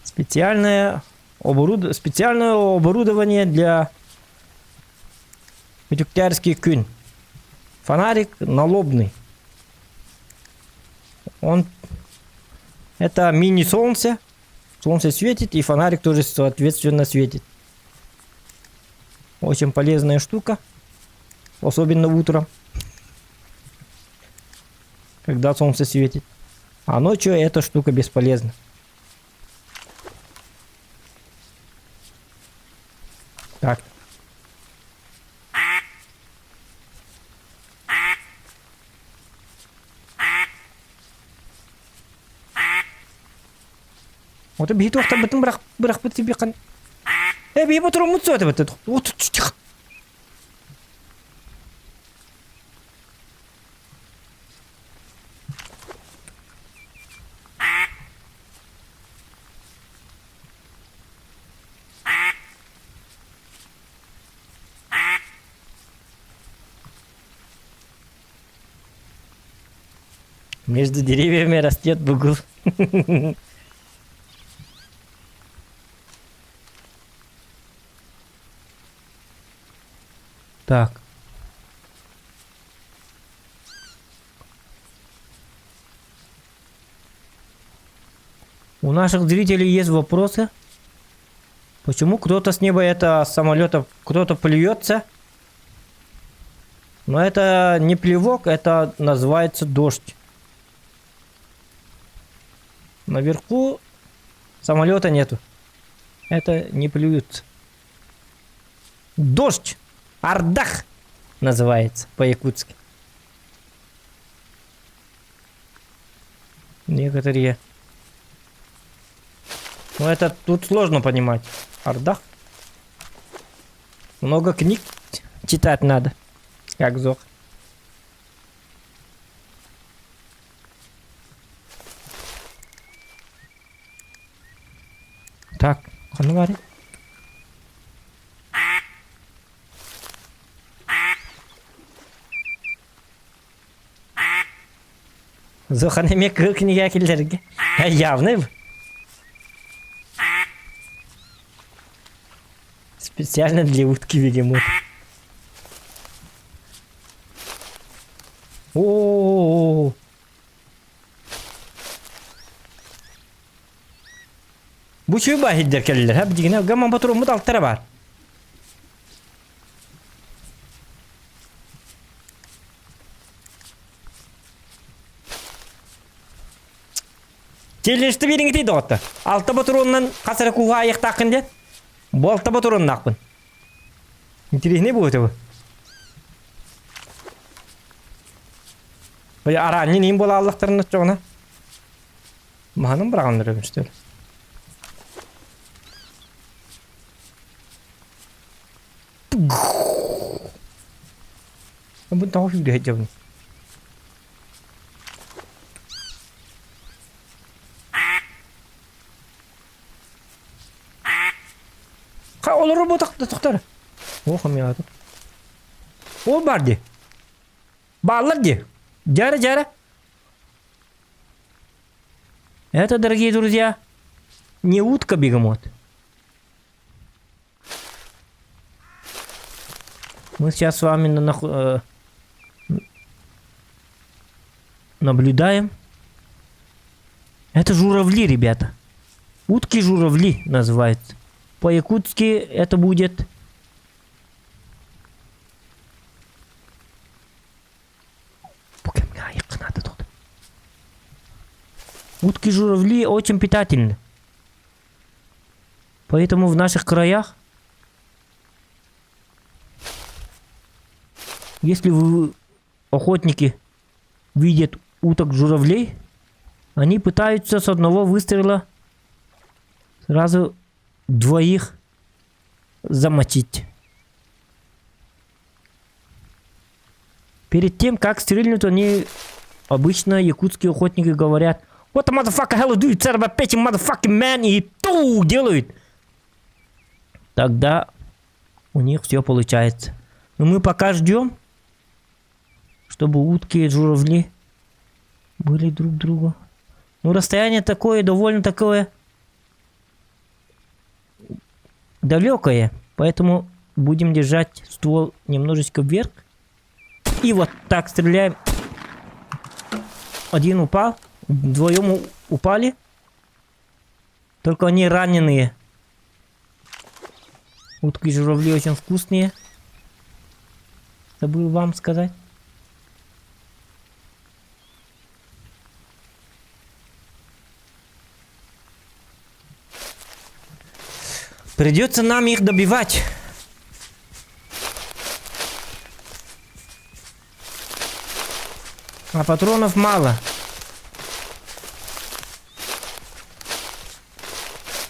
Специальное, оборуд... Специальное оборудование для Үтүктээрский күн. Фонарик налобный. Он... Это мини-солнце. Солнце светит, и фонарик тоже соответственно светит. Очень полезная штука. Особенно утром. Когда солнце светит. А ночью эта штука бесполезна. Так. Ото биһи туохтарбытын бырах бырахпыт сибихан. Э биһи ботуроммут суо этэ Вот тихо. Между деревьями растет бугул. Так. У наших зрителей есть вопросы. Почему кто-то с неба это с самолета, кто-то плюется? Но это не плевок, это называется дождь. Наверху самолета нету. Это не плюются. Дождь! Ардах называется по-якутски. Некоторые. Ну это тут сложно понимать. Ардах. Много книг читать надо. Как Зох. Так, ханна баарый? Зохан эмиэ кыыл кинигэ киллэргэ. Явный. Специально для утки бегемот. О-о-о-о. Бу үчүгэй баһыйдар кэллилэр, ха билигин гамма ботурууммут алтара баар. Челленджти биэриҥитий доҕоттор. Алта ботуруонунан хас эрэ кууһу аайыахтааххын диэн. Бу алта ботуруоннаахпын. Интириэһинэй буолуо бу. Били араанньын иин буолааллахтарын оччоҕуна. Маһанын быраҕаннар өбүстэр. Бу тоҕо сүүрэ сылдьабын? Ха олорор буотах тохтор. О хамыйаата. Ол бар дии. Бааллар дии. Дьара дьара. Это, дорогие друзья, не утка бегемот. Мы сейчас с вами на, э, наблюдаем. Это журавли, ребята. Утки-журавли называются. По-якутски это будет... Утки-журавли очень питательны. Поэтому в наших краях, если вы, охотники, видят уток-журавлей, они пытаются с одного выстрела сразу двоих замочить. Перед тем, как стрельнут, они обычно якутские охотники говорят What the motherfucker hell do you son of a bitch motherfucking man и ту делают. Тогда у них все получается. Но мы пока ждем, чтобы утки и журавли были друг другу. Ну, расстояние такое, довольно такое далекое. Поэтому будем держать ствол немножечко вверх. И вот так стреляем. Один упал. Вдвоем упали. Только они раненые. Утки и журавли очень вкусные. Забыл вам сказать. Придется нам их добивать. А патронов мало.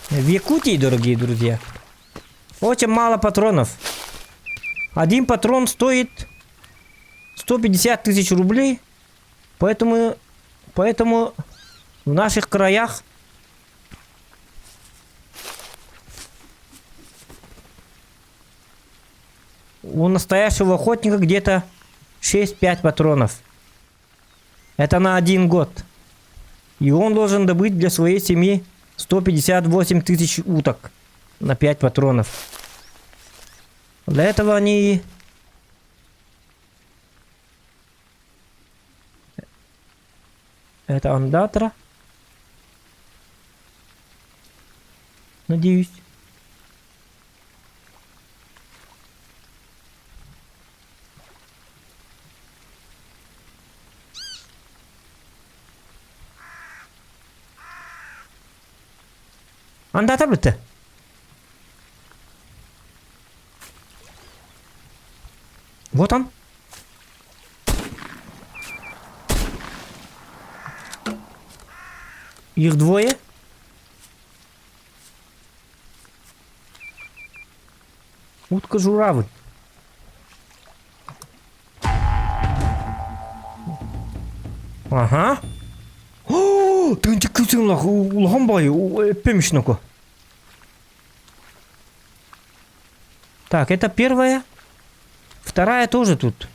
В Якутии, дорогие друзья, очень мало патронов. Один патрон стоит 150 тысяч рублей. Поэтому, поэтому в наших краях у настоящего охотника где-то 6-5 патронов. Это на один год. И он должен добыть для своей семьи 158 тысяч уток на 5 патронов. Для этого они... Это андатра. Надеюсь. Андатар бүттэ. Вот он. Их двое. Утка журавль. Ага. Тыынча күүсүн улахан баҕайы эппэмиш ноко. Так, это первая. Вторая тоже тут.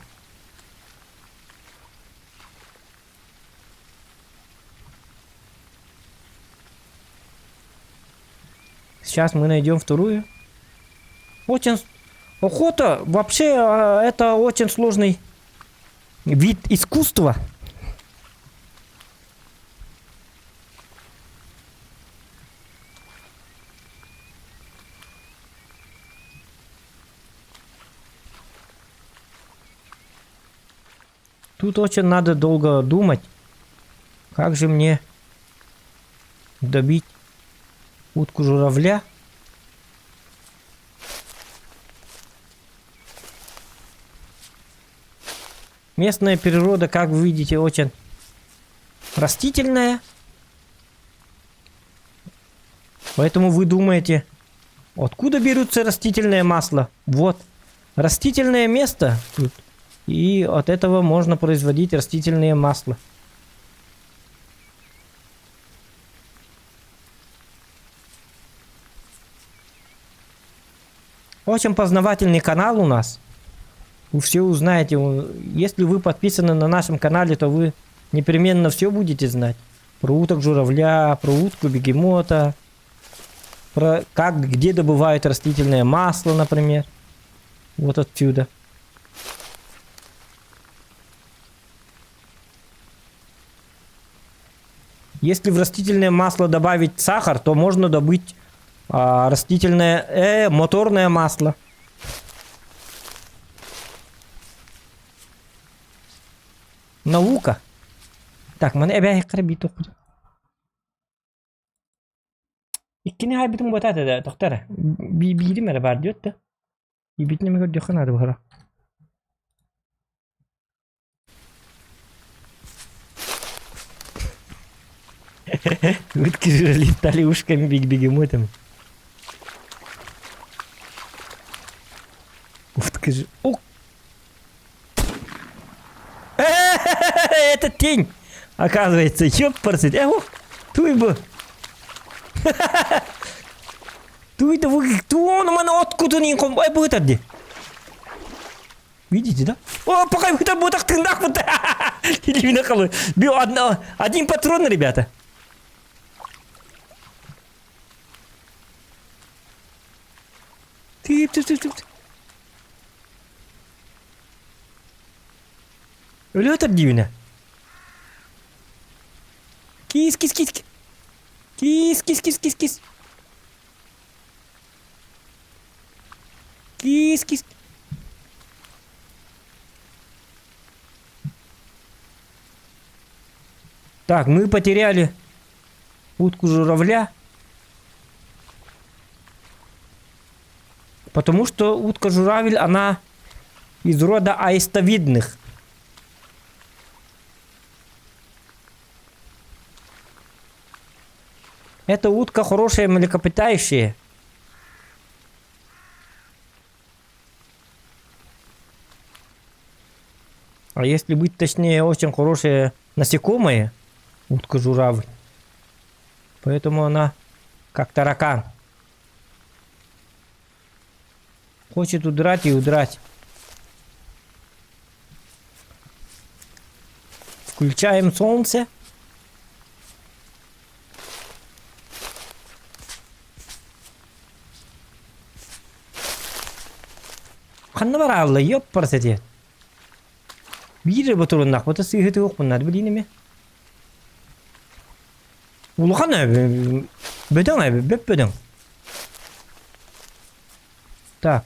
Сейчас мы найдем вторую. Очень... Охота вообще а, это очень сложный вид искусства. Тут очень надо долго думать, как же мне добить утку журавля. Местная природа, как вы видите, очень растительная. Поэтому вы думаете, откуда берутся растительное масло? Вот, растительное место тут. И от этого можно производить растительное масло. Очень познавательный канал у нас. Вы все узнаете. Если вы подписаны на нашем канале, то вы непременно все будете знать. Про уток журавля, про утку бегемота, про как, где добывают растительное масло, например. Вот отсюда. Если в растительное масло добавить сахар, то можно добыть а, растительное, э, моторное масло. Наука. Так, маны эбээ бит тохпут. Иккини хайбытым буотаата да, тохтара. Биирим эрэ баар диэт да. Ибитин эмэ көрдүөххэ наада буһара. Утки же летали ушками бег-бегемотом. Утка же... О! Это тень! Оказывается, ёпарсит. Эх, туй бы. Туй да вы... Туон мана откуда не ком... Ай, будет отди. Видите, да? О, пока это будет тындах вот. Один патрон, ребята. Тып, тып, тып, тып. Өлө диибинэ. Кис, кис, кис. Кис, кис, кис, кис, кис. Кис, кис. Так, мы потеряли утку журавля. Потому что утка-журавль, она из рода аистовидных. Эта утка хорошая млекопитающая. А если быть точнее, очень хорошие насекомые, утка-журавль. Поэтому она как таракан. Хочет удрать и удрать. Включаем солнце. Ханна бараалла, ёппарс этиэ. Биир ботуруннахпыта сыыһы туохпуннар билиин эмэ. Улахан бөдөҥ бөп бөдөҥ. Так.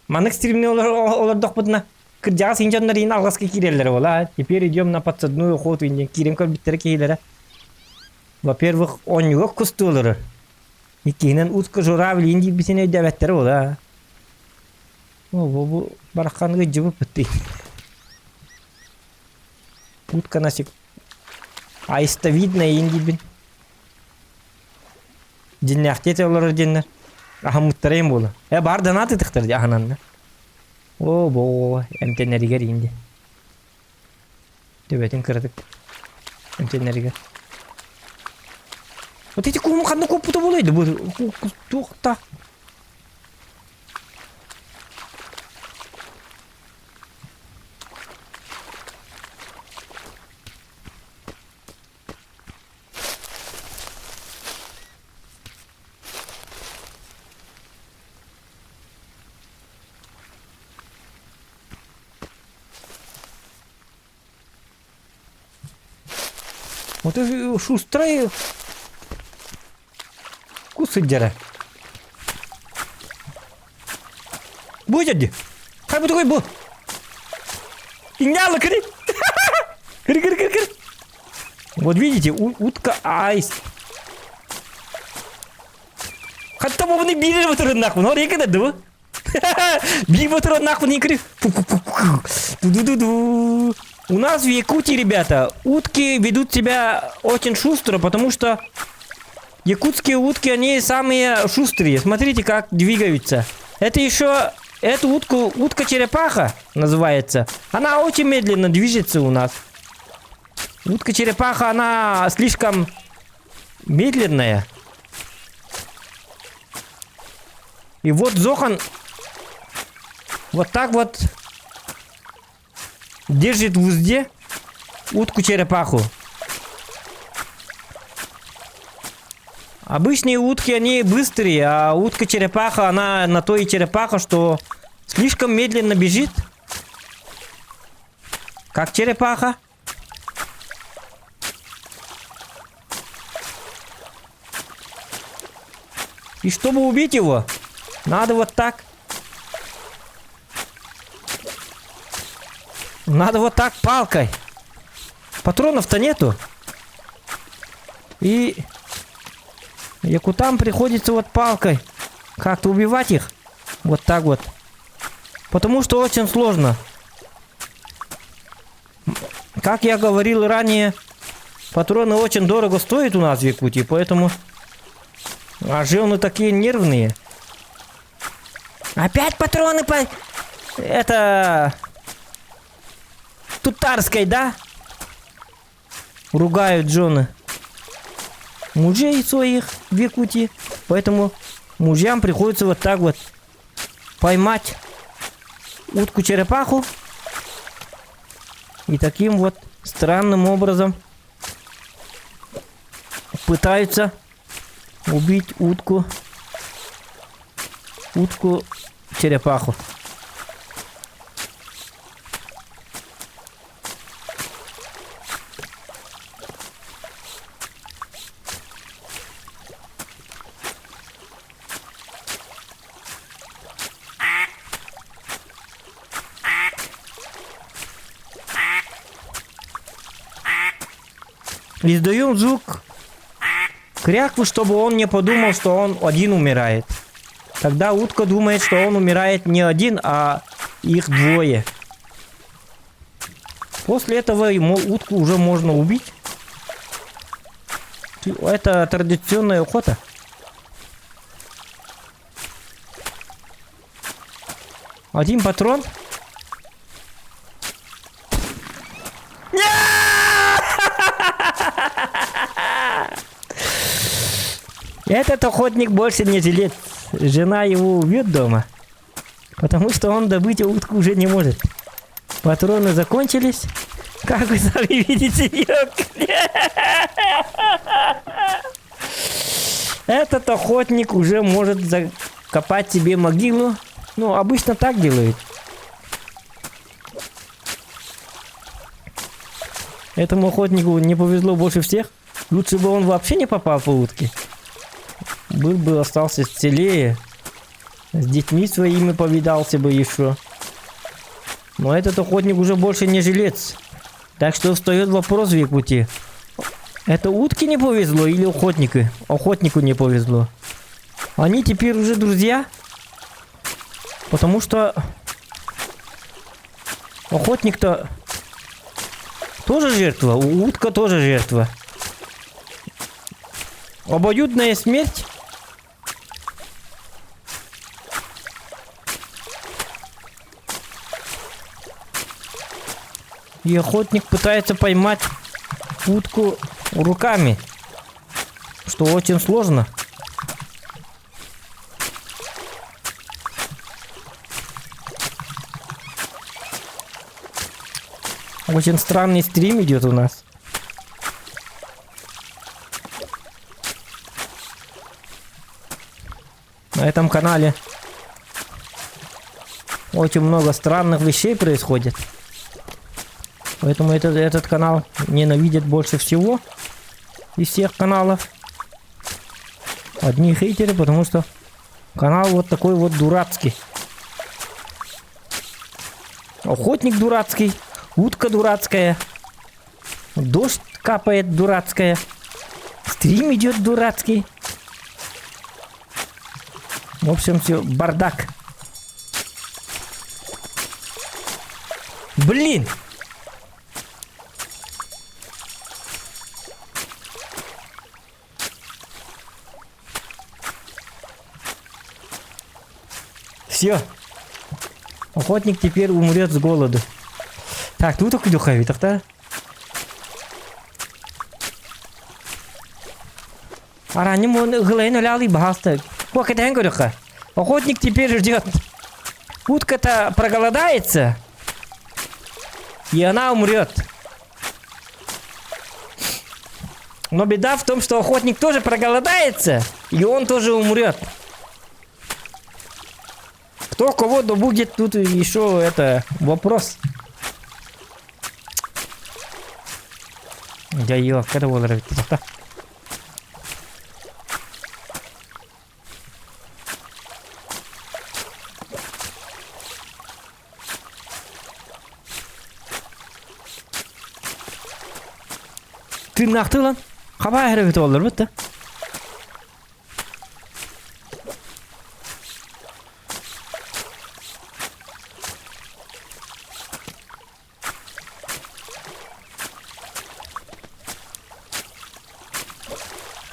Маннык стримни олордохпутуна кырдьаҕас дьоннор иин алҕаска киирэллэрэ буолаа. Теперь идем на подсадную охоту диэн киирэн көрбүттэрэ киһилэрэ. Во-первых, оонньууга кустуулары. Иккиһинэн утка журавль иин диирбитин өйдөөбөттөрө буолаа. О, бу бу бараххан ыдьыбыппыт Утка насек. Аистовидная иин диирбин. Дьиннээхтии этэ олорор диэннэр. Аһаммыттара им буола. Э баар донат ытыктар дии аһананна. Оо боо эмтэнэригэр иин диэн. Төбөтүн кыратык эмтэнэригэр. Вот эти куһум ханна куоппута буолуой да бу туохта Вот шустрай кус сылдьара. Бу дьэ Хай бу такой бу. Иняла кири. Кири кири кири кири. Вот видите, утка аист. Хатта бу буну биир батырыннакпын. Ор екі да бу. Биир батырыннакпын икри. Ду-ду-ду-ду. У нас в Якутии, ребята, утки ведут себя очень шустро, потому что якутские утки, они самые шустрые. Смотрите, как двигаются. Это еще, эту утку, утка-черепаха называется. Она очень медленно движется у нас. Утка-черепаха, она слишком медленная. И вот Зохан вот так вот держит в узде утку-черепаху. Обычные утки, они быстрые, а утка-черепаха, она на то и черепаха, что слишком медленно бежит. Как черепаха. И чтобы убить его, надо вот так. Надо вот так палкой. Патронов-то нету. И якутам приходится вот палкой как-то убивать их. Вот так вот. Потому что очень сложно. Как я говорил ранее, патроны очень дорого стоят у нас в Якутии, поэтому... А жены такие нервные. Опять патроны по... Это... Тутарской, да? Ругают жены мужей своих в Якутии. Поэтому мужьям приходится вот так вот поймать утку-черепаху и таким вот странным образом пытаются убить утку, утку-черепаху. Издаем звук кряквы, чтобы он не подумал, что он один умирает. Тогда утка думает, что он умирает не один, а их двое. После этого ему утку уже можно убить. Это традиционная охота. Один патрон. Этот охотник больше не жилец. Жена его убьет дома. Потому что он добыть утку уже не может. Патроны закончились. Как вы сами видите, Этот охотник уже может закопать себе могилу. Ну, обычно так делают. Этому охотнику не повезло больше всех. Лучше бы он вообще не попал по утке. Был бы остался целее. С детьми своими повидался бы еще. Но этот охотник уже больше не жилец. Так что встает вопрос в Якутии. Это утке не повезло или охотнику? Охотнику не повезло. Они теперь уже друзья. Потому что охотник-то тоже жертва, утка тоже жертва. Обоюдная смерть. И охотник пытается поймать утку руками, что очень сложно. Очень странный стрим идет у нас. На этом канале очень много странных вещей происходит. Поэтому этот, этот канал ненавидит больше всего из всех каналов. Одни хейтеры, потому что канал вот такой вот дурацкий. Охотник дурацкий, утка дурацкая, дождь капает дурацкая, стрим идет дурацкий. В общем, все, бардак. Блин! Все. Охотник теперь умрет с голоду. Так, тут так Аранньым уон ыгылайын өлөалый баһаалыста. Куо кэтэһэн көрүөххэ. Охотник теперь ждет. Утка-то проголодается, и она умрет. Но беда в том, что охотник тоже проголодается, и он тоже умрет. Кто кого добудет, тут еще это вопрос. Дьайыа, кэрэ буолар эбит да. Тыыннаахтыы ылан хабаа эрэ эбит буолларбыт да.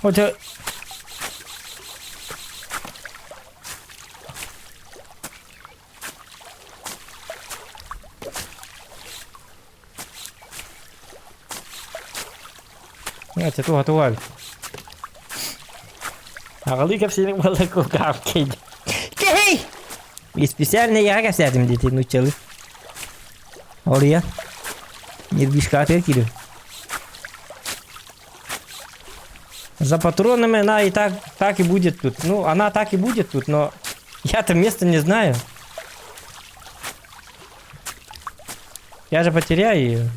Хотя... Знаете, туга туга. Аҕалыы кэпсиириҥ буолла кулгаах кейди. Кей! Специально я кэпсээтим диэтин нууччалыы. Орыйан. Нервишкаатыгар киирив. За патронами она и так, так и будет тут. Ну, она так и будет тут, но я-то место не знаю. Я же потеряю ее.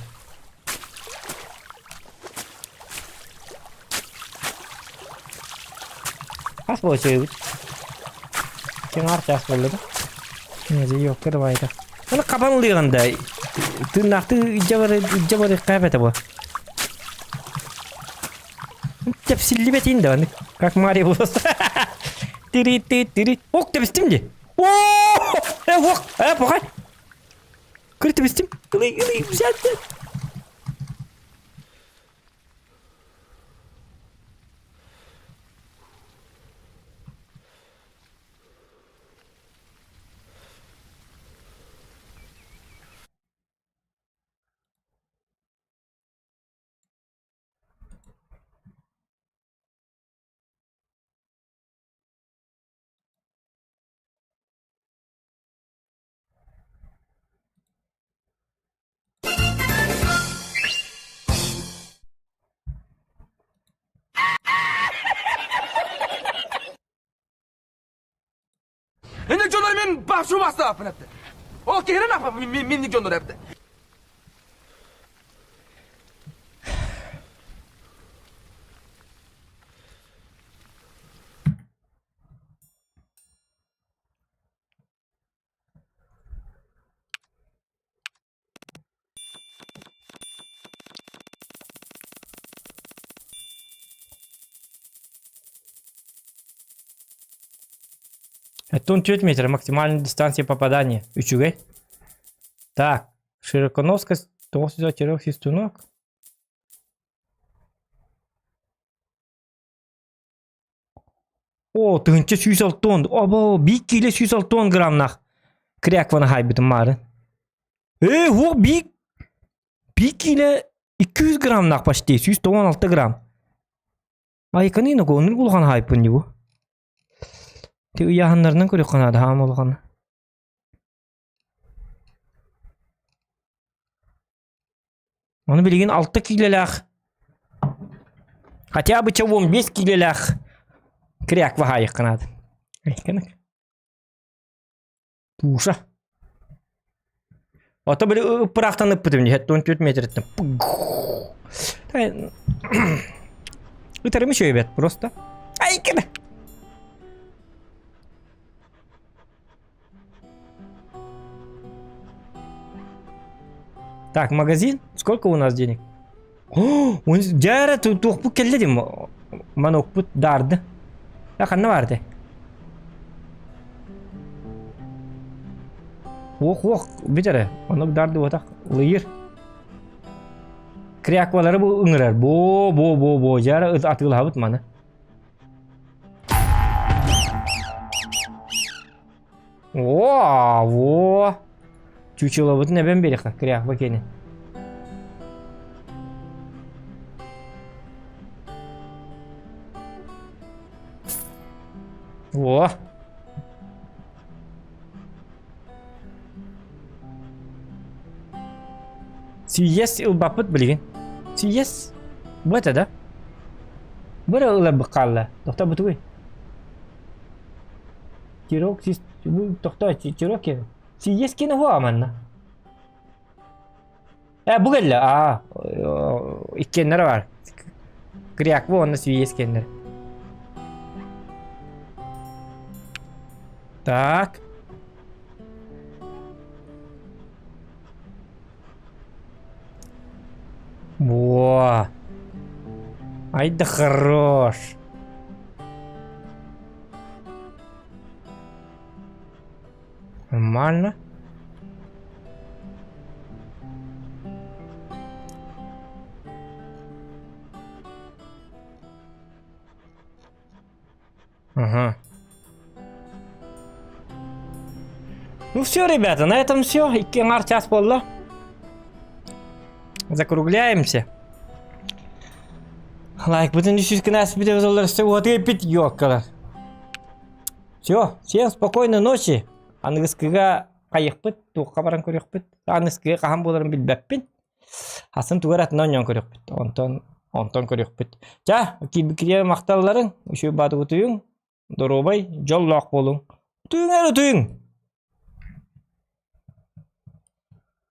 Хас буолчуйбут. Киҥ чаас буолла да. Дьэ, кырвайта. Аны хабан ылыаҕын да тыыннаахтыы илдьэ бары илдьэ барыахха эбэтэ бу. Тэпсиллибэтин да аны как Марио Тири ти тири. Ок тэбистим дии. О! Э, ох, э, похай. Кыр тэбистим. Ылый, ылый, взять. Инник дьоннор мин башу бастааппын эптэ. Ол киһирэн минник дьоннор эптэ. Оттон 4 метра максимальная дистанция попадания. Үчүгэй. Так, широконоска 904 свистунок. Оо, тыһыынча сүүс алтан, обо, биир киилэ сүүс алтан грамнаах крякваны хаайбытым маары. Ээ, уох биир. Биир киилэ 200 граммнаах почти, 196 грамм. Айканы ногу, оннук улахан хаайпын дии бу. Ти ыйааһыннарынан көрүөххэ наада, хаам улахан. Ону билигин 6 киилэлээх хотя бы 15 киилэлээх кряква хаайыахха наада. Айканы. Туша. Ото били ыппыраахтан ыппытым дии, 14 метреттен. Ытарым үчүгэй бэт просто. Ай кэбэ. Так, магазин. Сколько у нас денег? О, дьээрэ туохпут кэллэ дим. Манокпут дарды. Я ханна барды? Ох, ох, бүтэрэ. Онук дарды отак лыйыр. Кряквалары бу ыҥырар. Бо, бо, бо, бо. Дьээрэ атыылаһабыт маны. О, во. Чучелобытын эбэн биэриэххэ, кряква киэнин. О. Сийиэс ылбаппыт билигин. Сийиэс бу этэ да? Бу эрэ ыларбыт хаалла. Тохтоо бутугуй. Тирок сис бу тохтоо тирок киэнэ. Сийиэс киэнэ уһуоҕа манна. Э бу кэллэ аа иккиэннэрэ баар. Кряква уонна сийиэс киэннэрэ. Так. Во. Ай да хорош. Нормально. Ага. Ну все, ребята, на этом все. Икки аҥаар час буолла. Закругляемся. Лайкпытын үсүс гына бүтэ олар уотуйпит ёккалар. Все, всем спокойной ночи. Аныгыскыга хайыхпыт, туохха баран көрүөхпүт. Аныгыскыга хаһан буоларын билбэппин. Атын тугу эрэ атынан оонньоон көрүөхпүт. Онтон онтон көрүөхпүт. Ча, киирбиккитигэр махталларыҥ, үчүгэй баатыгытыйыҥ, доруобай, дьоллоох буолуҥ. Утуйуҥ эрэ утуйуҥ!